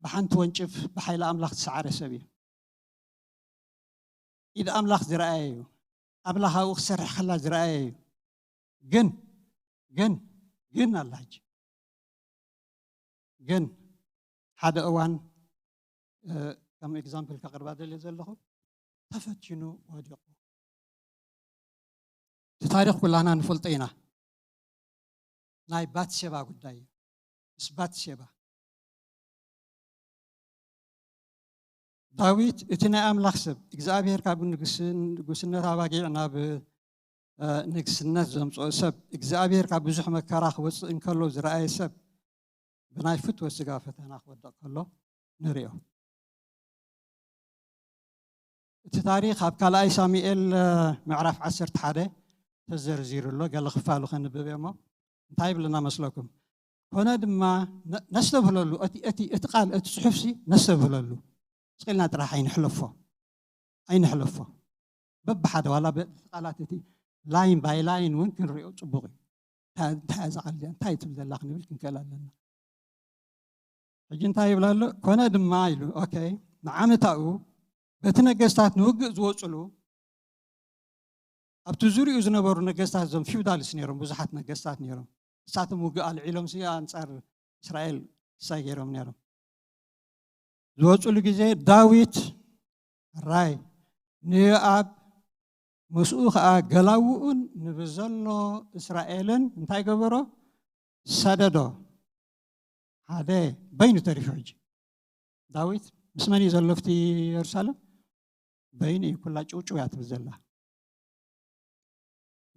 ብሓንቲ ወንጭፍ ብሓይሊ ኣምላኽ ዝሰዓረ ሰብ እዩ። ኢድ ኣምላኽ ዝረኣየ እዩ። ኣምላኽ ኣብኡ ክሰርሕ ከላ ዝረኣየ እዩ። ግን ግን ግን ኣላ ሕጂ። ግን ሓደ እዋን፣ እ፣ ከም ኤግዛምፕል ከቕርባ ደልየ ዘለኹ፣ ተፈቲኑ ወዲቑ። እቲ ታሪኽ ኩላና ንፈልጦ ኢና። ናይ ባትሴባ ጉዳይ እዩ። ምስ ባትሴባ ዳዊት እቲ ናይ ኣምላኽ ሰብ እግዚኣብሔር ካብ ንግስ-፣ ንጉስነት ኣባጊዕ ናብ፣ እ፣ ንግስነት ዘምጽኦ ሰብ፣ እግዚኣብሔር ካብ ብዙሕ መከራ ክወጽእ እንከሎ ዝረኣየ ሰብ፣ ብናይ ፍትወት ስጋ ፈተና ክወድቕ ከሎ ንርእዮ። እቲ ታሪኽ ኣብ ካልኣይ ሳሙኤል፣ እ፣ ምዕራፍ ዓሰርተ ሓደ ተዘርዚሩ ኣሎ። ገለ ክፋሉ ከንብብ እየ እሞ እንታይ ይብለና መስለኩም? ኮነ ድማ ነ-፣ ነስተብህለሉ፣ እቲ፣ እቲ፣ እቲ ቃል፣ እቲ ጽሑፍሲ ነስተብህለሉ። ስቕ ኢልና ጥራሕ ኣይንሕለፎ፣ ኣይንሕለፎ። በብሓደ ዋላ በቲ ቃላት እቲ ላይን ባይ ላይን እውን ክንሪኦ ጽቡቕ እዩ። እንታይ፣ እንታይ እያ እዛ ቃል እዚኣ? እንታይ ትብል ዘላ ክንብል ክንክእል ኣለና። ሕጂ እንታይ ይብል ኣሎ? ኮነ ድማ ኢሉ፣ ኦኬ፣ ንዓመታኡ በቲ ነገስታት ንውግእ ዝወጽሉ፣ ኣብቲ ዙሪኡ ዝነበሩ ነገስታት፣ እዞም ፊውዳልስ ነይሮም፣ ብዙሓት ነገስታት ነይሮም። ንሳቶም ውግእ ኣልዒሎም ሲ ኣንጻር እስራኤል እንታይ ገይሮም ነይሮም? ዝወጽሉ ግዜ ዳዊት ራይ ንዮኣብ ምስኡ ኸኣ ገላውኡን ንብዘሎ እስራኤልን እንታይ ገበሮ? ሰደዶ። ሓደ በይኑ ተሪፉ። ሕጂ ዳዊት ምስ መን እዩ ዘሎ ኣብቲ የሩሳሌም? በይኑ እዩ። ኩላ ጭውጭው እያ ትብል ዘላ።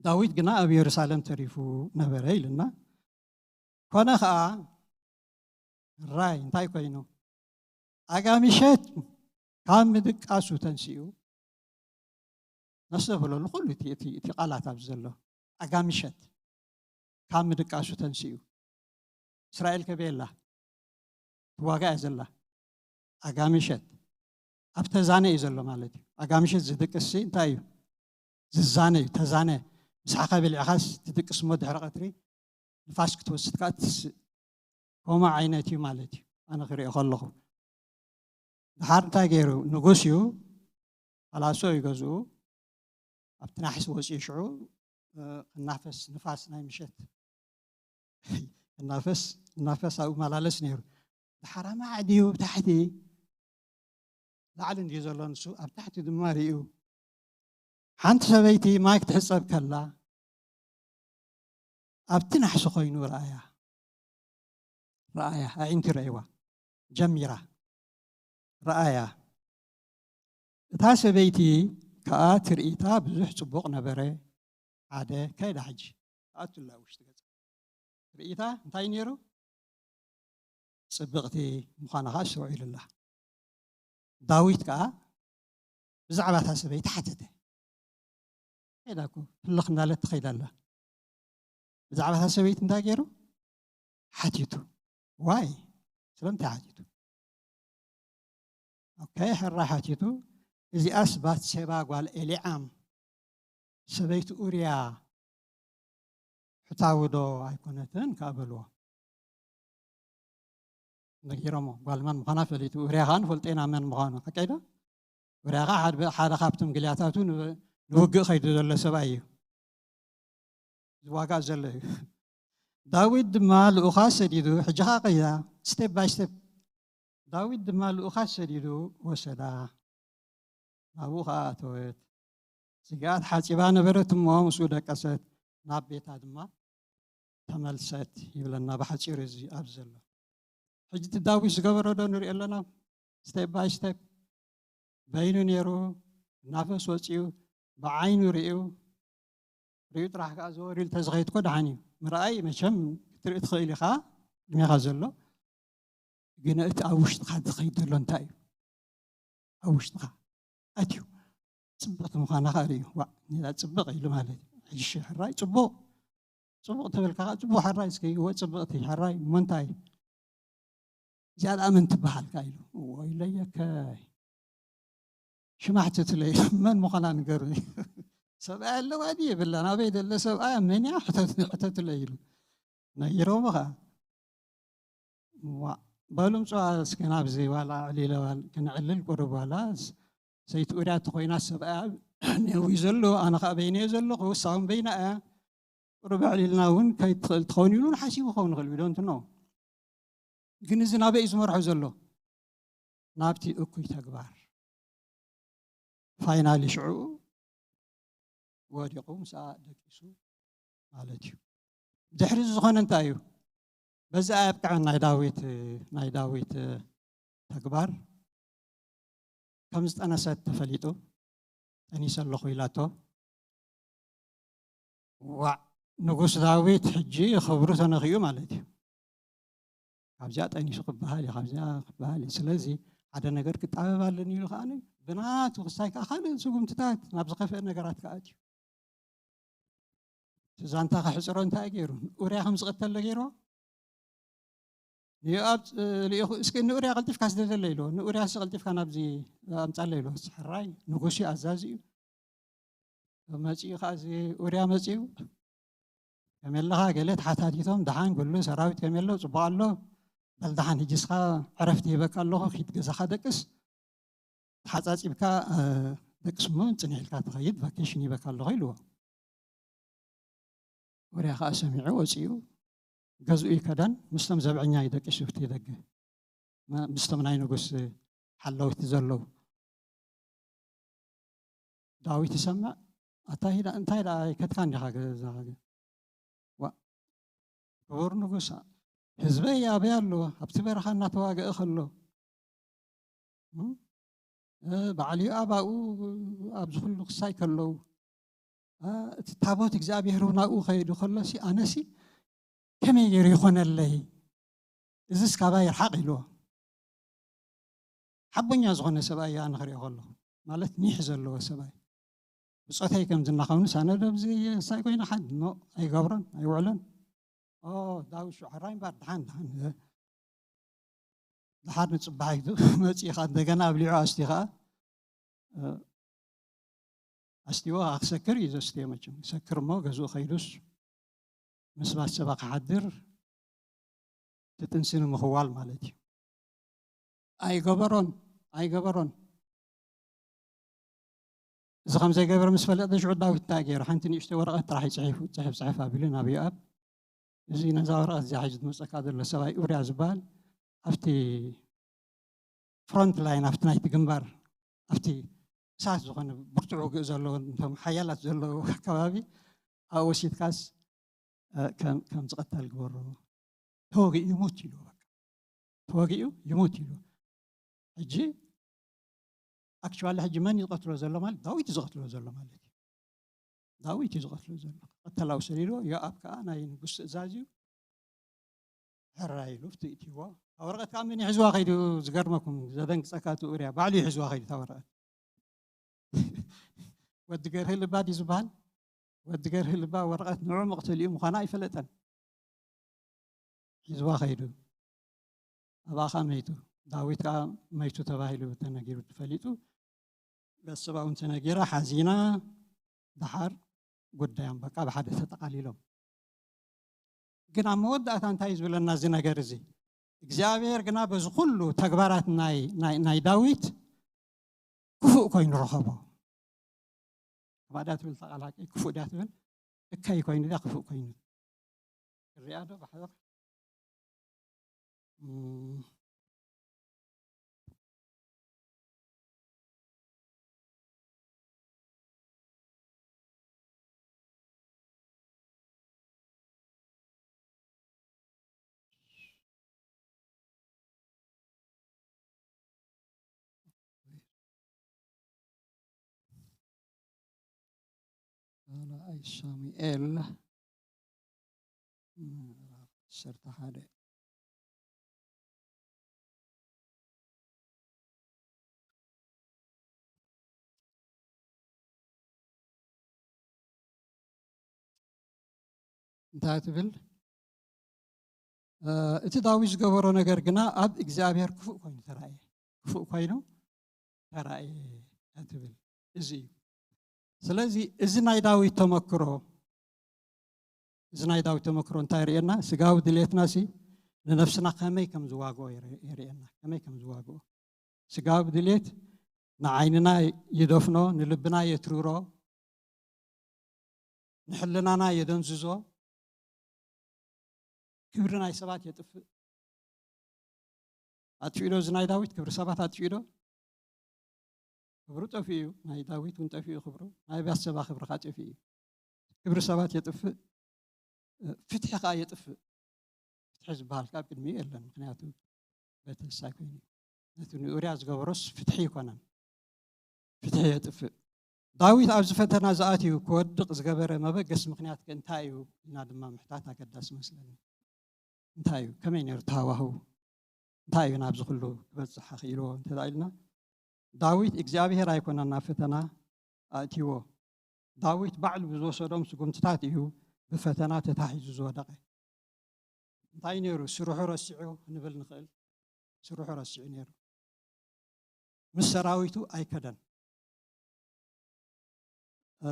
ዳዊት ግና ኣብ የሩሳሌም ተሪፉ ነበረ ኢልና። ኮነ ኸኣ ራይ እንታይ ኮይኑ? ኣጋምሸት ካብ ምድቃሱ ተንሲኡ፣ ነስተብህለሉ ኩሉ እቲ፣ እቲ፣ እቲ ቃላት ኣብዚ ዘሎ፣ ኣጋምሸት ካብ ምድቃሱ ተንሲኡ። እስራኤል ከበየላ ትዋጋ እያ ዘላ። ኣጋምሸት ኣብ ተዛነ እዩ ዘሎ ማለት እዩ። ኣጋምሸት ዝድቅስ ሲ እንታይ እዩ? ዝዛነ እዩ። ተዛነ፣ ምሳኻ በሊዕኻስ ትድቅስ እሞ ድሕሪ ቀትሪ ንፋስ ክትወስድ ከኣ ትስእ። ከምኡ ዓይነት እዩ ማለት እዩ፣ ኣነ ክሪኦ ከለኹ። ድሓር እንታይ ገይሩ? ንጉስ እዩ፣ ፓላሶ እዩ ገዝኡ። ኣብቲ ናሕሲ ወፂኡ ሽዑ፣ እ፣ ክናፈስ፣ ንፋስ ናይ ምሸት ክናፈስ፣ ክናፈስ ኣብኡ መላለስ ነይሩ። ድሓር ኣማዕ ድዩ ብታሕቲ? ላዕሊ እንድዩ ዘሎ ንሱ፣ ኣብ ታሕቲ ድማ ርእዩ። ሓንቲ ሰበይቲ ማይ ክትሕጸብ ከላ፣ ኣብቲ ናሕሲ ኮይኑ ረኣያ። ረኣያ፣ ኣዒንቲ ረእይዋ። ጀሚራ። ረኣያ። እታ ሰበይቲ ከኣ ትርኢታ ብዙሕ ጽቡቕ ነበረ። ሓደ፣ ከይዳ ሕጂ። ኣቱላ ውሽጢ ገጽ። ትርኢታ እንታይ ነይሩ? ጽብቕቲ ምዃና ከኣ ኣስተውዒሉላ። ዳዊት ከኣ ብዛዕባ እታ ሰበይቲ ሓተተ። ከይዳ እኮ ህልኽ እንዳለት ትኸይድ ኣላ። ብዛዕባ እታ ሰበይቲ እንታይ ገይሩ? ሓቲቱ። ዋይ? ስለምንታይ ሓቲቱ? ኦኬ፣ ሕራይ ሓቲቱ። እዚኣስ ባትሴባ ጓል ኤሊዓም ሰበይቲ ኡርያ ሕታዊ ዶ ኣይኮነትን? ከኣ በልዎ። ነጊሮሞ፣ ጓል መን ምዃና ፈሊጡ። ኡርያ ከኣ ንፈልጦ ኢና መን ምዃኑ። ሓቀይ ዶ? ኡርያ ከኣ ሓደ፣ ሓደ ካብቶም ግልያታቱ ን-፣ ንውግእ ከይዱ ዘሎ ሰብኣይ እዩ። ዝዋጋእ ዘሎ እዩ። ዳዊት ድማ ልኡኻት ሰዲዱ፣ ሕጂ ኸኣ ቀይራ፣ ስቴፕ ባይ ስቴፕ። ዳዊት ድማ ልኡኻት ሰዲዱ ወሰዳ። ናብኡ ኸኣ ኣተወት። ስግኣት ሓጺባ ነበረት እሞ ምስኡ ደቀሰት። ናብ ቤታ ድማ ተመልሰት ይብለና ብሓጺሩ እዚ ኣብዚ ዘሎ። ሕጂ እቲ ዳዊት ዝገበሮ ዶ ንሪኦ ኣለና? ስቴፕ ባይ ስቴፕ በይኑ ነይሩ። ናፈስ ወፂኡ ብዓይኑ ርእዩ ርእዩ ጥራሕ ከዓ ዘወር ኢሉ ተዝኸይድኮ ደሓን እዩ። ምርኣይ መቸም ክትርኢ ትኽእል ኢኻ፣ ቅድሜኻ ዘሎ ግን እቲ ኣብ ውሽጥኻ ዝኸይድ ዘሎ እንታይ እዩ? ኣብ ውሽጥኻ ኣትዩ ፅብቕቲ ምዃና ከዓ ርእዩ። ዋ ኔላ ፅብቕ ኢሉ ማለት እዩ። ሕጂ ሕራይ ፅቡቕ ፅቡቕ ትብል ከዓ ፅቡቕ ሕራይ እስከ ወ ፅብቕቲ ሕራይ እሞ እንታይ እዚኣ ደኣ መን ትበሃል ከ ኢሉ። እዎ ኢለየከ ሽማ ሕተትለይ ኢሉ። መን ምዃና ንገሩኒ። ሰብኣይ ኣለዋ ድዩ የብላን ኣበይ ደለ ሰብኣያ መን እያ ሕተትለይ ኢሉ። ነጊሮም ከዓ ዋ በሉ ምፅዋ እስከ ናብዚ ዋላ ዕሊለ ክንዕልል ቁሩብ ዋላ ሰይቲ ኡርያ ተኮይና ሰብኣያ ነዊ ዘሎ ኣነ ከዓ በይነ እየ ዘለኹ እሳውን በይና እያ ቁሩብ ኣዕሊልና እውን ከይትኽእል ትኸውን ኢሉ ሓሲቡ ክኸውን ይኽእል ዩ don't know ግን እዚ ናበይ እዩ ዝመርሖ ዘሎ ናብቲ እኩይ ተግባር finally ሽዑ ወዲቑ ምስኣ ደቂሱ ማለት እዩ ድሕሪ እዚ ዝኾነ እንታይ እዩ በዚ ኣየብቅዐን ናይ ዳዊት ናይ ዳዊት ተግባር ከም ዝጠነሰት ተፈሊጡ ጠኒሰ ኣለኹ ኢላቶ ዋዕ ንጉስ ዳዊት ሕጂ ክብሩ ተነኺኡ ማለት እዩ ካብዚኣ ጠኒሱ ክበሃል እዩ ካብዚኣ ክበሃል እዩ ስለዚ ሓደ ነገር ክጣበብ ኣለኒ ኢሉ ከዓ ብናቱ ክሳይ ከዓ ካልእ ስጉምትታት ናብ ዝኸፍአ ነገራት ከዓ እዩ ዛንታ ክሕፅሮ እንታይ ገይሩ ኡርያ ከም ዝቐተለ ገይርዎ ንዮኣብ ልኢኹ እስኪ ንኡርያ ቀልጢፍካ ስደደለ ኢልዎ ንኡርያ ሲ ቀልጢፍካ ናብዚ ኣምፃለ ኢልዎ ሕራይ ንጉስ እዩ ኣዛዚ እዩ መፂኡ ከዓ እዚ ኡርያ መፂኡ ከመለኻ ገለ ተሓታቲቶም ደሓን ኩሉ ሰራዊት ከመሎ ፅቡቅ ኣሎ በል ደሓን ሕጂ እስኻ ዕረፍቲ ሂበካ ኣለኹ ኪድ ገዛኻ ደቅስ ተሓፃፂብካ ደቅስ እሞ ፅንሕ ኢልካ ትኸይድ ቫኬሽን ሂበካ ኣለኹ ኢልዎ ወርያ ከዓ ሰሚዑ ወፂኡ ገዝኡ ይከዳን ምስቶም ዘብዐኛ ይደቂሱ እቲ ደገ ምስቶም ናይ ንጉስ ሓለውቲ ዘለዉ ዳዊት ይሰምዕ ኣታ እንታይ ዳ ይከድካ እንዲኻ ገዛ ክቡር ንጉስ ህዝበይ ኣበይ ኣሎ ኣብቲ በረኻ እናተዋገአ ከሎ በዓል ዮኣብ ኣብኡ ኣብዚ ኩሉ ክሳይ ከለዉ እቲ ታቦት እግዚኣብሔር እውን ኣብኡ ከይዱ ከሎሲ ኣነሲ ከመይ ገይሩ ይኾነለይ እዚስ ካባይ ይርሓቕ ኢልዎ ሓቦኛ ዝኾነ ሰብኣይ ኣነ ክሪኦ ከለኹ ማለት ኒሕ ዘለዎ ሰብኣይ ብፆተይ ከም ዝናኸውንስ ኣነ ዶ ብዚ ክሳይ ኮይነ ሓድ ኖ ኣይገብሮን ኣይውዕሎን ዳዊት ሽዑ ሕራይ እምበር ድሓን ድሓን ድሓር ንፅባሕ ኢሉ መፂኡ ከዓ እንደገና ኣብሊዑ ኣስቲ ከዓ ኣስቲዎ ከዓ ክሰክር እዩ ዘስትዮ መቸም ክሰክር እሞ ገዝኡ ከይዱስ ምስ ባሰባ ክሓድር ትጥንሲ ንምኽዋል ማለት እዩ ኣይገበሮን ኣይገበሮን እዚ ከም ዘይገበረ ምስ ፈለጠ ሽዑ ዳዊት እንታይ ገይሩ ሓንቲ ንእሽቶ ወረቐት ጥራሕ ይፅሒፉ ፅሕፍ ፅሕፍ ኣቢሉ ናብ ዮኣብ እዚ ነዛ ወረቐት እዚኣ ሒዙ ዝመፀካ ዘሎ ሰብኣይ ኡርያ ዝበሃል ኣብቲ ፍሮንት ላይን ኣብቲ ናይቲ ግንባር ኣብቲ እሳት ዝኾነ ብርቱዕ ውግእ ዘለዎ እቶም ሓያላት ዘለዎ ከባቢ ኣብኡ ወሲድካስ ከም ዝቐተል ግበሮ ተወጊኡ ይሙት ኢሉ ተወጊኡ ይሙት ኢሉ ሕጂ ኣክቹዋሊ ሕጂ መን እዩ ዝቐትሎ ዘሎ ማለት ዳዊት እዩ ዝቐትሎ ዘሎ ማለት እዩ ዳዊት እዩ ዝቐትሎ ዘሎ ቀተላዊ ሰሊልዎ ዮኣብ ከዓ ናይ ንጉስ ትእዛዝ እዩ ሕራ ኢሉ ፍትእትዎ እታ ወረቐት ከዓ መን ይሕዝዋ ከይዱ ዝገርመኩም ዘደንግፀካ እቲ ኡርያ ባዕሉ ይሕዝዋ ከይዱ እታ ወረቐት ወዲ ገርህ ልባ ድዩ ዝበሃል ወዲ ገርህ ልባ ወረቐት ንዑ መቕተሊኡ ምዃና ኣይፈለጠን ሒዝዋ ከይዱ ኣብኣ ከዓ መይቱ ዳዊት ከዓ መይቱ ተባሂሉ ተነጊሩ ተፈሊጡ ቤተሰባ እውን ተነጊራ ሓዚና ደሓር ጉዳዮም በቃ ብሓደ ተጠቃሊሎም ግን ኣብ መወዳእታ እንታይ ዝብለና እዚ ነገር እዚ እግዚኣብሔር ግና በዚ ኩሉ ተግባራት ናይ ዳዊት ክፉእ ኮይኑ ረኸቦ ከማዳ ትብል ተቃላቂ ክፉእ ዳ ትብል እከይ ኮይኑ ዳ ክፉእ ኮይኑ ሪኣ ዶ ባሕር ካልኣይ ሳሙኤል ምዕራፍ ዓሰርተ ሓደ። እንታይ ትብል? እ፣ እቲ ዳዊት ዝገበሮ ነገር ግና ኣብ እግዚኣብሔር ክፉእ ኮይኑ ተራእየ። ክፉእ ኮይኑ ተራእየ እያ ትብል። እዚ እዩ። ስለዚ እዚ ናይ ዳዊት ተመክሮ፣ እዚ ናይ ዳዊት ተመክሮ እንታይ የርእየና? ስጋዊ ድሌትናሲ ንነፍስና ከመይ ከም ዝዋግኦ የር-፣ የርእየና። ከመይ ከም ዝዋግኦ። ስጋዊ ድሌት ንዓይንና ይደፍኖ፣ ንልብና የትርሮ፣ ንሕልናና የደንዝዞ፣ ክብሪ ናይ ሰባት የጥፍእ። ኣጥፊኡ ዶ እዚ ናይ ዳዊት ክብሪ ሰባት ኣጥፊኡ ዶ? ክብሩ ጠፊኡ እዩ። ናይ ዳዊት እውን ጠፊኡ ክብሩ። ናይ ባትሰባ ክብሪ ኸዓ ጠፊኡ እዩ። ክብሪ ሰባት የጥፍእ፣ ፍትሒ ኸዓ የጥፍእ። ፍትሒ ዝበሃል ከኣ ኣብ ቅድሚኡ የለን። ምኽንያቱ በቲ ንሳይ ኮይኑ እዩ። ነቲ ንኡርያ ዝገበሮስ ፍትሒ ኣይኮነን። ፍትሒ የጥፍእ። ዳዊት ኣብዚ ፈተና ዝኣትዩ ክወድቕ ዝገበረ መበገሲ ምኽንያት ከ እንታይ እዩ? ኢልና ድማ ምሕታት ኣገዳሲ መስለኒ። እንታይ እዩ? ከመይ ነይሩ ተሃዋህው? እንታይ እዩ ናብዚ ኩሉ ክበጽሕ ኣኽኢልዎ እንተ ኢልና፣ ዳዊት እግዚኣብሔር ኣይኮነን ናብ ፈተና ኣእትይዎ። ዳዊት ባዕሉ ብዝወሰዶም ስጉምትታት እዩ ብፈተና ተታሒዙ ዝወደቐ። እንታይ ነይሩ? ስርሑ ረሲዑ ክንብል ንኽእል። ስርሑ ረሲዑ ነይሩ። ምስ ሰራዊቱ ኣይከደን። እ፣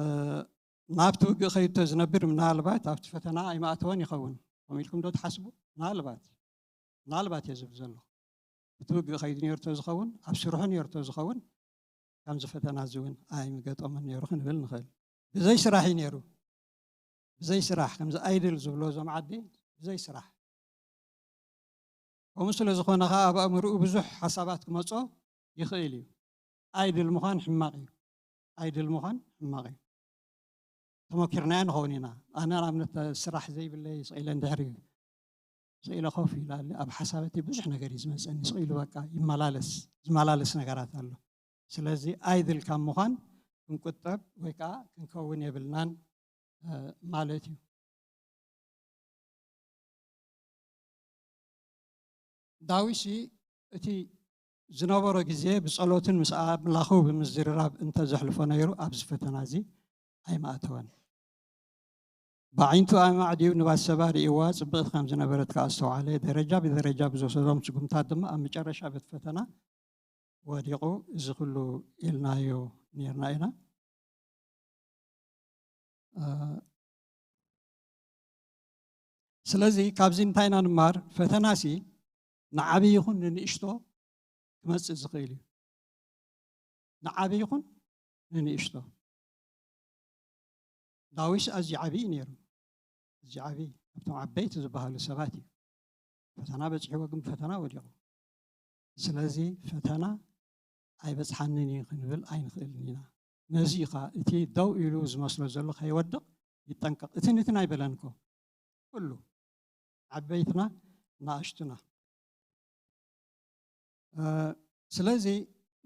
ናብቲ ውግእ ከይዱ ተዝነብር ምናልባት ኣብቲ ፈተና ኣይምኣተወን ይኸውን። ከምኡ ኢልኩም ዶ ትሓስቡ? ምናልባት፣ ምናልባት እየ ዝብል ዘለኹ። እቲ ውግእ ከይዱ ነይሩ ተዝኸውን፣ ኣብ ስርሑ ነይሩ ተዝኸውን፣ ከምዚ ፈተና እዚ እውን ኣይምገጠሞን ነይሩ ክንብል ንኽእል። ብዘይ ስራሕ እዩ ነይሩ። ብዘይ ስራሕ፣ ከምዚ ኣይድል ዝብሎ እዞም ዓዲ፣ ብዘይ ስራሕ። ከምኡ ስለ ዝኾነ ኸዓ ኣብ ኣእምርኡ ብዙሕ ሓሳባት ክመጾ ይኽእል እዩ። ኣይድል ምዃን ሕማቕ እዩ። ኣይድል ምዃን ሕማቕ እዩ። ተመኪርናዮ ንኸውን ኢና። ኣነ ንኣብነት ስራሕ ዘይብለይ ስቕ ኢለ እንድሕር ስቕ ኢለ ኮፍ ኢለ ኣብ ሓሳበይ ብዙሕ ነገር እዩ ዝመጸኒ። ስቕ ኢሉ በቃ ይመላለስ፣ ዝመላለስ ነገራት ኣሎ። ስለዚ ኣይድል ካብ ምዃን ክንቁጠብ ወይ ከዓ ክንከውን የብልናን፣ እ፣ ማለት እዩ። ዳዊትሲ እቲ ዝነበሮ ግዜ ብጸሎትን ምስ ኣምላኹ ብምዝርራብ እንተዘሕልፎ ነይሩ፣ ኣብዚ ፈተና እዚ ኣይምኣተወን። ብዓይንቱ ኣማዕድዩ ንባትሰባ ርእይዋ፣ ጽብቕቲ ከም ዝነበረት ከኣ ኣስተውዓለ። ደረጃ ብደረጃ ብዝወሰዶም ስጉምታት ድማ ኣብ መጨረሻ በቲ ፈተና ወዲቑ። እዚ ኩሉ ኢልናዮ ኔርና ኢና። እ፣ ስለዚ ካብዚ እንታይ ኢና ንማር? ፈተናሲ ንዓቢ ይኹን ንንእሽቶ ክመጽእ ዝኽእል እዩ። ንዓቢ ይኹን ንንእሽቶ። ዳዊት ኣዝዩ ዓቢ እዩ ነይሩ። ኣዝዩ ዓቢ፣ ካብቶም ዓበይቲ ዝበሃሉ ሰባት እዩ። ፈተና በጺሕዎ፣ ግን ፈተና ወዲቑ። ስለዚ ፈተና ኣይበጽሓንን እዩ ክንብል ኣይንኽእልን ኢና። ነዚ እዩ ኸኣ እቲ ደው ኢሉ ዝመስሎ ዘሎ ከይወድቕ ይጠንቀቕ። እትን እትን ኣይበለን እኮ። ኩሉ፣ ዓበይትና፣ ንኣሽቱና። እ፣ ስለዚ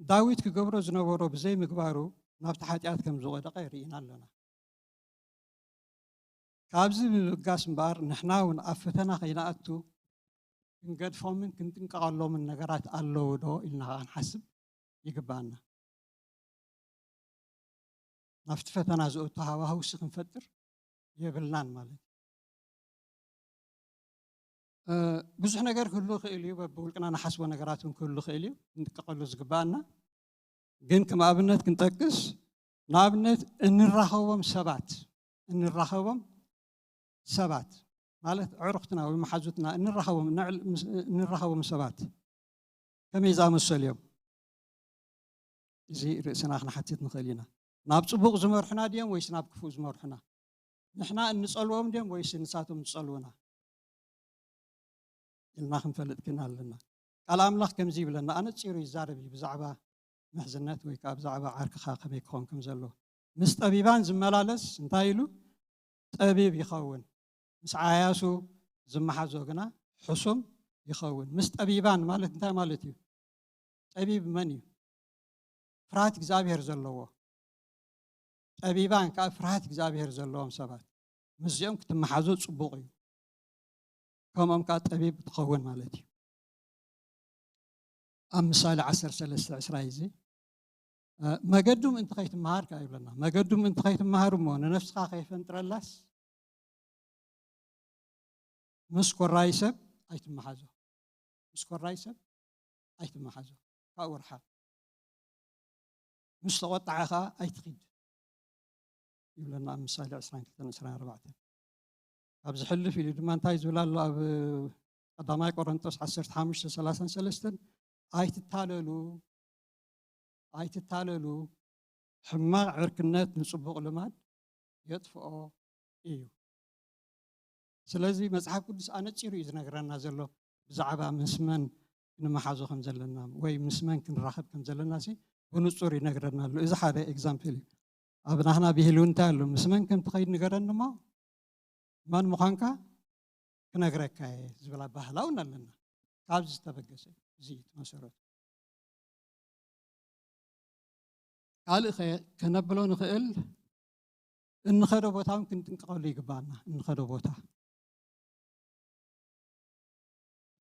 ዳዊት ክገብሮ ዝነበሮ ብዘይምግባሩ ናብቲ ሓጢኣት ከም ዝወደቐ ርኢና ኣለና። ካብዚ ብምብጋስ እምበኣር ንሕና እውን ኣብ ፈተና ከይንኣቱ ክንገድፎምን ክንጥንቀቐሎምን ነገራት ኣለዉ ዶ ኢልና ኸዓ ክንሓስብ ይግብኣና። ናብቲ ፈተና ዘእቱ ሃዋህውሲ ክንፈጥር የብልናን ማለት እዩ። እ፣ ብዙሕ ነገር ክህሉ ይኽእል እዩ፣ በብውልቅና ንሓስቦ ነገራት እውን ክህሉ ይኽእል እዩ፣ ክንጥቀቐሉ ዝግብኣና። ግን ከም ኣብነት ክንጠቅስ፣ ንኣብነት እንራኸቦም ሰባት፣ እንራኸቦም ሰባት ማለት ኣዕሩኽትና ወይ መሓዙትና እንራኸቦም፣ ንዕል-፣ ምስ-፣ እንራኸቦም ሰባት ከመይ ዝኣመሰሉ እዮም? እዚ ርእስና ክንሓትት ንኽእል ኢና። ናብ ጽቡቕ ዝመርሑና ድዮም ወይስ ናብ ክፉእ ዝመርሑና? ንሕና እንጸልዎም ድዮም ወይስ ንሳቶም ዝጸልዉና? ኢልና ክንፈልጥ ግን ኣለና። ቃል ኣምላኽ ከምዚ ይብለና፣ ኣነጺሩ ይዛረብ እዩ ብዛዕባ ምሕዝነት ወይ ከኣ ብዛዕባ ዓርክኻ ከመይ ክኸውን ከም ዘለዎ። ምስ ጠቢባን ዝመላለስ እንታይ ኢሉ? ጠቢብ ይኸውን። ምስ ዓያሱ ዝመሓዞ ግና ሕሱም ይኸውን። ምስ ጠቢባን ማለት እንታይ ማለት እዩ? ጠቢብ መን እዩ? ፍርሃት እግዚኣብሔር ዘለዎ። ጠቢባን ከዓ ፍርሃት እግዚኣብሔር ዘለዎም ሰባት ምስዚኦም ክትመሓዞ ፅቡቕ እዩ። ከምኦም ከዓ ጠቢብ ትኸውን ማለት እዩ። ኣብ ምሳሌ ዓሰርተ ሰለስተ ዕስራ እዩ እዚ። መገዱ ምእንቲ ከይትመሃር ከዓ ይብለና። መገዱ ምእንቲ ከይትመሃር እሞ ንነፍስኻ ከይፈንጥረላስ ምስ ኮራይ ሰብ ኣይትመሓዞ። ምስ ኮራይ ሰብ ኣይትመሓዞ፣ ካብኡ ርሓቕ። ምስ ተቖጣዐ ኸዓ ኣይትኺድ ይብለና ኣብ ምሳሌ ዕስራን ክልተን ዕስራን ኣርባዕተን። ካብ ዝሕልፍ ኢሉ ድማ እንታይ ዝብል ኣሎ ኣብ ቀዳማይ ቆሮንጦስ ዓሰርተ ሓሙሽተ ሰላሳን ሰለስተን? ኣይትታለሉ፣ ኣይትታለሉ፣ ሕማቕ ዕርክነት ንጽቡቕ ልማድ የጥፍኦ እዩ። ስለዚ መጽሓፍ ቅዱስ ኣነጺሩ እዩ ዝነግረና ዘሎ ብዛዕባ ምስ መን ክንመሓዞ ከም ዘለና ወይ ምስ መን ክንራኸብ ከም ዘለና ሲ ብንጹር ይነግረና ኣሎ። እዚ ሓደ ኤግዛምፕል እዩ። ኣብ ናህና ብሂል እውን እንታይ ኣሎ? ምስ መን ከም ትኸይድ ንገረኒ እሞ መን ምዃንካ ክነግረካ እየ ዝብል ኣባህላ እውን ኣለና። ካብዚ ዝተበገሰ እዩ። እዚ እዩ እቲ መሰረቱ። ካልእ ኸ ከነብሎ ንኽእል እንኸዶ ቦታ እውን ክንጥንቀቐሉ ይግባኣና። እንኸዶ ቦታ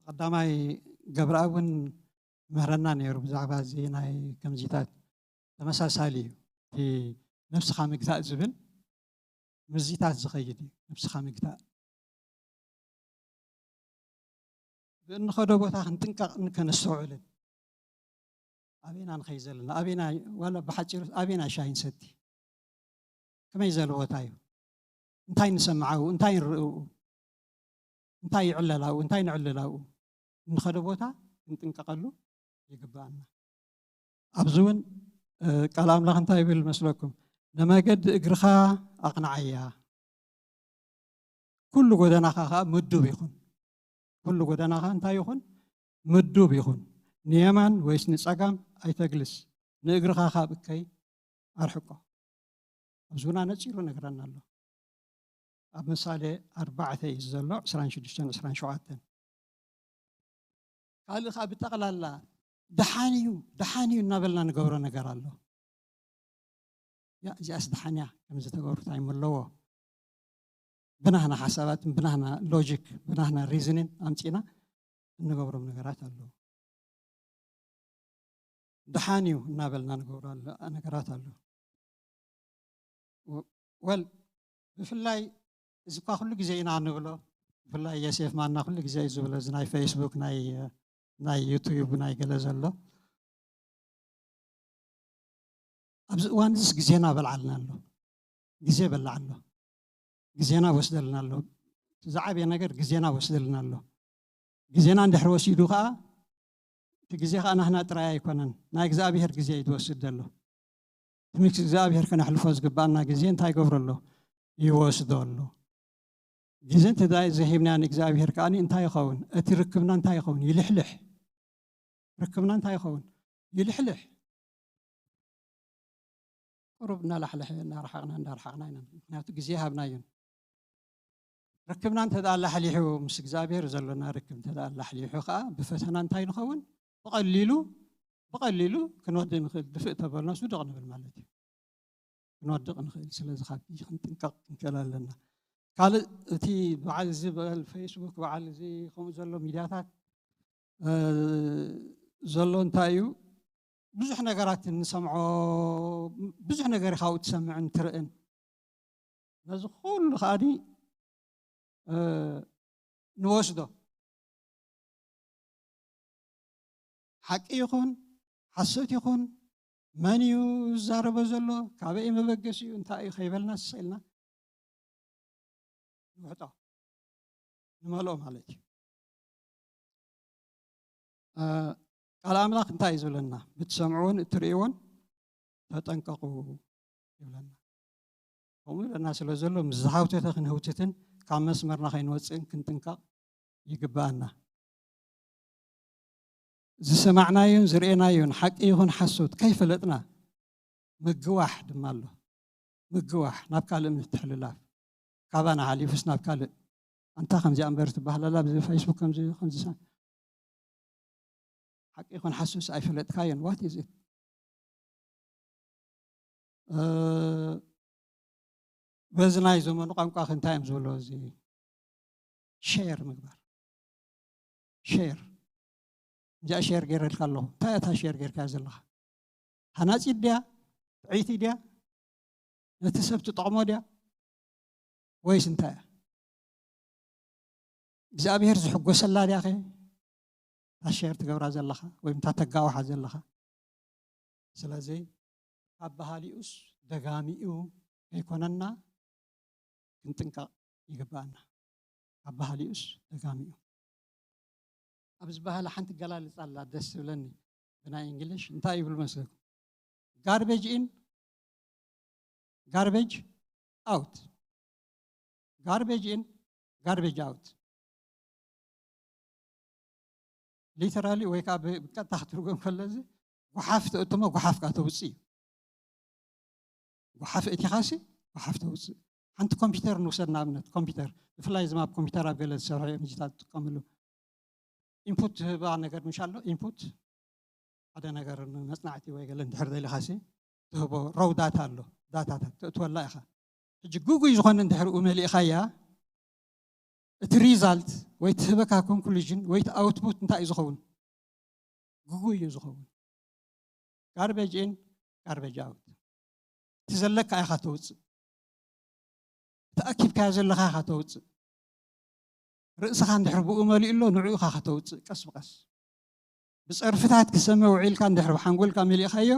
ቀዳማይ ገብረኣብ እውን ምህረና ነይሩ ብዛዕባ እዚ ናይ ከምዚታት ተመሳሳሊ እዩ። እቲ ነብስኻ ምግታእ ዝብል ምስዚታት ዝኸይድ እዩ። ነብስኻ ምግታእ ብእንኸዶ ቦታ ክንጥንቀቕ ከነስተውዕልን ኣበይና ንኸይ ዘለና ኣበይና ዋላ ብሓፂሩ ኣበይና ሻሂ ንሰቲ ከመይ ዘለ ቦታ እዩ እንታይ ንሰምዓው እንታይ ንርእኡ እንታይ ይዕለላው እንታይ ንዕልላው እንኸደ ቦታ ክንጥንቀቐሉ ይግባኣና። ኣብዚ እውን ቃል ኣምላኽ እንታይ ይብል መስለኩም? ንመገዲ እግርኻ ኣቕንዓያ፣ ኩሉ ጎደናኻ ከዓ ምዱብ ይኹን። ኩሉ ጎደናኻ እንታይ ይኹን? ምዱብ ይኹን። ንየማን ወይስ ንጸጋም ኣይተግልስ፣ ንእግርኻ ካብ እከይ ኣርሕቆ። ኣብዚ እውን ኣነጺሩ ነግረና ኣሎ። ኣብ ምሳሌ ኣርባዕተ እዩ ዘሎ፣ ዕስራን ሽዱሽተን ዕስራን ሸውዓተን። ካልእ ከዓ ብጠቕላላ ደሓን እዩ ደሓን እዩ እናበልና ንገብሮ ነገር ኣሎ። ያ እዚኣስ ደሓን እያ ከምዚ ተገብሩ እንታይ እሞ ኣለዎ? ብናህና ሓሳባትን ብናህና ሎጂክ ብናህና ሪዝንን ኣምፂና እንገብሮም ነገራት ኣለዉ። ደሓን እዩ እናበልና ንገብሮ ነገራት ኣሎ። ወል ብፍላይ እዚ እኳ ኩሉ ግዜ ኢና ንብሎ፣ ብፍላይ የሴፍ ማና ኩሉ ግዜ እዩ ዝብሎ፣ እዚ ናይ ፌስቡክ ናይ ናይ ዩቱብ ናይ ገለ ዘሎ ኣብዚ እዋን እዚስ ግዜና በልዓልና ኣሎ፣ ግዜ በልዓ ኣሎ፣ ግዜና ወስደልና ኣሎ። ዝዓበየ ነገር ግዜና ወስደልና ኣሎ። ግዜና እንድሕር ወሲዱ ከዓ እቲ ግዜ ከዓ ናህና ጥራይ ኣይኮነን፣ ናይ እግዚኣብሔር ግዜ እዩ ዝወስድ ዘሎ። ትምክስ እግዚኣብሔር ከነሕልፎ ዝግባኣና ግዜ እንታይ ይገብሮ ኣሎ? ይወስዶ ኣሎ። ግዜ እንተ ዘሂብና ንእግዚኣብሔር ከዓ እንታይ ይኸውን? እቲ ርክብና እንታይ ይኸውን? ይልሕልሕ። ርክብና እንታይ ይኸውን? ይልሕልሕ። ቁሩብ እናላሕለሐ እናረሓቕና እናረሓቕና ኢና። ምክንያቱ ግዜ ሃብናዮን ርክብና እንተ ኣላሕሊሑ ምስ እግዚኣብሔር ዘሎና ርክብ እንተ ኣላሕሊሑ ከዓ ብፈተና እንታይ ንኸውን? ብቐሊሉ ብቐሊሉ ክንወድእ ንኽእል። ድፍእ ተበልናስ ውድቕ ንብል ማለት እዩ። ክንወድቕ ንኽእል። ስለዚ ካብ ክንጥንቀቕ ክንክእል ኣለና። ካልእ እቲ በዓል እዚ በል ፌስቡክ በዓል እዚ ከምኡ ዘሎ ሚድያታት ዘሎ እንታይ እዩ? ብዙሕ ነገራት ንሰምዖ፣ ብዙሕ ነገር ኢኻ ትሰምዕን ትርእን። ነዚ ኩሉ ከኣኒ ንወስዶ ሓቂ ይኹን ሓሶት ይኹን መን እዩ ዝዛረቦ ዘሎ ካበይ መበገሲኡ እንታይ እዩ ከይበልና ስሰኢልና ንውሕጦ ንመልኦ ማለት እዩ። ቃል ኣምላኽ እንታይ እዩ ዝብለና? ብትሰምዕዎን እትርእይዎን ተጠንቀቑ ይብለና። ከምኡ ይብለና ስለ ዘሎ ምስ ዝሃውተተ ክንህውትትን ካብ መስመርና ከይንወፅእን ክንጥንቀቕ ይግብኣና። ዝሰማዕናዮን ዝርእናዮን ሓቂ ይኹን ሓሶት ከይፈለጥና ምግዋሕ ድማ ኣሎ። ምግዋሕ ናብ ካልእ ምትሕልላፍ ካባና ሓሊፉስ ናብ ካልእ ኣንታ ከምዚኣ እምበር ትበሃል ኣላ ብዚ ፌስቡክ ከምዚ ከምዚ ሓቂ ይኹን ሓሶት ኣይፈለጥካዮን what is it? በዚ ናይ ዘመኑ ቋንቋ ከ እንታይ እዮም ዝብሎ? እዚ ሼር ምግባር። ሼር እዚኣ ሼር ገይረልካ ኣለኹ። እንታይ እታ ሼር ጌርካ ዘለኻ? ሃናጺት ድያ? ጥዕይቲ ድያ? ነቲ ሰብ ትጠቕሞ ድያ? ወይስ እንታይ እያ እግዚኣብሔር ዝሕጎሰላ ድያ ከ እታ ሼር ትገብራ ዘለኻ ወይም እታ ተጋውሓ ዘለኻ? ስለዚ ካብ በሃሊኡስ ደጋሚኡ ከይኮነና ክንጥንቀቕ ይግባኣና። ካብ በሃሊኡስ ደጋሚኡ ኣብ ዝበሃለ ሓንቲ ገላልጻ ኣላ ደስ ትብለኒ ብናይ እንግሊሽ እንታይ ይብሉ መስለኩም? ጋርቤጅ ኢን ጋርቤጅ ኣውት፣ ጋርቤጅ ኢን ጋርቤጅ ኣውት። ሊተራሊ ወይ ከዓ ብቀጥታ ክትርጎም ከለዚ ጓሓፍ ተእትሞ ጓሓፍ ከዓ ተውፅእ እዩ። ጓሓፍ እቲኻሲ ጓሓፍ ተውፅእ። ሓንቲ ኮምፒውተር ንውሰድ ንኣብነት፣ ኮምፒውተር ብፍላይ ዝማ ኮምፒውተር ኣብ ገለ ዝሰርሑ እዮም እዚታት ዝጥቀምሉ። ኢንፑት ትህባ ነገር ምሽ ኣሎ። ኢንፑት ሓደ ነገር ንመፅናዕቲ ወይ ገለ እንድሕር ደሊኻሲ ትህቦ ሮው ዳታ ኣሎ። ዳታታት ተእትወላ ኢኻ። ሕጂ ጉጉይ ዝኾነ እንድሕር መሊእኻያ እቲ ሪዛልት ወይ ትህበካ ኮንክሉዥን ወይ ኣውትፑት እንታይ እዩ ዝኸውን? ጉጉይ እዩ ዝኸውን። ጋርቤጅ ኢን ጋርቤጅ ኣውት። እቲ ዘለካ ኢኻ ተውፅእ። እቲ ኣኪብካዮ ዘለኻ ኢኻ ተውፅእ። ርእስኻ እንድሕር ብኡ መሊኡ ኣሎ ንዕኡ ኢኻ ከተውፅእ ቀስ ብቀስ። ብፀርፍታት ክሰመ ውዒልካ እንድሕር ብሓንጎልካ መሊእኻዮ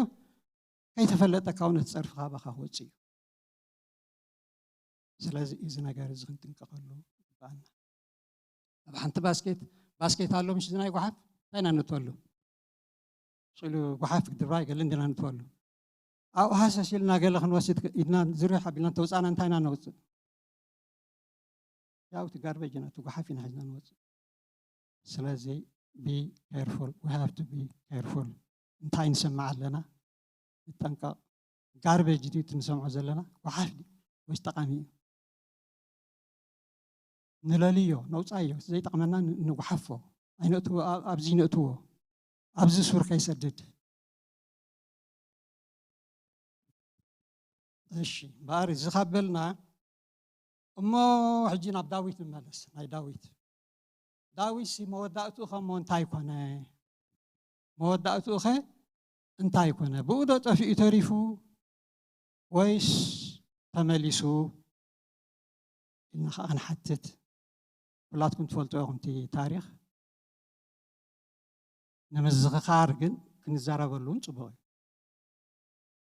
ከይተፈለጠካ እውን እቲ ፀርፍኻ ባኻ ክወፅእ እዩ። ስለዚ እዚ ነገር እዚ ክንጥንቀቐሉ ይግባኣና። ኣብ ሓንቲ ባስኬት ባስኬት ኣሎ ምሽ ናይ ጓሓፍ እንታይ ኢና ንእትወሉ? ስሉ ጓሓፍ ክድብራ ይገል እንዲና ንእትወሉ። ኣብኡ ሃሰስ ኢልና ገለ ክንወስድ ኢድና ዝርሕ ኣቢልና ተውፃና እንታይ ኢና ነውፅእ? ያው እቲ ጋርቤጅ ኢና እቲ ጓሓፍ ኢና ሒዝና ንወፅእ። ስለዚ be careful, we have to be careful። እንታይ ንሰማዕ ኣለና ንጠንቀቕ። ጋርቤጅ ድዩ እቲ ንሰምዖ ዘለና ጓሓፍ ድዩ ወይስ ጠቓሚ እዩ? ንለልዮ፣ ነውፃዮ፣ ዘይጠቕመና ንጉሓፎ። ኣይነእትዎ፣ ኣብዚ ነእትዎ፣ ኣብዚ ሱር ከይሰድድ። እሺ እምበኣር እዚ ካብ በልና እሞ ሕጂ ናብ ዳዊት ንመለስ። ናይ ዳዊት ዳዊት ሲ መወዳእትኡ ከሞ እንታይ ኮነ? መወዳእትኡ ኸ እንታይ ኮነ? ብኡ ዶ ጠፊኡ ተሪፉ ወይስ ተመሊሱ ኢልና ከዓ ክንሓትት። ኩላትኩም ትፈልጡ ኢኹም እቲ ታሪኽ። ንምዝኽኻር ግን ክንዘረበሉ እውን ፅቡቕ እዩ።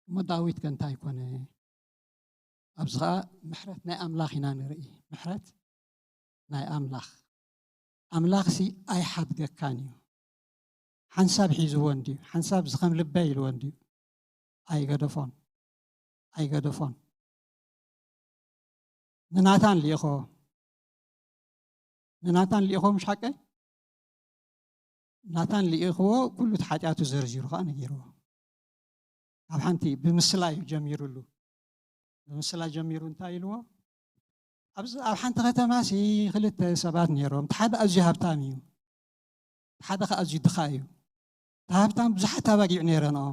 እሞ ዳዊት ከ እንታይ ኮነ? ኣብዚ ኸዓ ምሕረት ናይ ኣምላኽ ኢና ንርኢ። ምሕረት ናይ ኣምላኽ። ኣምላኽሲ ኣይሓድገካን እዩ። ሓንሳብ ሒዝዎ እንድዩ፣ ሓንሳብ ዝኸም ልበይ ኢልዎ እንድዩ። ኣይገደፎን፣ ኣይገደፎን። ንናታን ልኢኾ፣ ንናታን ልኢኾ ምሽ ሓቀይ? ናታን ልኢኽዎ ኩሉ እቲ ሓጢኣቱ ዘርዚሩ ከዓ ነጊርዎ። ኣብ ሓንቲ ብምስላ እዩ ጀሚሩሉ። ብምስላ ጀሚሩ እንታይ ኢልዎ? ኣብዚ ኣብ ሓንቲ ከተማ ሲ ክልተ ሰባት ነይሮም። እቲ ሓደ ኣዝዩ ሃብታም እዩ፣ እቲ ሓደ ከዓ ኣዝዩ ድኻ እዩ። እቲ ሃብታም ብዙሓት ኣባጊዕ ነይረንኦ፣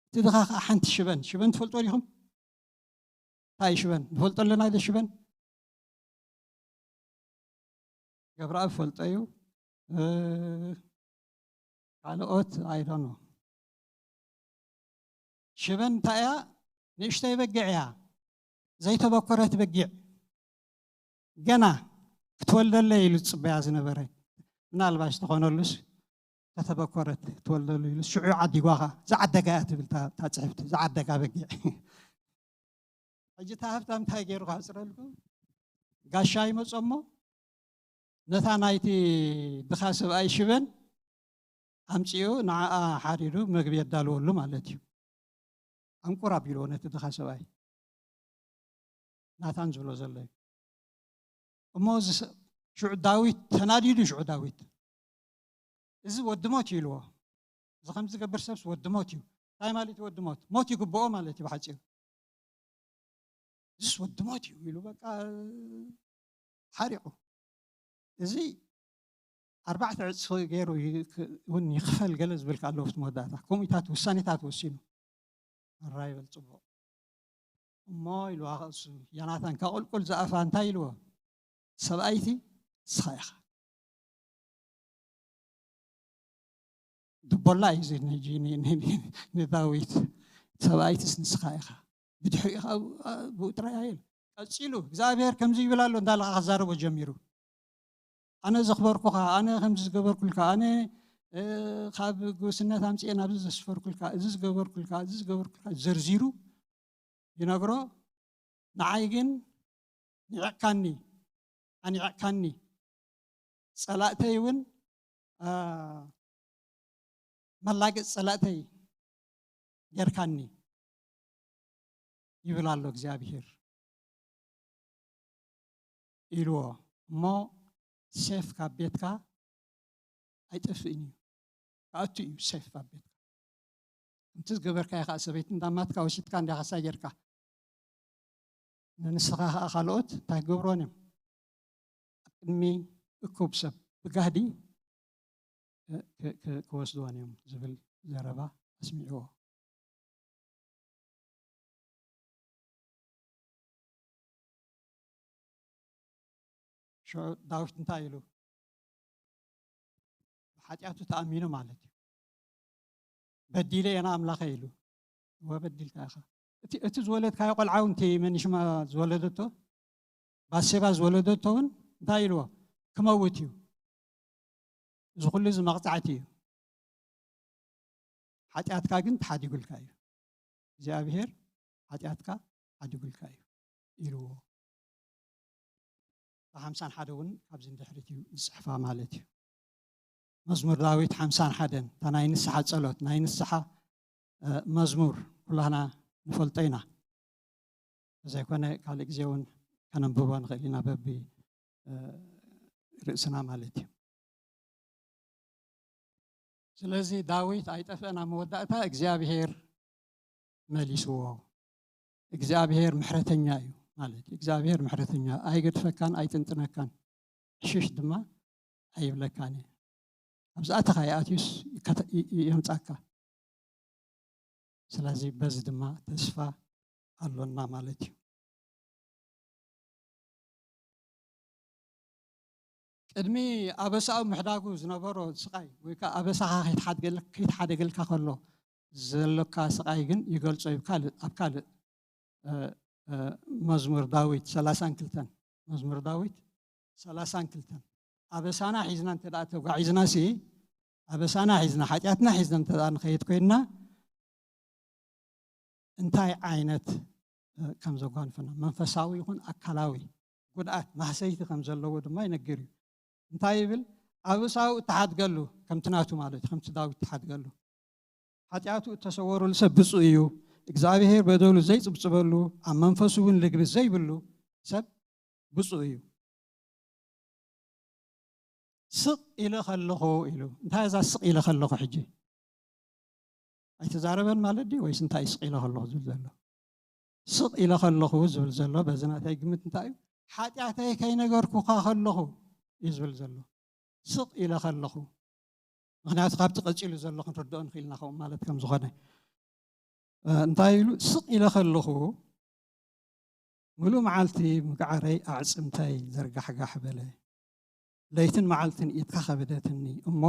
እቲ ድኻ ከዓ ሓንቲ ሽበን። ሽበን ትፈልጦ ዲኹም? እንታይ እዩ ሽበን? ንፈልጦ ኣለና ዶ ሽበን? ገብረኣብ ፈልጦ እዩ። ካልኦት ኣይዶኖ። ሽበን እንታይ እያ? ንእሽተይ በጊዕ እያ፣ ዘይተበኮረት በጊዕ፣ ገና ክትወልደለይ ኢሉ ዝፅበያ ዝነበረ። ምናልባሽ ተኾነሉስ ከተበኮረት ክትወልደሉ ኢሉ ሽዑ ዓዲጓኻ። ዝዓደጋ እያ ትብል እታ ፅሕፍቲ፣ ዝዓደጋ በጊዕ። ሕጂ እታ ሃብታም እንታይ ገይሩ ክሕፅረልኩም? ጋሻ ይመፆ እሞ ነታ ናይቲ ድኻ ሰብኣይ ሽበን ኣምፂኡ ንዓኣ ሓሪዱ መግቢ የዳልወሉ ማለት እዩ። ኣንቁር ኣቢልዎ ነቲ ድኻ ሰብኣይ። ናታን ዝብሎ ዘሎ እዩ። እሞ ሽዑ ዳዊት ተናዲዱ፣ ሽዑ ዳዊት እዚ ወዲ ሞት እዩ ኢልዎ። እዚ ከም ዝገብር ሰብስ ወዲ ሞት እዩ። እንታይ ማለት እዩ ወዲ ሞት? ሞት ይግብኦ ማለት እዩ ብሓፂሩ። እዚስ ወዲ ሞት እዩ ኢሉ በቃ ሓሪቑ። እዚ ኣርባዕተ ዕፅፊ ገይሩ እውን ይኽፈል ገለ ዝብል ከ ኣለዎ ኣብቲ መወዳእታ። ከምኡታት ውሳኔታት ወሲኑ ኣራይበል ፅቡቕ። እሞ ኢልዋ እሱ ዮናታን፣ ካብ ቁልቁል ዝኣፋ እንታይ ኢልዎ? ሰብኣይቲ ንስኻ ኢኻ። ድቦላ እዩ እዚ ን-፣ ን-፣ ን-፣ ን-፣ ንዳዊት። ሰብኣይትስ ንስኻ ኢኻ። ብድሕሪኡ ኸዓ ብኡ ጥራይ ኣይል። ቀጺሉ እግዚኣብሔር ከምዚ ይብል ኣሎ እንዳለ ኸዓ ክዛረቦ ጀሚሩ። ኣነ ዘኽበርኩኻ፣ ኣነ ከምዚ ዝገበርኩልካ፣ ኣነ፣ እ፣ ካብ ጉስነት ኣምጽኤ ናብዚ ዘስፈርኩልካ፣ እዚ ዝገበርኩልካ፣ እዚ ዝገበርኩልካ ዘርዚሩ ይነግሮ። ንዓይ ግን ንዒቕካኒ፣ ኣንዒቕካኒ፣ ጸላእተይ እውን፣ እ፣ መላገጺ ጸላእተይ ጌርካኒ ይብል ኣሎ እግዚኣብሄር ኢልዎ። እሞ ሴፍ ካብ ቤትካ ኣይጠፍእን እዩ፣ ክኣቱ እዩ ሴፍ ካብ ቤትካ። ከምቲ ዝገበርካዮ ከዓ ሰበይቲ እንዳማትካ ወሲድካ እንዲኻ ሳይ ጌርካ ንንስኻ ከዓ ካልኦት እንታይ ክገብርዎን እዮም? ኣብ ቅድሚ እኩብ ሰብ ብጋህዲ ክ-፣ ክ-፣ ክ-፣ ክወስድዎን እዮም ዝብል ዘረባ ኣስሚዕዎ። ሽዑ ዳዊት እንታይ ኢሉ? ብሓጢኣቱ ተኣሚኑ ማለት እዩ። በዲለ የና ኣምላኸ ኢሉ። እወ በዲልካ ኢኻ። እቲ፣ እቲ ዝወለድካዮ ቆልዓ እውን እቲ መን ሽማ ዝወለደቶ፣ ባሴባ ዝወለደቶ እውን እንታይ ኢልዎ? ክመውት እዩ። እዚ ኩሉ እዚ መቕጻዕቲ እዩ። ሓጢኣትካ ግን ተሓዲጉልካ እዩ። እግዚኣብሄር ሓጢኣትካ ሓዲጉልካ እዩ ኢልዎ። ሓምሳን ሓደ እውን ካብዚ ንድሕሪት እዩ ዝጽሕፋ ማለት እዩ። መዝሙር ዳዊት ሓምሳን ሓደን፣ እታ ናይ ንስሓ ጸሎት፣ ናይ ንስሓ፣ እ፣ መዝሙር ኩላህና ንፈልጦ ኢና። እንተዘይኮነ ካልእ ግዜ እውን ከነንብቦ ንኽእል ኢና በቢ፣ እ፣ ርእስና ማለት እዩ። ስለዚ ዳዊት ኣይጠፍአን፣ ኣብ መወዳእታ እግዚኣብሄር መሊስዎ። እግዚኣብሄር ምሕረተኛ እዩ ማለት እዩ። እግዚኣብሄር ምሕረተኛ፣ ኣይገድፈካን ኣይጥንጥነካን፣ ዕሽሽ ድማ ኣይብለካን እዩ። ኣብ ዝኣተኻዮ ኣትዩስ ይከተ-፣ ይ-፣ ይ-፣ የምጻካ። ስለዚ በዚ ድማ ተስፋ ኣሎና ማለት እዩ። ቅድሚ ኣበሳኡ ምሕዳጉ ዝነበሮ ስቓይ ወይ ከኣ ኣበሳኻ ከይተሓድገል-፣ ከይተሓደገልካ ከሎ ዘሎካ ስቓይ ግን ይገልጾ እዩ። ካልእ፣ ኣብ ካልእ፣ እ፣ እ፣ መዝሙር ዳዊት ሰላሳን ክልተን፣ መዝሙር ዳዊት ሰላሳን ክልተን፣ ኣበሳና ሒዝና እንተ ደኣ ተጓዒዝናሲ፣ ኣበሳና ሒዝና፣ ሓጢኣትና ሒዝና እንተ ደኣ ንኸይድ ኮይንና፣ እንታይ ዓይነት፣ እ፣ ከም ዘጓንፈና፣ መንፈሳዊ ይኹን ኣካላዊ ጉድኣት፣ ማህሰይቲ ከም ዘለዎ ድማ ይነግር እዩ። እንታይ ይብል? ኣበሳኡ እተሓድገሉ፣ ከምቲ ናቱ ማለት እዩ፣ ከምቲ ዳዊት እተሓድገሉ። ሓጢኣቱ እተሰወረሉ ሰብ ብፁዕ እዩ። እግዚኣብሄር በደሉ ዘይጽብጽበሉ፣ ኣብ መንፈሱ እውን ልግቢ ዘይብሉ ሰብ ብፁዕ እዩ። ስቕ ኢለ ከለኹ ኢሉ። እንታይ እዛ ስቕ ኢለ ከለኹ ሕጂ? ኣይተዛረበን ማለት ድዩ? ወይስ እንታይ ስቕ ኢለ ከለኹ ዝብል ዘሎ? ስቕ ኢለ ከለኹ ዝብል ዘሎ፣ በዚ ናተይ ግምት እንታይ እዩ? ሓጢኣተይ ከይነገርኩኻ ከለኹ እዩ ዝብል ዘሎ። ስቕ ኢለ ከለኹ። ምኽንያቱ ካብቲ ቀጺሉ ዘሎ ክንርድኦ ንኽእል ኢና፣ ከምኡ ማለት ከም ዝኾነ። እ፣ እንታይ ኢሉ? ስቕ ኢለ ከለኹ፣ ምሉእ መዓልቲ ምግዓረይ ኣዕጽምተይ ዘርጋሕጋሕ በለ። ለይትን መዓልትን ኢድካ ከበደትኒ እሞ፣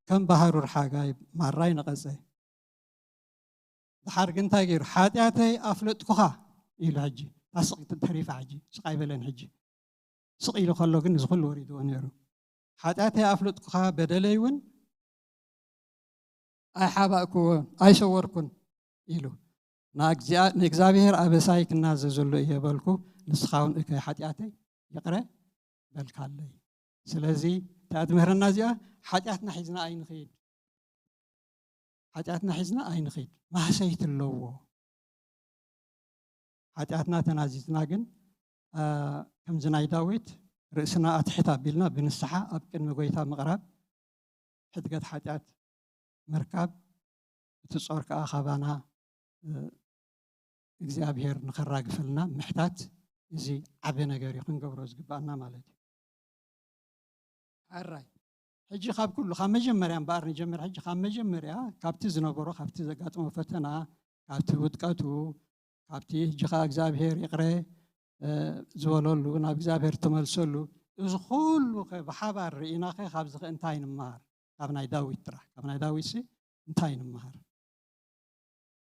ከም ባህሩር ሓጋይ ማራይ ነቐጸ። ደሓር ግን እንታይ ገይሩ? ሓጢኣተይ ኣፍለጥኩኻ ኢሉ። ሕጂ እታ ስቕ ተሪፋ፣ ሕጂ ስቕ ኣይበለን። ሕጂ ስቕ ኢሉ ከሎ ግን እዚ ኩሉ ወሪድዎ ነይሩ። ሓጢኣተይ ኣፍለጥኩኻ፣ በደለይ እውን ኣይሓባእክዎን ኣይሰወርኩን ኢሉ። ንእግዚኣ-፣ ንእግዚኣብሔር ኣበሳይ ክናዘዘሉ እየ በልኩ፣ ንስኻ እውን እከይ ሓጢኣተይ ይቕረ በልካለይ። ስለዚ እታ ትምህረና እዚኣ፣ ሓጢኣትና ሒዝና ኣይንኸይድ። ሓጢኣትና ሒዝና ኣይንኸይድ። ማህሰይቲ ኣለዎ። ሓጢኣትና ተናዚዝና ግን፣ አ፣ ከምዚ ናይ ዳዊት ርእስና ኣትሕት ኣቢልና ብንስሓ ኣብ ቅድሚ ጎይታ ምቕራብ፣ ሕድገት ሓጢኣት ምርካብ፣ እቲ ጾር ከኣ ካባና፣ እ፣ እግዚኣብሔር ንኸራግፈልና ምሕታት፣ እዚ ዓቢ ነገር እዩ ክንገብሮ ዝግባኣና ማለት እዩ። ሕራይ። ሕጂ ካብ ኩሉ፣ ካብ መጀመርያ እምበኣር ንጀምር። ሕጂ ካብ መጀመርያ፣ ካብቲ ዝነበሮ፣ ካብቲ ዘጋጠሞ ፈተና፣ ካብቲ ውድቀቱ፣ ካብቲ ሕጂ ኸዓ እግዚኣብሔር ይቕረ ዝበለሉ፣ ናብ እግዚኣብሔር ተመልሰሉ፣ እዚ ኩሉ ብሓባር ርኢናኸ ካብዚ ኸ እንታይ ንምሃር? ካብ ናይ ዳዊት ጥራሕ፣ ካብ ናይ ዳዊት ሲ እንታይ ንምሃር?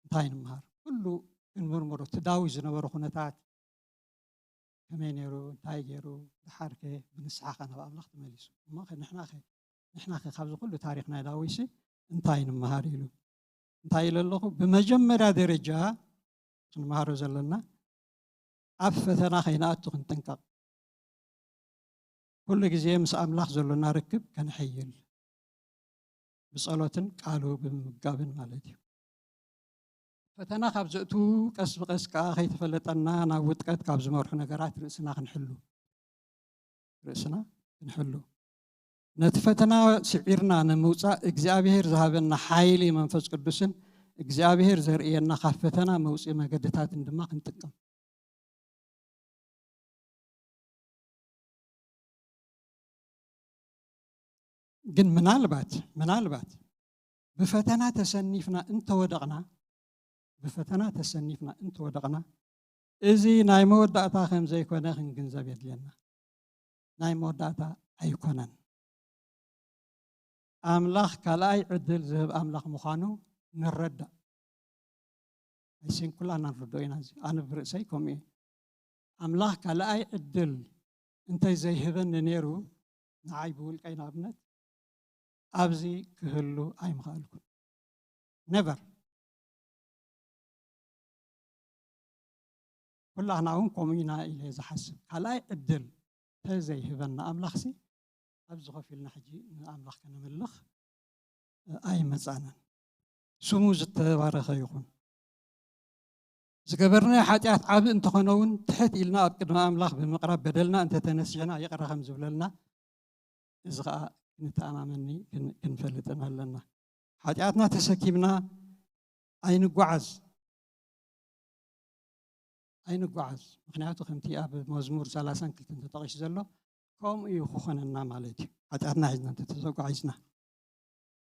እንታይ ንምሃር? ኩሉ ክንምርምሮ፣ እቲ ዳዊት ዝነበሮ ኩነታት ከመይ ነይሩ፣ እንታይ ገይሩ፣ ድሓርከ ብንስሓኸ ናብ ኣምላኽ ተመሊሱ። እሞ ንሕናኸ ንሕናኸ ካብዚ ኩሉ ታሪኽ ናይ ዳዊትሲ እንታይ ንምሃር ኢሉ እንታይ ኢለ ኣለኹ? ብመጀመርያ ደረጃ ክንምሃሮ ዘለና ኣብ ፈተና ከይንኣቱ ክንጥንቀቕ፣ ኩሉ ግዜ ምስ ኣምላኽ ዘሎና ርክብ ከነሐይል፣ ብጸሎትን ቃሉ ብምምጋብን ማለት እዩ። ፈተና ካብ ዘእቱ ቀስ ብቀስ ከኣ ከይተፈለጠና ናብ ውጥቀት ካብ ዝመርሑ ነገራት ርእስና ክንሕሉ ርእስና ክንሕሉ ነቲ ፈተና ስዒርና ንምውፃእ እግዚኣብሔር ዝሃበና ሓይሊ መንፈስ ቅዱስን እግዚኣብሔር ዘርእየና ካብ ፈተና መውፅኢ መገድታትን ድማ ክንጥቀም። ግን ምናልባት ምናልባት ብፈተና ተሰኒፍና እንተወደቕና ብፈተና ተሰኒፍና እንተወደቕና እዚ ናይ መወዳእታ ከም ዘይኮነ ክንግንዘብ የድልየና። ናይ መወዳእታ ኣይኮነን። ኣምላኽ ካልኣይ ዕድል ዝህብ ኣምላኽ ምዃኑ ንረዳእ። ኣይሲን ኩላና ንርድኦ ኢና። እዚ ኣነ ብርእሰይ ከምኡ እየ። ኣምላኽ ካልኣይ ዕድል እንተይ ዘይህበኒ ነይሩ ንዓይ ብውልቀይ ንኣብነት ኣብዚ ክህሉ ኣይምኽኣልኩን። ነቨር። ኩላህና እውን ከምኡ ኢና ኢለ ዝሓስብ። ካልኣይ ዕድል ተዘይህበና ኣምላኽሲ ኣብዚ ኮፍ ኢልና ሕጂ ንኣምላኽ ከነምልኽ ኣይመጻናን። ስሙ ዝተባረኸ ይኹን። ዝገበርናዮ ሓጢኣት ዓቢ እንተኾነ እውን ትሕት ኢልና ኣብ ቅድሚ ኣምላኽ ብምቕራብ በደልና እንተተነሲሕና ይቕረ ከም ዝብለልና እዚ ኸኣ ክንተኣማመኒ ክንፈልጥን ኣለና። ሓጢኣትና ተሰኪምና ኣይንጓዓዝ ኣይንጓዓዝ። ምክንያቱ ከምቲ ኣብ መዝሙር ሰላሳን ክልተን ተጠቒሱ ዘሎ ከምኡ እዩ ክኾነና ማለት እዩ። ሓጢኣትና ሒዝና እንተተጓዒዝና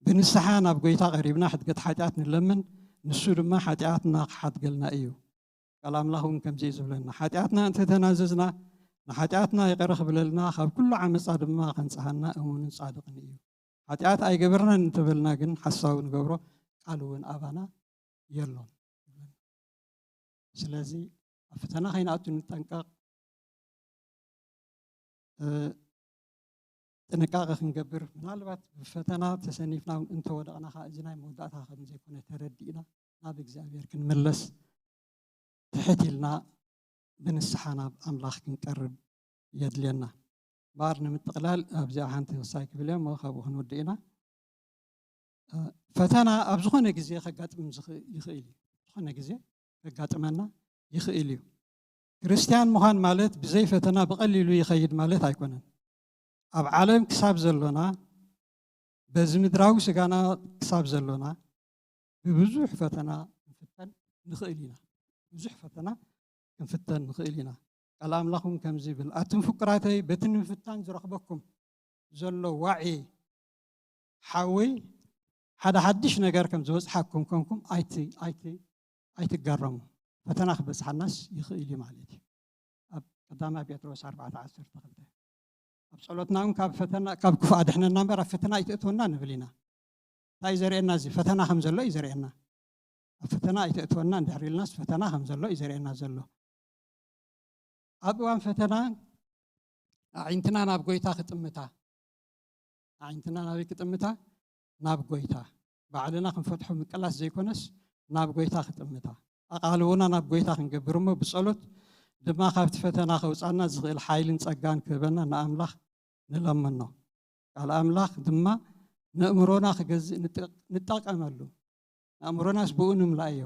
ብንስሓ ናብ ጎይታ ቀሪብና ሕድገት ሓጢኣት ንለምን፣ ንሱ ድማ ሓጢኣትና ክሓድገልና እዩ። ቃል ኣምላኽ እውን ከምዚ እዩ ዝብለና፣ ሓጢኣትና እንተተናዘዝና ንሓጢኣትና ይቕረ ክብለልና ካብ ኩሉ ዓመፃ ድማ ከንጽሃና እሙንን ጻድቕን እዩ። ሓጢኣት ኣይገበርናን እንተበልና ግን ሓሳዊ ንገብሮ፣ ቃል እውን ኣባና የሎን። ስለዚ ኣብ ፈተና ከይንኣቱ ንጠንቀቕ። ጥንቃቐ ክንገብር፣ ምናልባት ብፈተና ተሰኒፍና እውን እንተወደቕና ከዓ እዚ ናይ መወዳእታ ከም ዘይኮነ ተረዲእና ናብ እግዚኣብሔር ክንምለስ ትሕት ኢልና ብንስሓ ናብ ኣምላኽ ክንቀርብ የድልየና። እምበኣር ንምጥቕላል ኣብዚኣ ሓንቲ ክሳይ ክብል እየ እሞ ካብኡ ክንውድእ ኢና። ፈተና ኣብ ዝኾነ ግዜ ከጋጥም ይኽእል እዩ። ዝኾነ ግዜ ከጋጥመና ይኽእል እዩ። ክርስትያን ምዃን ማለት ብዘይ ፈተና ብቐሊሉ ይኸይድ ማለት ኣይኮነን። ኣብ ዓለም ክሳብ ዘሎና በዚ ምድራዊ ስጋና ክሳብ ዘሎና ብብዙሕ ፈተና ክንፍተን ንኽእል ኢና። ብዙሕ ፈተና ክንፍተን ንኽእል ኢና። ቃል ኣምላኽ እውን ከምዚ ይብል፣ ኣቱም ፍቁራተይ በቲ ንምፍታን ዝረኽበኩም ዘሎ ዋዒ ሓዊ ሓደ ሓድሽ ነገር ከም ዝበፅሓኩም ኮንኩም ኣይትገረሙ። ፈተና ክበፅሓናስ ይኽእል እዩ ማለት እዩ። ኣብ ቀዳማይ ጴጥሮስ ኣርባዕተ ዓሰርተ ክልተ ኣብ ጸሎትና እውን ካብ ፈተና ካብ ክፉእ ኣድሕነና እምበር ኣብ ፈተና ኣይተእትወና ንብል ኢና። እንታይ እዩ ዘርእየና? እዚ ፈተና ከም ዘሎ እዩ ዘርእየና። ኣብ ፈተና ኣይተእትወና እንድሕር ኢልናስ ፈተና ከም ዘሎ እዩ ዘርእየና ዘሎ። ኣብ እዋን ፈተና ኣዒንትና ናብ ጎይታ ክጥምታ፣ ኣዒንትና ናበይ ክጥምታ? ናብ ጎይታ። ባዕልና ክንፈትሖ ምቅላስ ዘይኮነስ ናብ ጎይታ ክጥምታ፣ ኣቓልቦና ናብ ጎይታ ክንገብር እሞ ብጸሎት ድማ ካብቲ ፈተና ከውጻና ዝኽእል ሓይልን ጸጋን ክህበና ንኣምላኽ ንለምኖ። ቃል ኣምላኽ ድማ ነእምሮና ክገዝእ ንጠቀመሉ። ነእምሮናስ ብኡ ንምልኣዮ።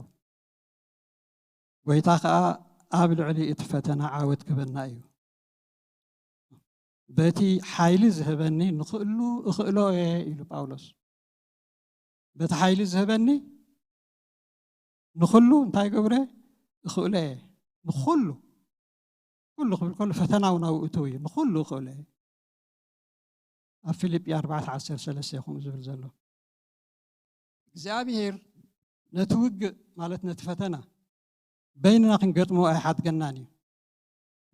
ጎይታ ከኣ ኣብ ልዕሊ እቲ ፈተና ዓወት ክህበና እዩ። በቲ ሓይሊ ዝህበኒ ንኽእሉ እኽእሎ እየ ኢሉ ጳውሎስ። በቲ ሓይሊ ዝህበኒ ንኹሉ እንታይ ገብረ እኽእሎ እየ። ንኹሉ ኩሉ ክብል ከሎ ፈተና እውን ኣብኡ እትው እዩ። ንኹሉ እኽእሎ እየ። ኣብ ፊልጲ ኣርባዕተ ዓሰርተ ሰለስተ እዩ ከምኡ ዝብል ዘሎ። እግዚኣብሔር ነቲ ውግእ ማለት ነቲ ፈተና በይንና ክንገጥሞ ኣይሓድገናን እዩ።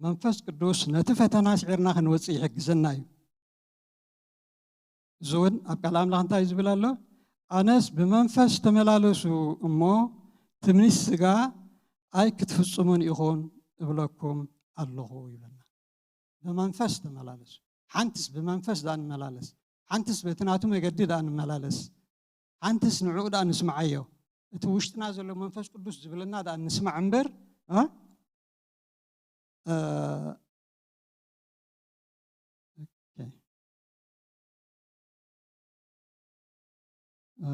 መንፈስ ቅዱስ ነቲ ፈተና ስዒርና ክንወፅእ ይሕግዘና እዩ። እዚ እውን ኣብ ቃል ኣምላኽ እንታይ ዝብል ኣሎ? ኣነስ ብመንፈስ ተመላለሱ እሞ ትምኒት ስጋ ኣይክትፍጽሙን ኢኹም እብለኩም ኣለኹ ይብለና። ብመንፈስ ተመላለሱ። ሓንትስ ብመንፈስ ደኣ ንመላለስ፣ ሓንትስ በቲ ናቱ መገዲ ደኣ ንመላለስ፣ ሓንትስ ንዕኡ ደኣ ንስምዓዮ። እቲ ውሽጥና ዘሎ መንፈስ ቅዱስ ዝብለና ደኣ ንስማዕ እምበር እ? እ፣ ኦኬ። እ፣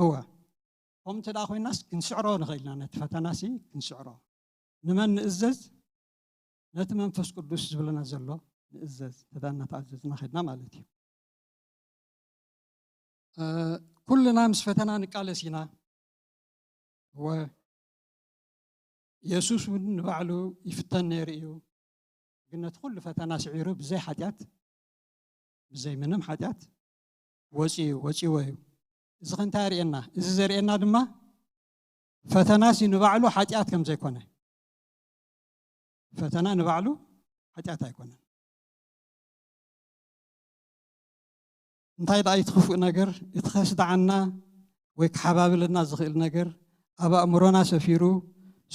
እወ፣ ከምኡ እንተ ደኣ ኮይናስ ክንስዕሮ ንኽእል ኢና። ነቲ ፈተናሲ ክንስዕሮ። ንመን ንእዘዝ? ነቲ መንፈስ ቅዱስ ዝብለና ዘሎ ንእዘዝ። እንተ ደኣ እናተኣዘዝና ኸድና ማለት እዩ። እ፣ ኩልና ምስ ፈተና ንቃለስ ኢና። እወ፣ የሱስ እውን ንባዕሉ ይፍተን ነይሩ እዩ። ግን ነቲ ኩሉ ፈተና ስዒሩ ብዘይ ሓጢኣት፣ ብዘይ ምንም ሓጢኣት ወፂኡ፣ ወፂዎ እዩ። እዚ ከ እንታይ የርእየና? እዚ ዘርእየና ድማ ፈተናሲ ንባዕሉ ሓጢኣት ከም ዘይኮነ። ፈተና ንባዕሉ ሓጢኣት ኣይኮነን። እንታይ ደኣ እቲ ክፉእ ነገር? እቲ ከስድዓና ወይ ክሓባብለና ዝኽእል ነገር ኣብ ኣእምሮና ሰፊሩ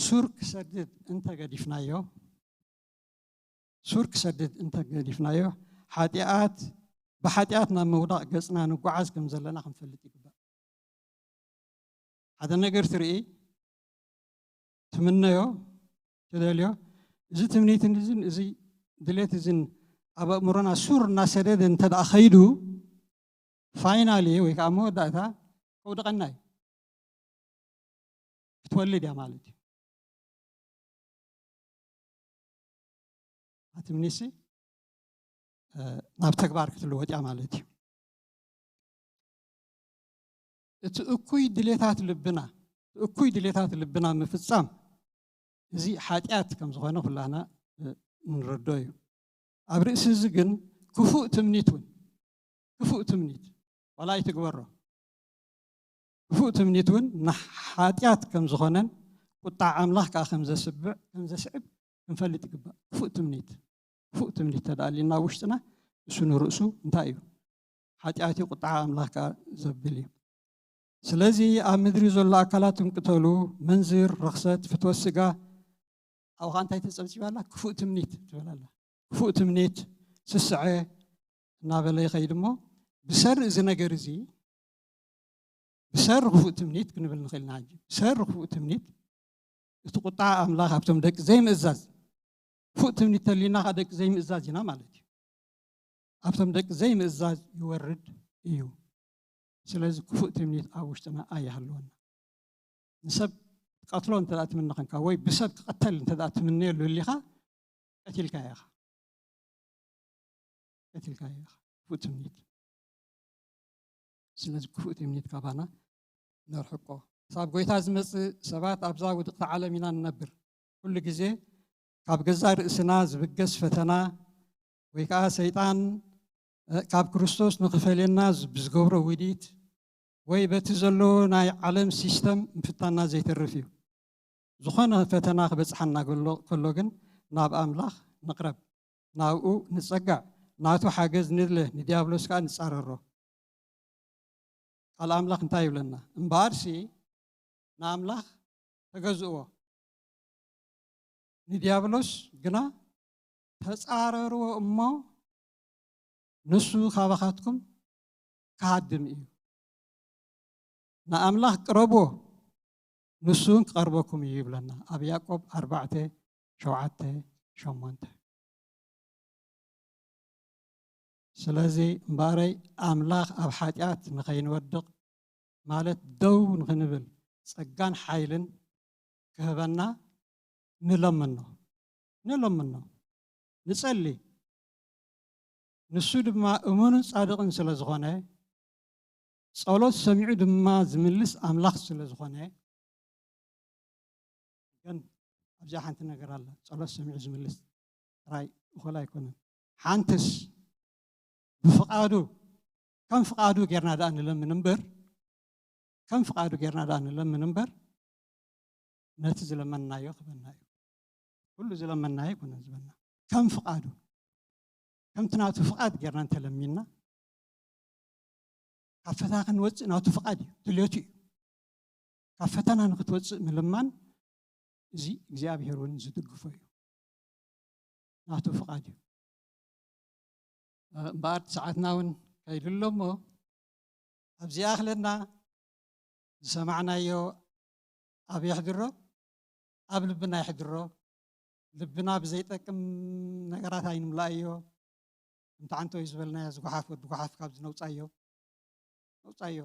ሱር ክሰድድ እንተገዲፍናዮ፣ ሱር ክሰድድ እንተገዲፍናዮ፣ ሓጢኣት፣ ብሓጢኣት ናብ ምውዳቕ ገጽና ንጓዓዝ ከም ዘለና ክንፈልጥ ይግባእ። ሓደ ነገር ትርኢ፣ ትምነዮ፣ ትደልዮ፣ እዚ ትምኒትን እዝን፣ እዚ ድሌት እዝን ኣብ ኣእምሮና ሱር እናሰደደ እንተ ደኣ ኸይዱ፣ ፋይናሊ ወይ ከዓ መወዳእታ ከውድቐና እዩ። ክትወልድ እያ ማለት እዩ። ኣቲ ምኒሲ፣ እ፣ ናብ ተግባር ክትልወጥ እያ ማለት እዩ። እቲ እኩይ ድሌታት ልብና፣ እቲ እኩይ ድሌታት ልብና ምፍጻም፣ እዚ ሓጢኣት ከም ዝኾነ ኩላና፣ እ፣ ንረዶ እዩ። ኣብ ርእሲ እዚ ግን ክፉእ ትምኒት እውን፣ ክፉእ ትምኒት ዋላ ኣይትግበሮ። ክፉእ ትምኒት እውን ንሓጢኣት ከም ዝኾነን ቁጣ ኣምላኽ ከኣ ከም ዘስብዕ፣ ከም ዘስዕብ ክንፈልጥ ይግባእ። ክፉእ ትምኒት፣ ክፉእ ትምኒት ተደኣ ኣሊና ኣብ ውሽጥና፣ እሱ ንርእሱ እንታይ እዩ? ሓጢኣት እዩ፣ ቁጣ ኣምላኽ ከኣ ዘብል እዩ። ስለዚ ኣብ ምድሪ ዘሎ ኣካላትኩም ቅተሉ፣ ምንዝር፣ ርኽሰት፣ ፍትወት ስጋ፣ ኣብኡ ኸኣ እንታይ ተጸብጺባ ኣላ? ክፉእ ትምኒት ትብል ኣላ። ክፉእ ትምኒት፣ ስስዐ እናበለ ይኸይድ እሞ፣ ብሰሪ እዚ ነገር እዚ፣ ብሰሪ ክፉእ ትምኒት ክንብል ንኽእል ኢና። ሕጂ ብሰሪ ክፉእ ትምኒት፣ እቲ ቁጣ ኣምላኽ ኣብቶም ደቂ ዘይምእዛዝ፣ ክፉእ ትምኒት ተሊና ኸኣ ደቂ ዘይምእዛዝ ኢና ማለት እዩ። ኣብቶም ደቂ ዘይምእዛዝ ይወርድ እዩ። ስለዚ ክፉእ ትምኒት ኣብ ውሽጥና ኣይሃልወና። ንሰብ ትቀትሎ እንተ ደኣ ትምነ ኸንካ ወይ ብሰብ ክቐተል እንተ ደኣ ትምነየሉ ህሊኻ፣ ቀቲልካዮ ኢኻ። ቀቲልካዮ ኢኻ። ክፉእ ትምኒት። ስለዚ ክፉእ ትምኒት ካባና ነርሕቆ። ክሳብ ጎይታ ዝመጽእ ሰባት ኣብዛ ውድቕቲ ዓለም ኢና ንነብር። ኩሉ ግዜ ካብ ገዛእ ርእስና ዝብገስ ፈተና ወይ ከኣ ሰይጣን፣ እ፣ ካብ ክርስቶስ ንኽፈልየና ዝ-፣ ብዝገብሮ ውዲት ወይ በቲ ዘሎ ናይ ዓለም ሲስተም ምፍታንና ዘይተርፍ እዩ። ዝኾነ ፈተና ክበጽሓና ከሎ፣ ከሎ ግን ናብ ኣምላኽ ንቕረብ፣ ናብኡ ንጸጋዕ፣ ናቱ ሓገዝ ንድለ፣ ንዲያብሎስ ከኣ ንጻረሮ። ቃል ኣምላኽ እንታይ ይብለና? እምበኣርሲ ንኣምላኽ ተገዝእዎ፣ ንዲያብሎስ ግና ተጻረርዎ እሞ ንሱ ካባኻትኩም ክሃድም እዩ። ንኣምላኽ ቅረብዎ፣ ንሱ እውን ክቐርበኩም እዩ ይብለና ኣብ ያዕቆብ ኣርባዕተ፣ ሸውዓተ፣ ሸሞንተ። ስለዚ እምበኣረይ ኣምላኽ ኣብ ሓጢኣት ንኸይንወድቕ ማለት ደው ንኽንብል ጸጋን ሓይልን ክህበና ንለምኖ፣ ንለምኖ፣ ንጸሊ። ንሱ ድማ እሙንን ጻድቕን ስለ ዝኾነ፣ ጸሎት ሰሚዑ ድማ ዝምልስ ኣምላኽ ስለ ዝኾነ፣ ግን ኣብዚኣ ሓንቲ ነገር ኣላ። ጸሎት ሰሚዑ ዝምልስ ጥራይ እኹል ኣይኮነን። ሓንትስ ብፍቓዱ፣ ከም ፍቓዱ ጌርና ደኣ ንለምን እምበር፣ ከም ፍቓዱ ጌርና ደኣ ንለምን እምበር፣ ነቲ ዝለመንናዮ ክበና እዩ። ኩሉ ዝለመንናዮ ኣይኮነን ዝበና። ከም ፍቓዱ፣ ከምቲ ናቱ ፍቓድ ጌርና እንተለሚንና፣ ካብ ፈተና ክንወፅእ ናቱ ፍቓድ እዩ፣ ድልየቱ እዩ። ካብ ፈተና ንክትወፅእ ምልማን፣ እዚ እግዚኣብሔር እውን ዝድግፎ እዩ። ናቱ ፍቓድ እዩ። እምበኣር ሰዓትና እውን ከይድሎ እሞ፣ ኣብዚ ኣኽለና ዝሰማዕናዮ ኣብ የሕድሮ፣ ኣብ ልብና የሕድሮ። ልብና ብዘይጠቅም ነገራት ኣይንምላእዮ። ከምቲ ዓንተወይ ዝበልናዮ፣ ዝጓሓፍ ወዲ ጓሓፍ ካብዚ ነውፃዮ፣ ነውፃዮ።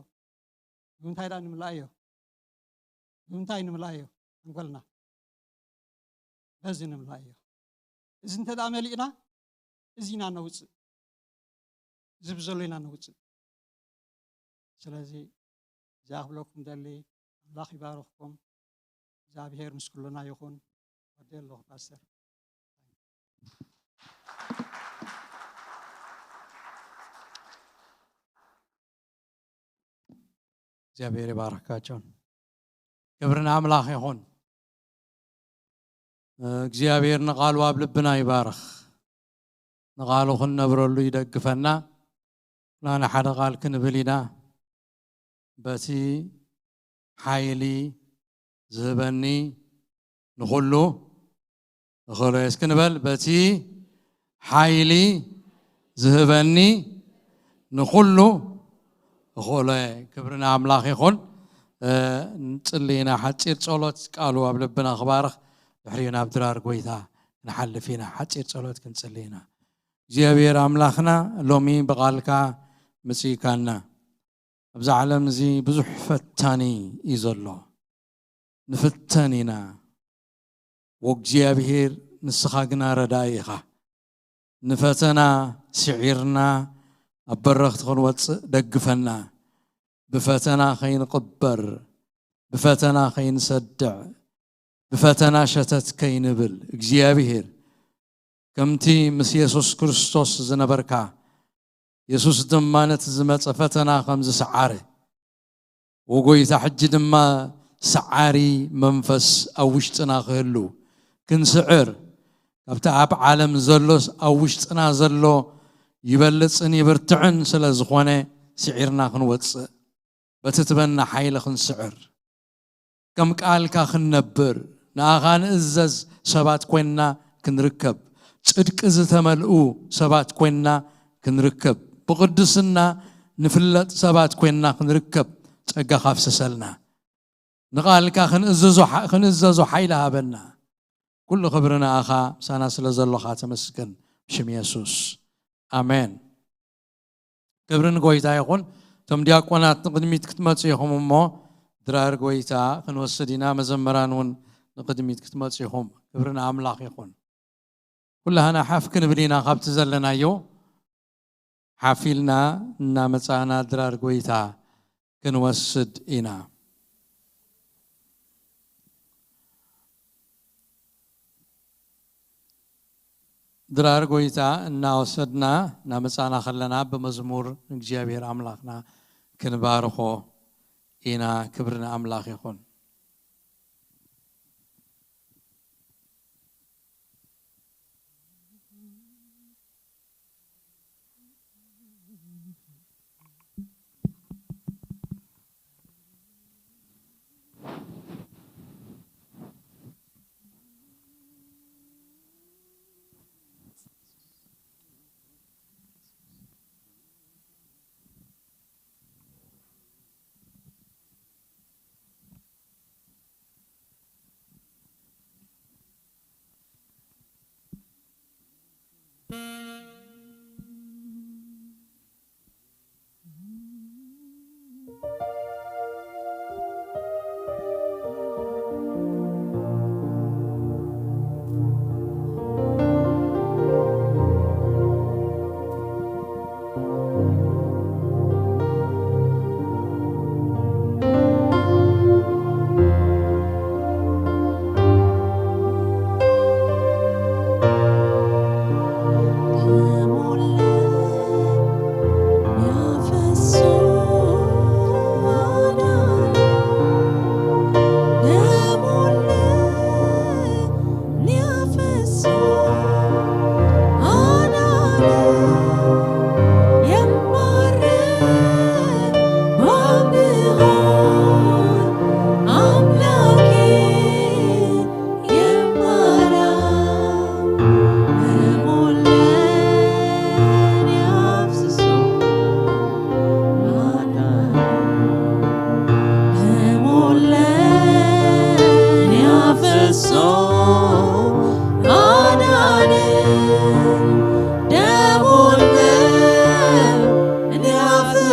ብምንታይ ደኣ ንምልኣዮ? ብምንታይ ንምልኣዮ? ሓንጎልና በዚ ንምልኣዮ። እዚ እንተ ደኣ መሊእና፣ እዚ ኢና ነውፅእ። እዚ ብዘሎ ኢና ነውፅእ። ስለዚ እዚኣ ክብለኩም ደሊ፣ ኣምላኽ ይባርኽኩም። እግዚኣብሔር ምስ ኩልና ይኹን። ወዲ ኣለኹ ፓስተር። እግዚኣብሔር ይባርኽካ ጆን። ክብሪ ንኣምላኽ ይኹን። እግዚኣብሔር ንቓሉ ኣብ ልብና ይባርኽ። ንቓሉ ክንነብረሉ ይደግፈና። ኩላና ሓደ ቃል ክንብል ኢና። በቲ ሓይሊ ዝህበኒ ንኹሉ እኽእሎ እየ። እስኪ ንበል፣ በቲ ሓይሊ ዝህበኒ ንኹሉ እኽእሎ እየ። ክብሪ ንኣምላኽ ይኹን። እ፣ ንጽሊ ኢና። ሓጺር ጸሎት ቃሉ ኣብ ልብና ክባርኽ፣ ድሕሪኡ ናብ ድራር ጎይታ ክንሓልፍ ኢና። ሓጺር ጸሎት ክንጽሊ ኢና። እግዚኣብሔር ኣምላኽና፣ ሎሚ ብቓልካ ምጽኢካና። ኣብዚ ዓለም እዚ ብዙሕ ፈታኒ እዩ ዘሎ። ንፍተን ኢና። ወእግዚኣብሔር፣ ንስኻ ግና ረዳኢ ኢኻ። ንፈተና ስዒርና ኣብ በረኽቲ ክንወጽእ ደግፈና። ብፈተና ከይንቕበር፣ ብፈተና ከይንሰድዕ፣ ብፈተና ሸተት ከይንብል፣ እግዚኣብሔር፣ ከምቲ ምስ የሱስ ክርስቶስ ዝነበርካ፣ የሱስ ድማ ነቲ ዝመጸ ፈተና ከም ዝሰዓረ፣ ወጎይታ፣ ሕጂ ድማ ሰዓሪ መንፈስ ኣብ ውሽጥና ክህሉ፣ ክንስዕር፣ ካብቲ ኣብ ዓለም ዘሎስ ኣብ ውሽጥና ዘሎ ይበልጽን ይብርትዕን ስለ ዝኾነ፣ ስዒርና ክንወጽእ፣ በቲ ትበና ሓይሊ ክንስዕር፣ ከም ቃልካ ክንነብር፣ ንኣኻ ንእዘዝ ሰባት ኮይንና ክንርከብ፣ ጽድቂ ዝተመልኡ ሰባት ኮይንና ክንርከብ፣ ብቕድስና ንፍለጥ ሰባት ኮይንና ክንርከብ ጸጋኻ ኣፍስሰልና። ንቓልካ ክንእዘዞ ሓ-፣ ክንእዘዞ ሓይሊ ሃበና። ኩሉ ክብሪ ንኣኻ፣ ምሳና ስለ ዘሎኻ ተመስገን። ብሽም የሱስ። ኣሜን። ክብሪ ንጎይታ ይኹን። እቶም ዲያቆናት ንቕድሚት ክትመጹ ኢኹም እሞ፣ ድራር ጎይታ ክንወስድ ኢና። መዘምራን እውን ንቕድሚት ክትመጹ ኢኹም። ክብሪ ንኣምላኽ ይኹን። ኩላህና ሓፍ ክንብል ኢና፣ ካብቲ ዘለናዮ ሓፍ ኢልና እናመጻእና ድራር ጎይታ ክንወስድ ኢና። ድራር ጎይታ እናወሰድና እናመጻእና ከለና፣ ብመዝሙር ንእግዚኣብሔር ኣምላኽና ክንባርኾ ኢና። ክብሪ ንኣምላኽ ይኹን።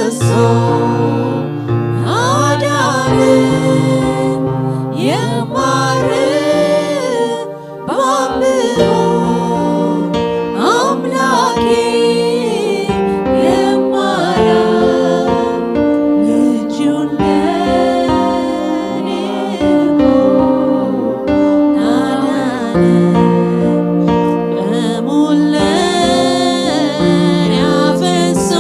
እሱ አዳነ። የማርያም ባምቦ አምላኬ የማርያም ልጁን ለኔ እኮ አዳነ። ደሙን ለኔ አፍስሶ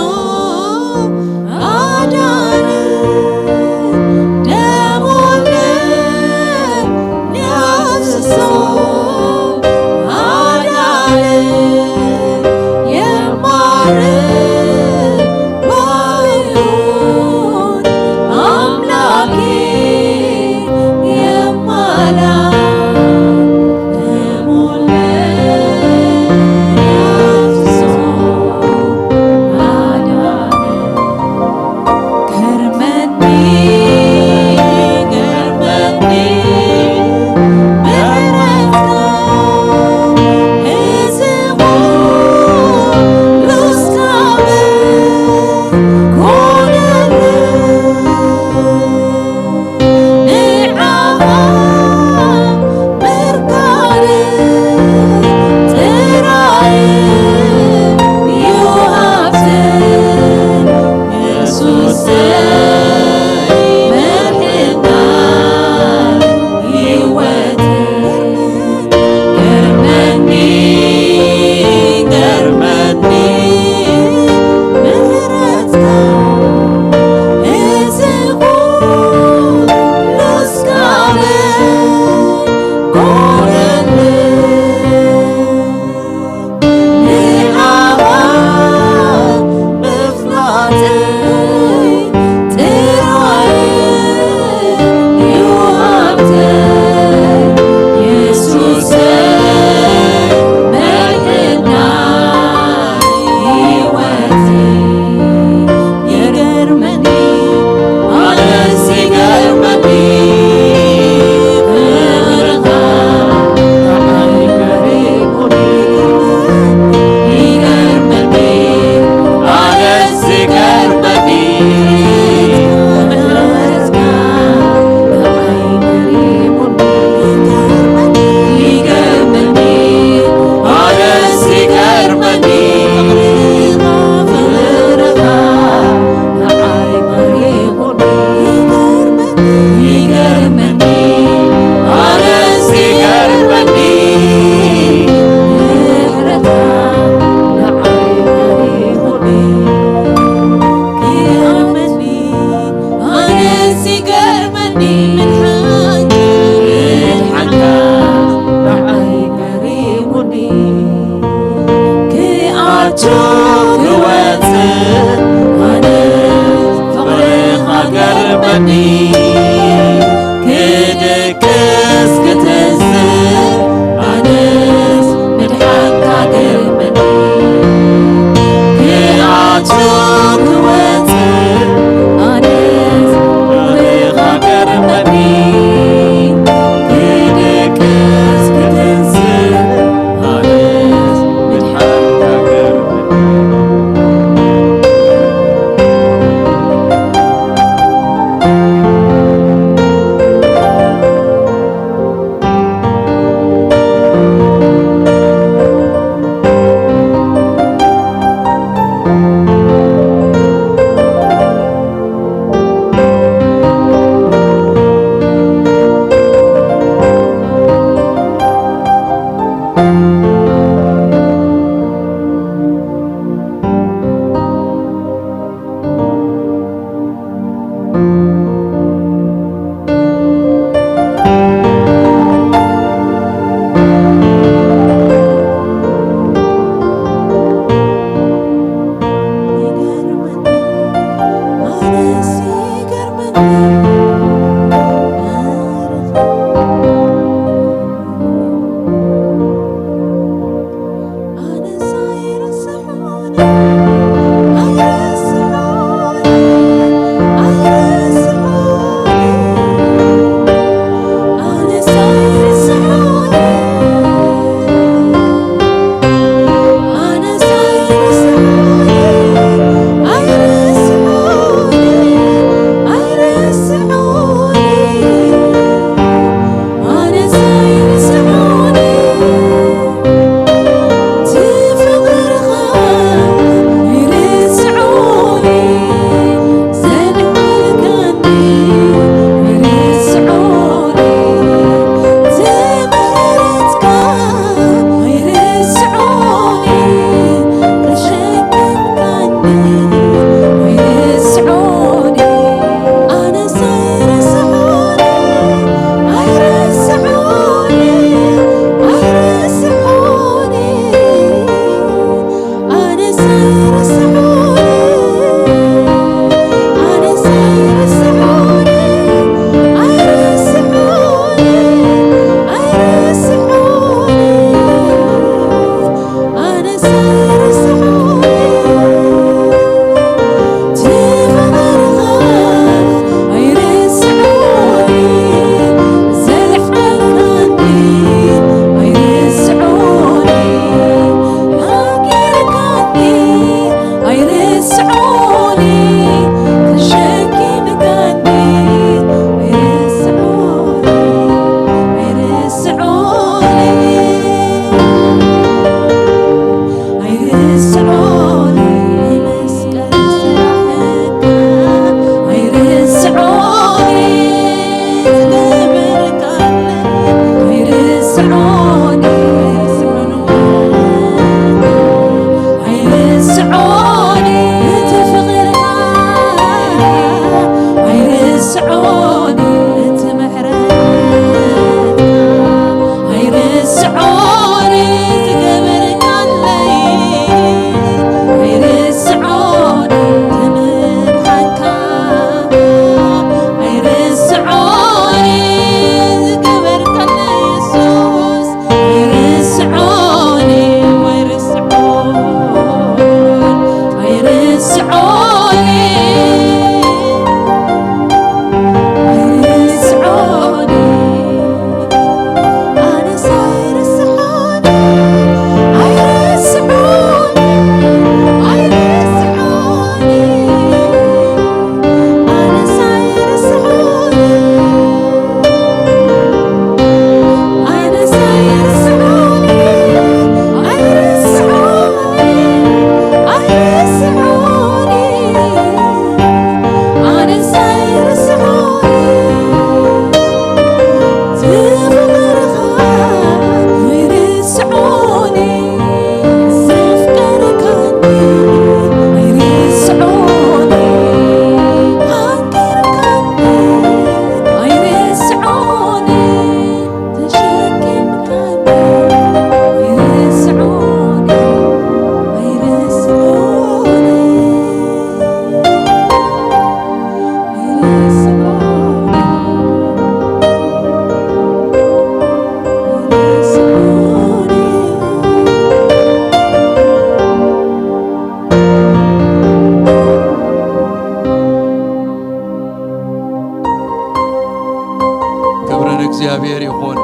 እግዚኣብሔር ይኹን።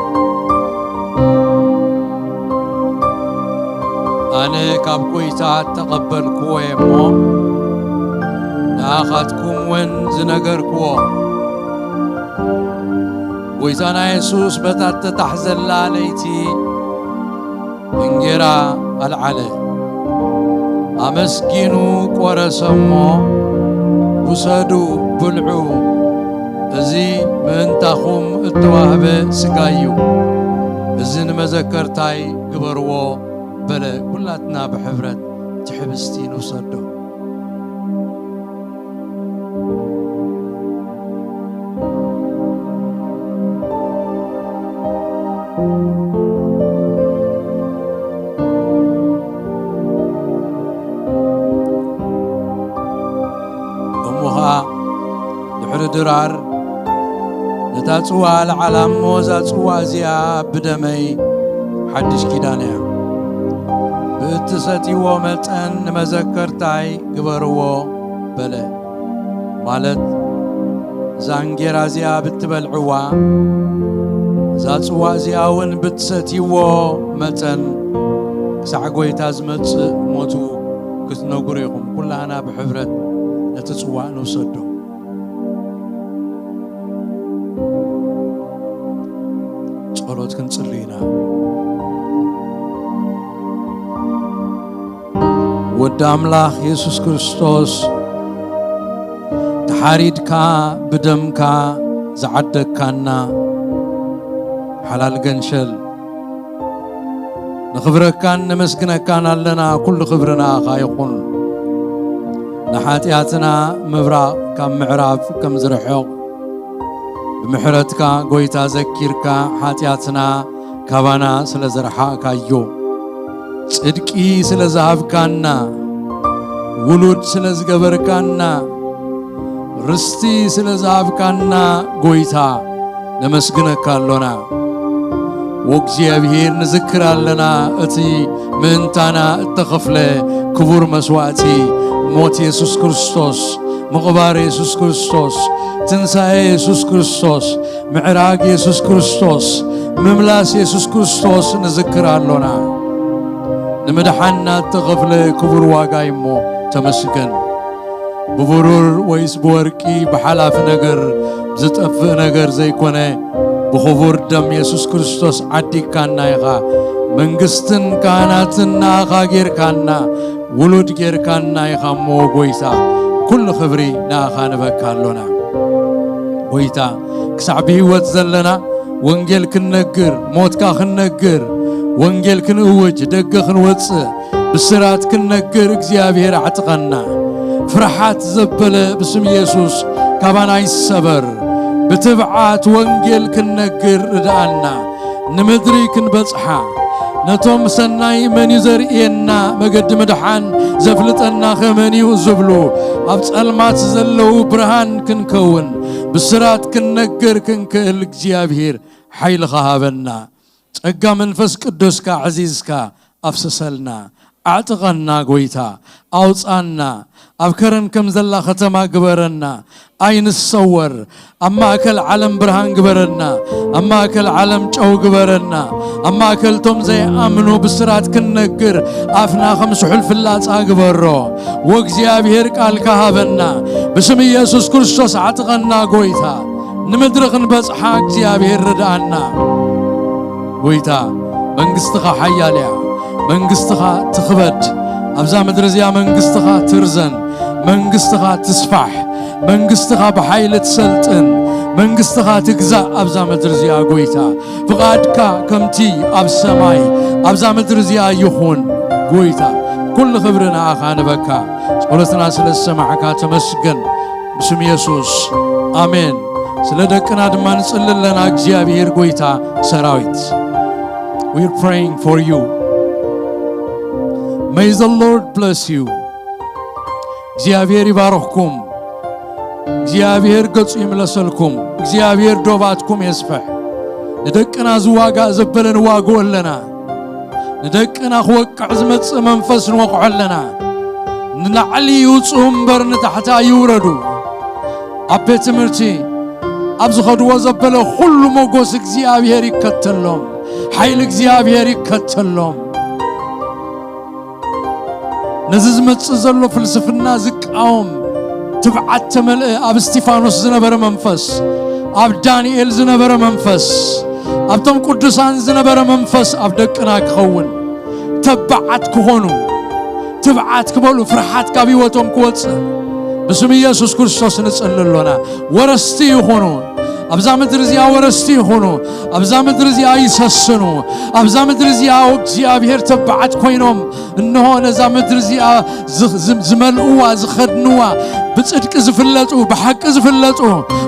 ኣነ ካብ ጐይታ እተቐበልክዎ እየ እሞ፣ ንኣኻትኩም እውን ዝነገርክዎ። ጐይታና የሱስ በታ እተታሕዘላ ለይቲ እንጌራ ኣልዓለ፣ ኣመስጊኑ ቈረሰ እሞ፣ "ውሰዱ፣ ብልዑ፣ እዚ ምእንታኹም እተዋህበ ሥጋይ እዩ፣ እዚ ንመዘከርታይ ግበርዎ" በለ። ኩላትና ብሕብረት እቲ ኅብስቲ ንውሰዶ። እሞ ኸኣ ድሕሪ ድራር ነታ ጽዋ ኣልዓላ እሞ፣ "እዛ ጽዋ እዚኣ ብደመይ ሓድሽ ኪዳን እያ፣ ብእትሰትይዎ መጠን ንመዘከርታይ ግበርዎ" በለ። ማለት፣ እዛ እንጌራ እዚኣ ብትበልዕዋ፣ እዛ ጽዋ እዚኣ እውን ብትሰትይዎ መጠን፣ ክሳዕ ጐይታ ዝመጽእ ሞቱ ክትነግሩ ኢኹም። ኩላህና ብሕብረት ነቲ ጽዋእ ንውሰዶ። ጸሎት ክንጽሊ ኢና። ወዲ ኣምላኽ የሱስ ክርስቶስ፣ ተሓሪድካ ብደምካ ዝዓደግካና ሓላል ገንሸል፣ ነኽብረካን ነመስግነካን ኣለና። ኩሉ ክብሪ ንኣኻ ይኹን። ንሓጢኣትና ምብራቕ ካብ ምዕራብ ከም ዝርሕቕ፣ ብምሕረትካ ጐይታ ዘኪርካ ሓጢኣትና ካባና ስለ ዘርሓቕካዮ፣ ጽድቂ ስለ ዝሃብካና፣ ውሉድ ስለ ዝገበርካና፣ ርስቲ ስለ ዝሃብካና ጐይታ ነመስግነካ ኣሎና። ወእግዚኣብሔር ንዝክር ኣለና እቲ ምእንታና እተኸፍለ ክቡር መስዋእቲ፣ ሞት የሱስ ክርስቶስ፣ ምቕባር የሱስ ክርስቶስ፣ ትንሳኤ የሱስ ክርስቶስ፣ ምዕራግ የሱስ ክርስቶስ፣ ምምላስ የሱስ ክርስቶስ ንዝክር ኣሎና። ንምድሓንና እተኸፍለ ክቡር ዋጋ እዩሞ ተመስገን። ብብሩር ወይስ ብወርቂ ብሓላፊ ነገር ዝጠፍእ ነገር ዘይኮነ፣ ብኽቡር ደም የሱስ ክርስቶስ ዓዲግካና ኢኻ። መንግስትን ካህናትን ንኣኻ ጌርካና፣ ውሉድ ጌርካና ኢኻ እሞ ጐይታ፣ ኩሉ ክብሪ ንኣኻ ንበካ ኣሎና። ጐይታ፣ ክሳዕ ብህይወት ዘለና ወንጌል ክንነግር፣ ሞትካ ክንነግር፣ ወንጌል ክንእውጅ፣ ደገ ክንወጽእ፣ ብስራት ክንነግር እግዚኣብሔር ኣዕጥቀና። ፍርሓት ዘበለ ብስም የሱስ ካባና ይሰበር። ብትብዓት ወንጌል ክንነግር ርድኣና። ንምድሪ ክንበጽሓ፣ ነቶም ሰናይ መን እዩ ዘርእየና፣ መገዲ ምድሓን ዘፍልጠና ኸ መን እዩ ዝብሉ፣ ኣብ ጸልማት ዘለዉ ብርሃን ክንከውን፣ ብስራት ክንነግር ክንክእል እግዚኣብሔር ሓይልኻ ሃበና። ጸጋ መንፈስ ቅዱስካ ኣዕዚዝካ ኣፍስሰልና። ኣዕጥቀና ጐይታ፣ ኣውጻና። ኣብ ከረን ከም ዘላ ከተማ ግበረና። ኣይንሰወር። ኣብ ማእከል ዓለም ብርሃን ግበረና። ኣብ ማእከል ዓለም ጨው ግበረና። ኣብ ማእከል ቶም ዘይኣምኑ ብስራት ክንነግር ኣፍና ከም ስሑል ፍላጻ ግበሮ። ወእግዚኣብሔር ቃልካ ሃበና። ብስም ኢየሱስ ክርስቶስ ኣዕጥቀና ጐይታ። ንምድሪ ክንበጽሓ እግዚኣብሔር ርድኣና። ጐይታ፣ መንግስትኻ ሓያል እያ። መንግስትኻ ትኽበድ። ኣብዛ ምድሪ እዚኣ መንግስትኻ ትርዘን። መንግስትኻ ትስፋሕ። መንግስትኻ ብሓይሊ ትሰልጥን። መንግስትኻ ትግዛእ ኣብዛ ምድሪ እዚኣ ጐይታ። ፍቓድካ ከምቲ ኣብ ሰማይ ኣብዛ ምድሪ እዚኣ ይኹን ጐይታ። ኩሉ ክብሪ ንኣኻ ንበካ። ጸሎትና ስለ ዝሰማዕካ ተመስገን። ብስም የሱስ ኣሜን። ስለ ደቅና ድማ ንጽሊ ኣለና። እግዚኣብሔር ጐይታ ሰራዊት። We're praying for you. May the Lord bless you. እግዚኣብሔር ይባርኽኩም። እግዚኣብሔር ገጹ ይምለሰልኩም። እግዚኣብሔር ዶባትኩም የስፍሕ። ንደቅና ዝዋጋእ ዘበለ ንዋግኦ ኣለና። ንደቅና ክወቅዕ ዝመጽእ መንፈስ ንወቕዖ ኣለና። ንላዕሊ ይውጽኡ እምበር ንታሕቲ ኣይውረዱ። ኣብ ቤት ትምህርቲ ኣብ ዝኸድዎ ዘበለ ኩሉ ሞጎስ እግዚኣብሔር ይከተሎም፣ ሓይሊ እግዚኣብሔር ይከተሎም። ነዚ ዝመጽእ ዘሎ ፍልስፍና ዝቃወም ትብዓት ተመልአ። ኣብ እስጢፋኖስ ዝነበረ መንፈስ፣ ኣብ ዳንኤል ዝነበረ መንፈስ፣ ኣብቶም ቅዱሳን ዝነበረ መንፈስ ኣብ ደቅና ክኸውን፣ ተባዓት ክኾኑ፣ ትብዓት ክበሉ፣ ፍርሓት ካብ ህይወቶም ክወጽእ ብስም ኢየሱስ ክርስቶስ ንጽሊ ኣሎና። ወረስቲ ይኹኑ፣ ኣብዛ ምድሪ እዚኣ ወረስቲ ይኹኑ፣ ኣብዛ ምድሪ እዚኣ ይሰስኑ፣ ኣብዛ ምድሪ እዚኣ እግዚኣብሔር ተባዓት ኮይኖም እንሆ ነዛ ምድሪ እዚኣ ዝ- ዝ- ዝመልእዋ፣ ዝኸድንዋ፣ ብጽድቂ ዝፍለጡ፣ ብሓቂ ዝፍለጡ፣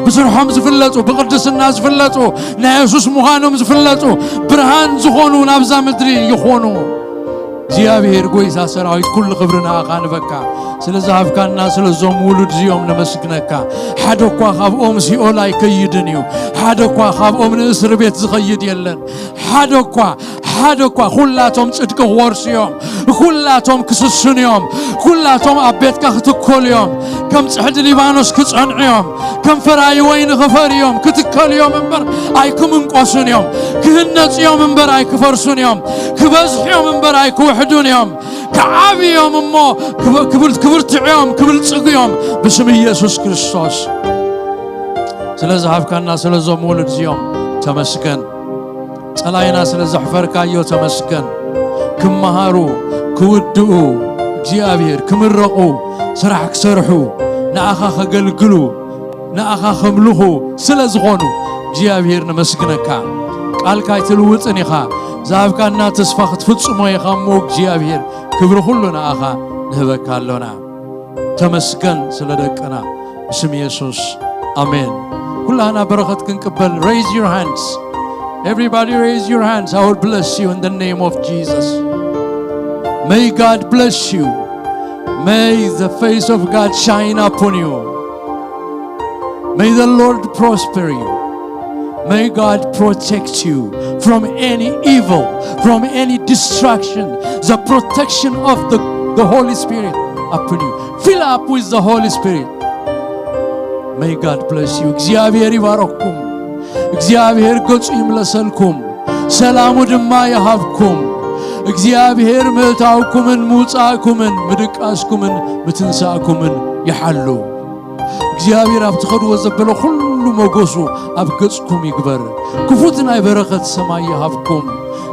ብስርሖም ዝፍለጡ፣ ብቅድስና ዝፍለጡ፣ ናይ የሱስ ምዃኖም ዝፍለጡ፣ ብርሃን ዝኾኑ ናብዛ ምድሪ ይኾኑ። እግዚኣብሔር ጎይታ ሰራዊት ኩሉ ክብሪ ንኣኻ ንበካ። ስለ ዝሃብካና ስለዞም ውሉድ እዚኦም ነመስግነካ። ሓደ እኳ ካብኦም ሲኦል ኣይከይድን እዩ። ሓደ እኳ ካብኦም ንእስር ቤት ዝኸይድ የለን። ሓደ እኳ ሓደ እኳ ኩላቶም ጽድቂ ክወርሱ እዮም። ኩላቶም ክስስኑ እዮም። ኩላቶም ኣብ ቤትካ ክትከሉ እዮም። ከም ጽሕዲ ሊባኖስ ክጸንዑ እዮም። ከም ፈራይ ወይኒ ክፈርዩ እዮም። ክትከሉ እዮም እምበር ኣይክምንቆሱን እዮም። ክህነጹ እዮም እምበር ኣይክፈርሱን እዮም። ክበዝሑ እዮም እምበር ኣይክውሕዱን እዮም። ክዓብዩ እዮም እሞ ክብ- ክብል- ክብርትዑ እዮም፣ ክብልጽጉ እዮም ብስም ኢየሱስ ክርስቶስ። ስለ ዝሃብካና ስለዞም ውሉድ እዚኦም ተመስገን። ጸላይና ስለ ዘሕፈርካዮ ተመስገን። ክመሃሩ፣ ክውድኡ፣ እግዚኣብሔር ክምረቑ፣ ስራሕ ክሰርሑ፣ ንኣኻ ከገልግሉ፣ ንኣኻ ከምልኹ ስለ ዝኾኑ እግዚኣብሔር ነመስግነካ። ቃልካ ኣይትልውጥን ኢኻ። ዝሃብካና ተስፋ ክትፍጽሞ ኢኻ እሞ እግዚኣብሔር ክብሪ ኩሉ ንኣኻ ንህበካ ኣሎና። ተመስገን ስለ ደቅና ብስም የሱስ ኣሜን። ኩላህና በረኸት ክንቅበል raise your hands. Everybody raise your hands. I will bless you in the name of Jesus. May God bless you. May the face of God shine upon you. May the Lord prosper you. May God protect you from any evil, from any destruction. The protection of the, the Holy Spirit upon you. Fill up with the Holy Spirit. May God bless you. እግዚኣብሔር ይባረክኩም። እግዚኣብሔር ገጹ ይምለሰልኩም፣ ሰላሙ ድማ ይሃብኩም። እግዚኣብሔር ምእታውኩምን ምውጻእኩምን ምድቃስኩምን ምትንሳእኩምን ይሓሉ። እግዚኣብሔር ኣብ ትኸድዎ ዘበለ ኩሉ መጎሱ ኣብ ገጽኩም ይግበር። ክፉት ናይ በረኸት ሰማይ ይሃብኩም።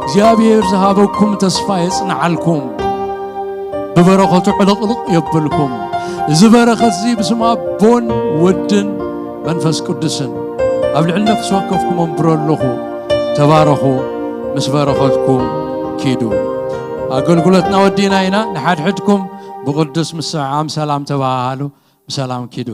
እግዚኣብሔር ዝሃበኩም ተስፋ የጽንዓልኩም። ብበረኸቱ ዕልቕልቕ የብልኩም። እዚ በረኸት እዚ ብስም ኣቦን ወድን መንፈስ ቅዱስን ኣብ ልዕሊ ነፍሲ ወከፍኩም ኣንብሮ ኣለኹ። ተባረኹ፣ ምስ በረኸትኩም ኪዱ። ኣገልግሎትና ወዲና ኢና። ንሓድሕድኩም ብቅዱስ ምስዕዓም ሰላም ተባሃሃሉ። ብሰላም ኪዱ።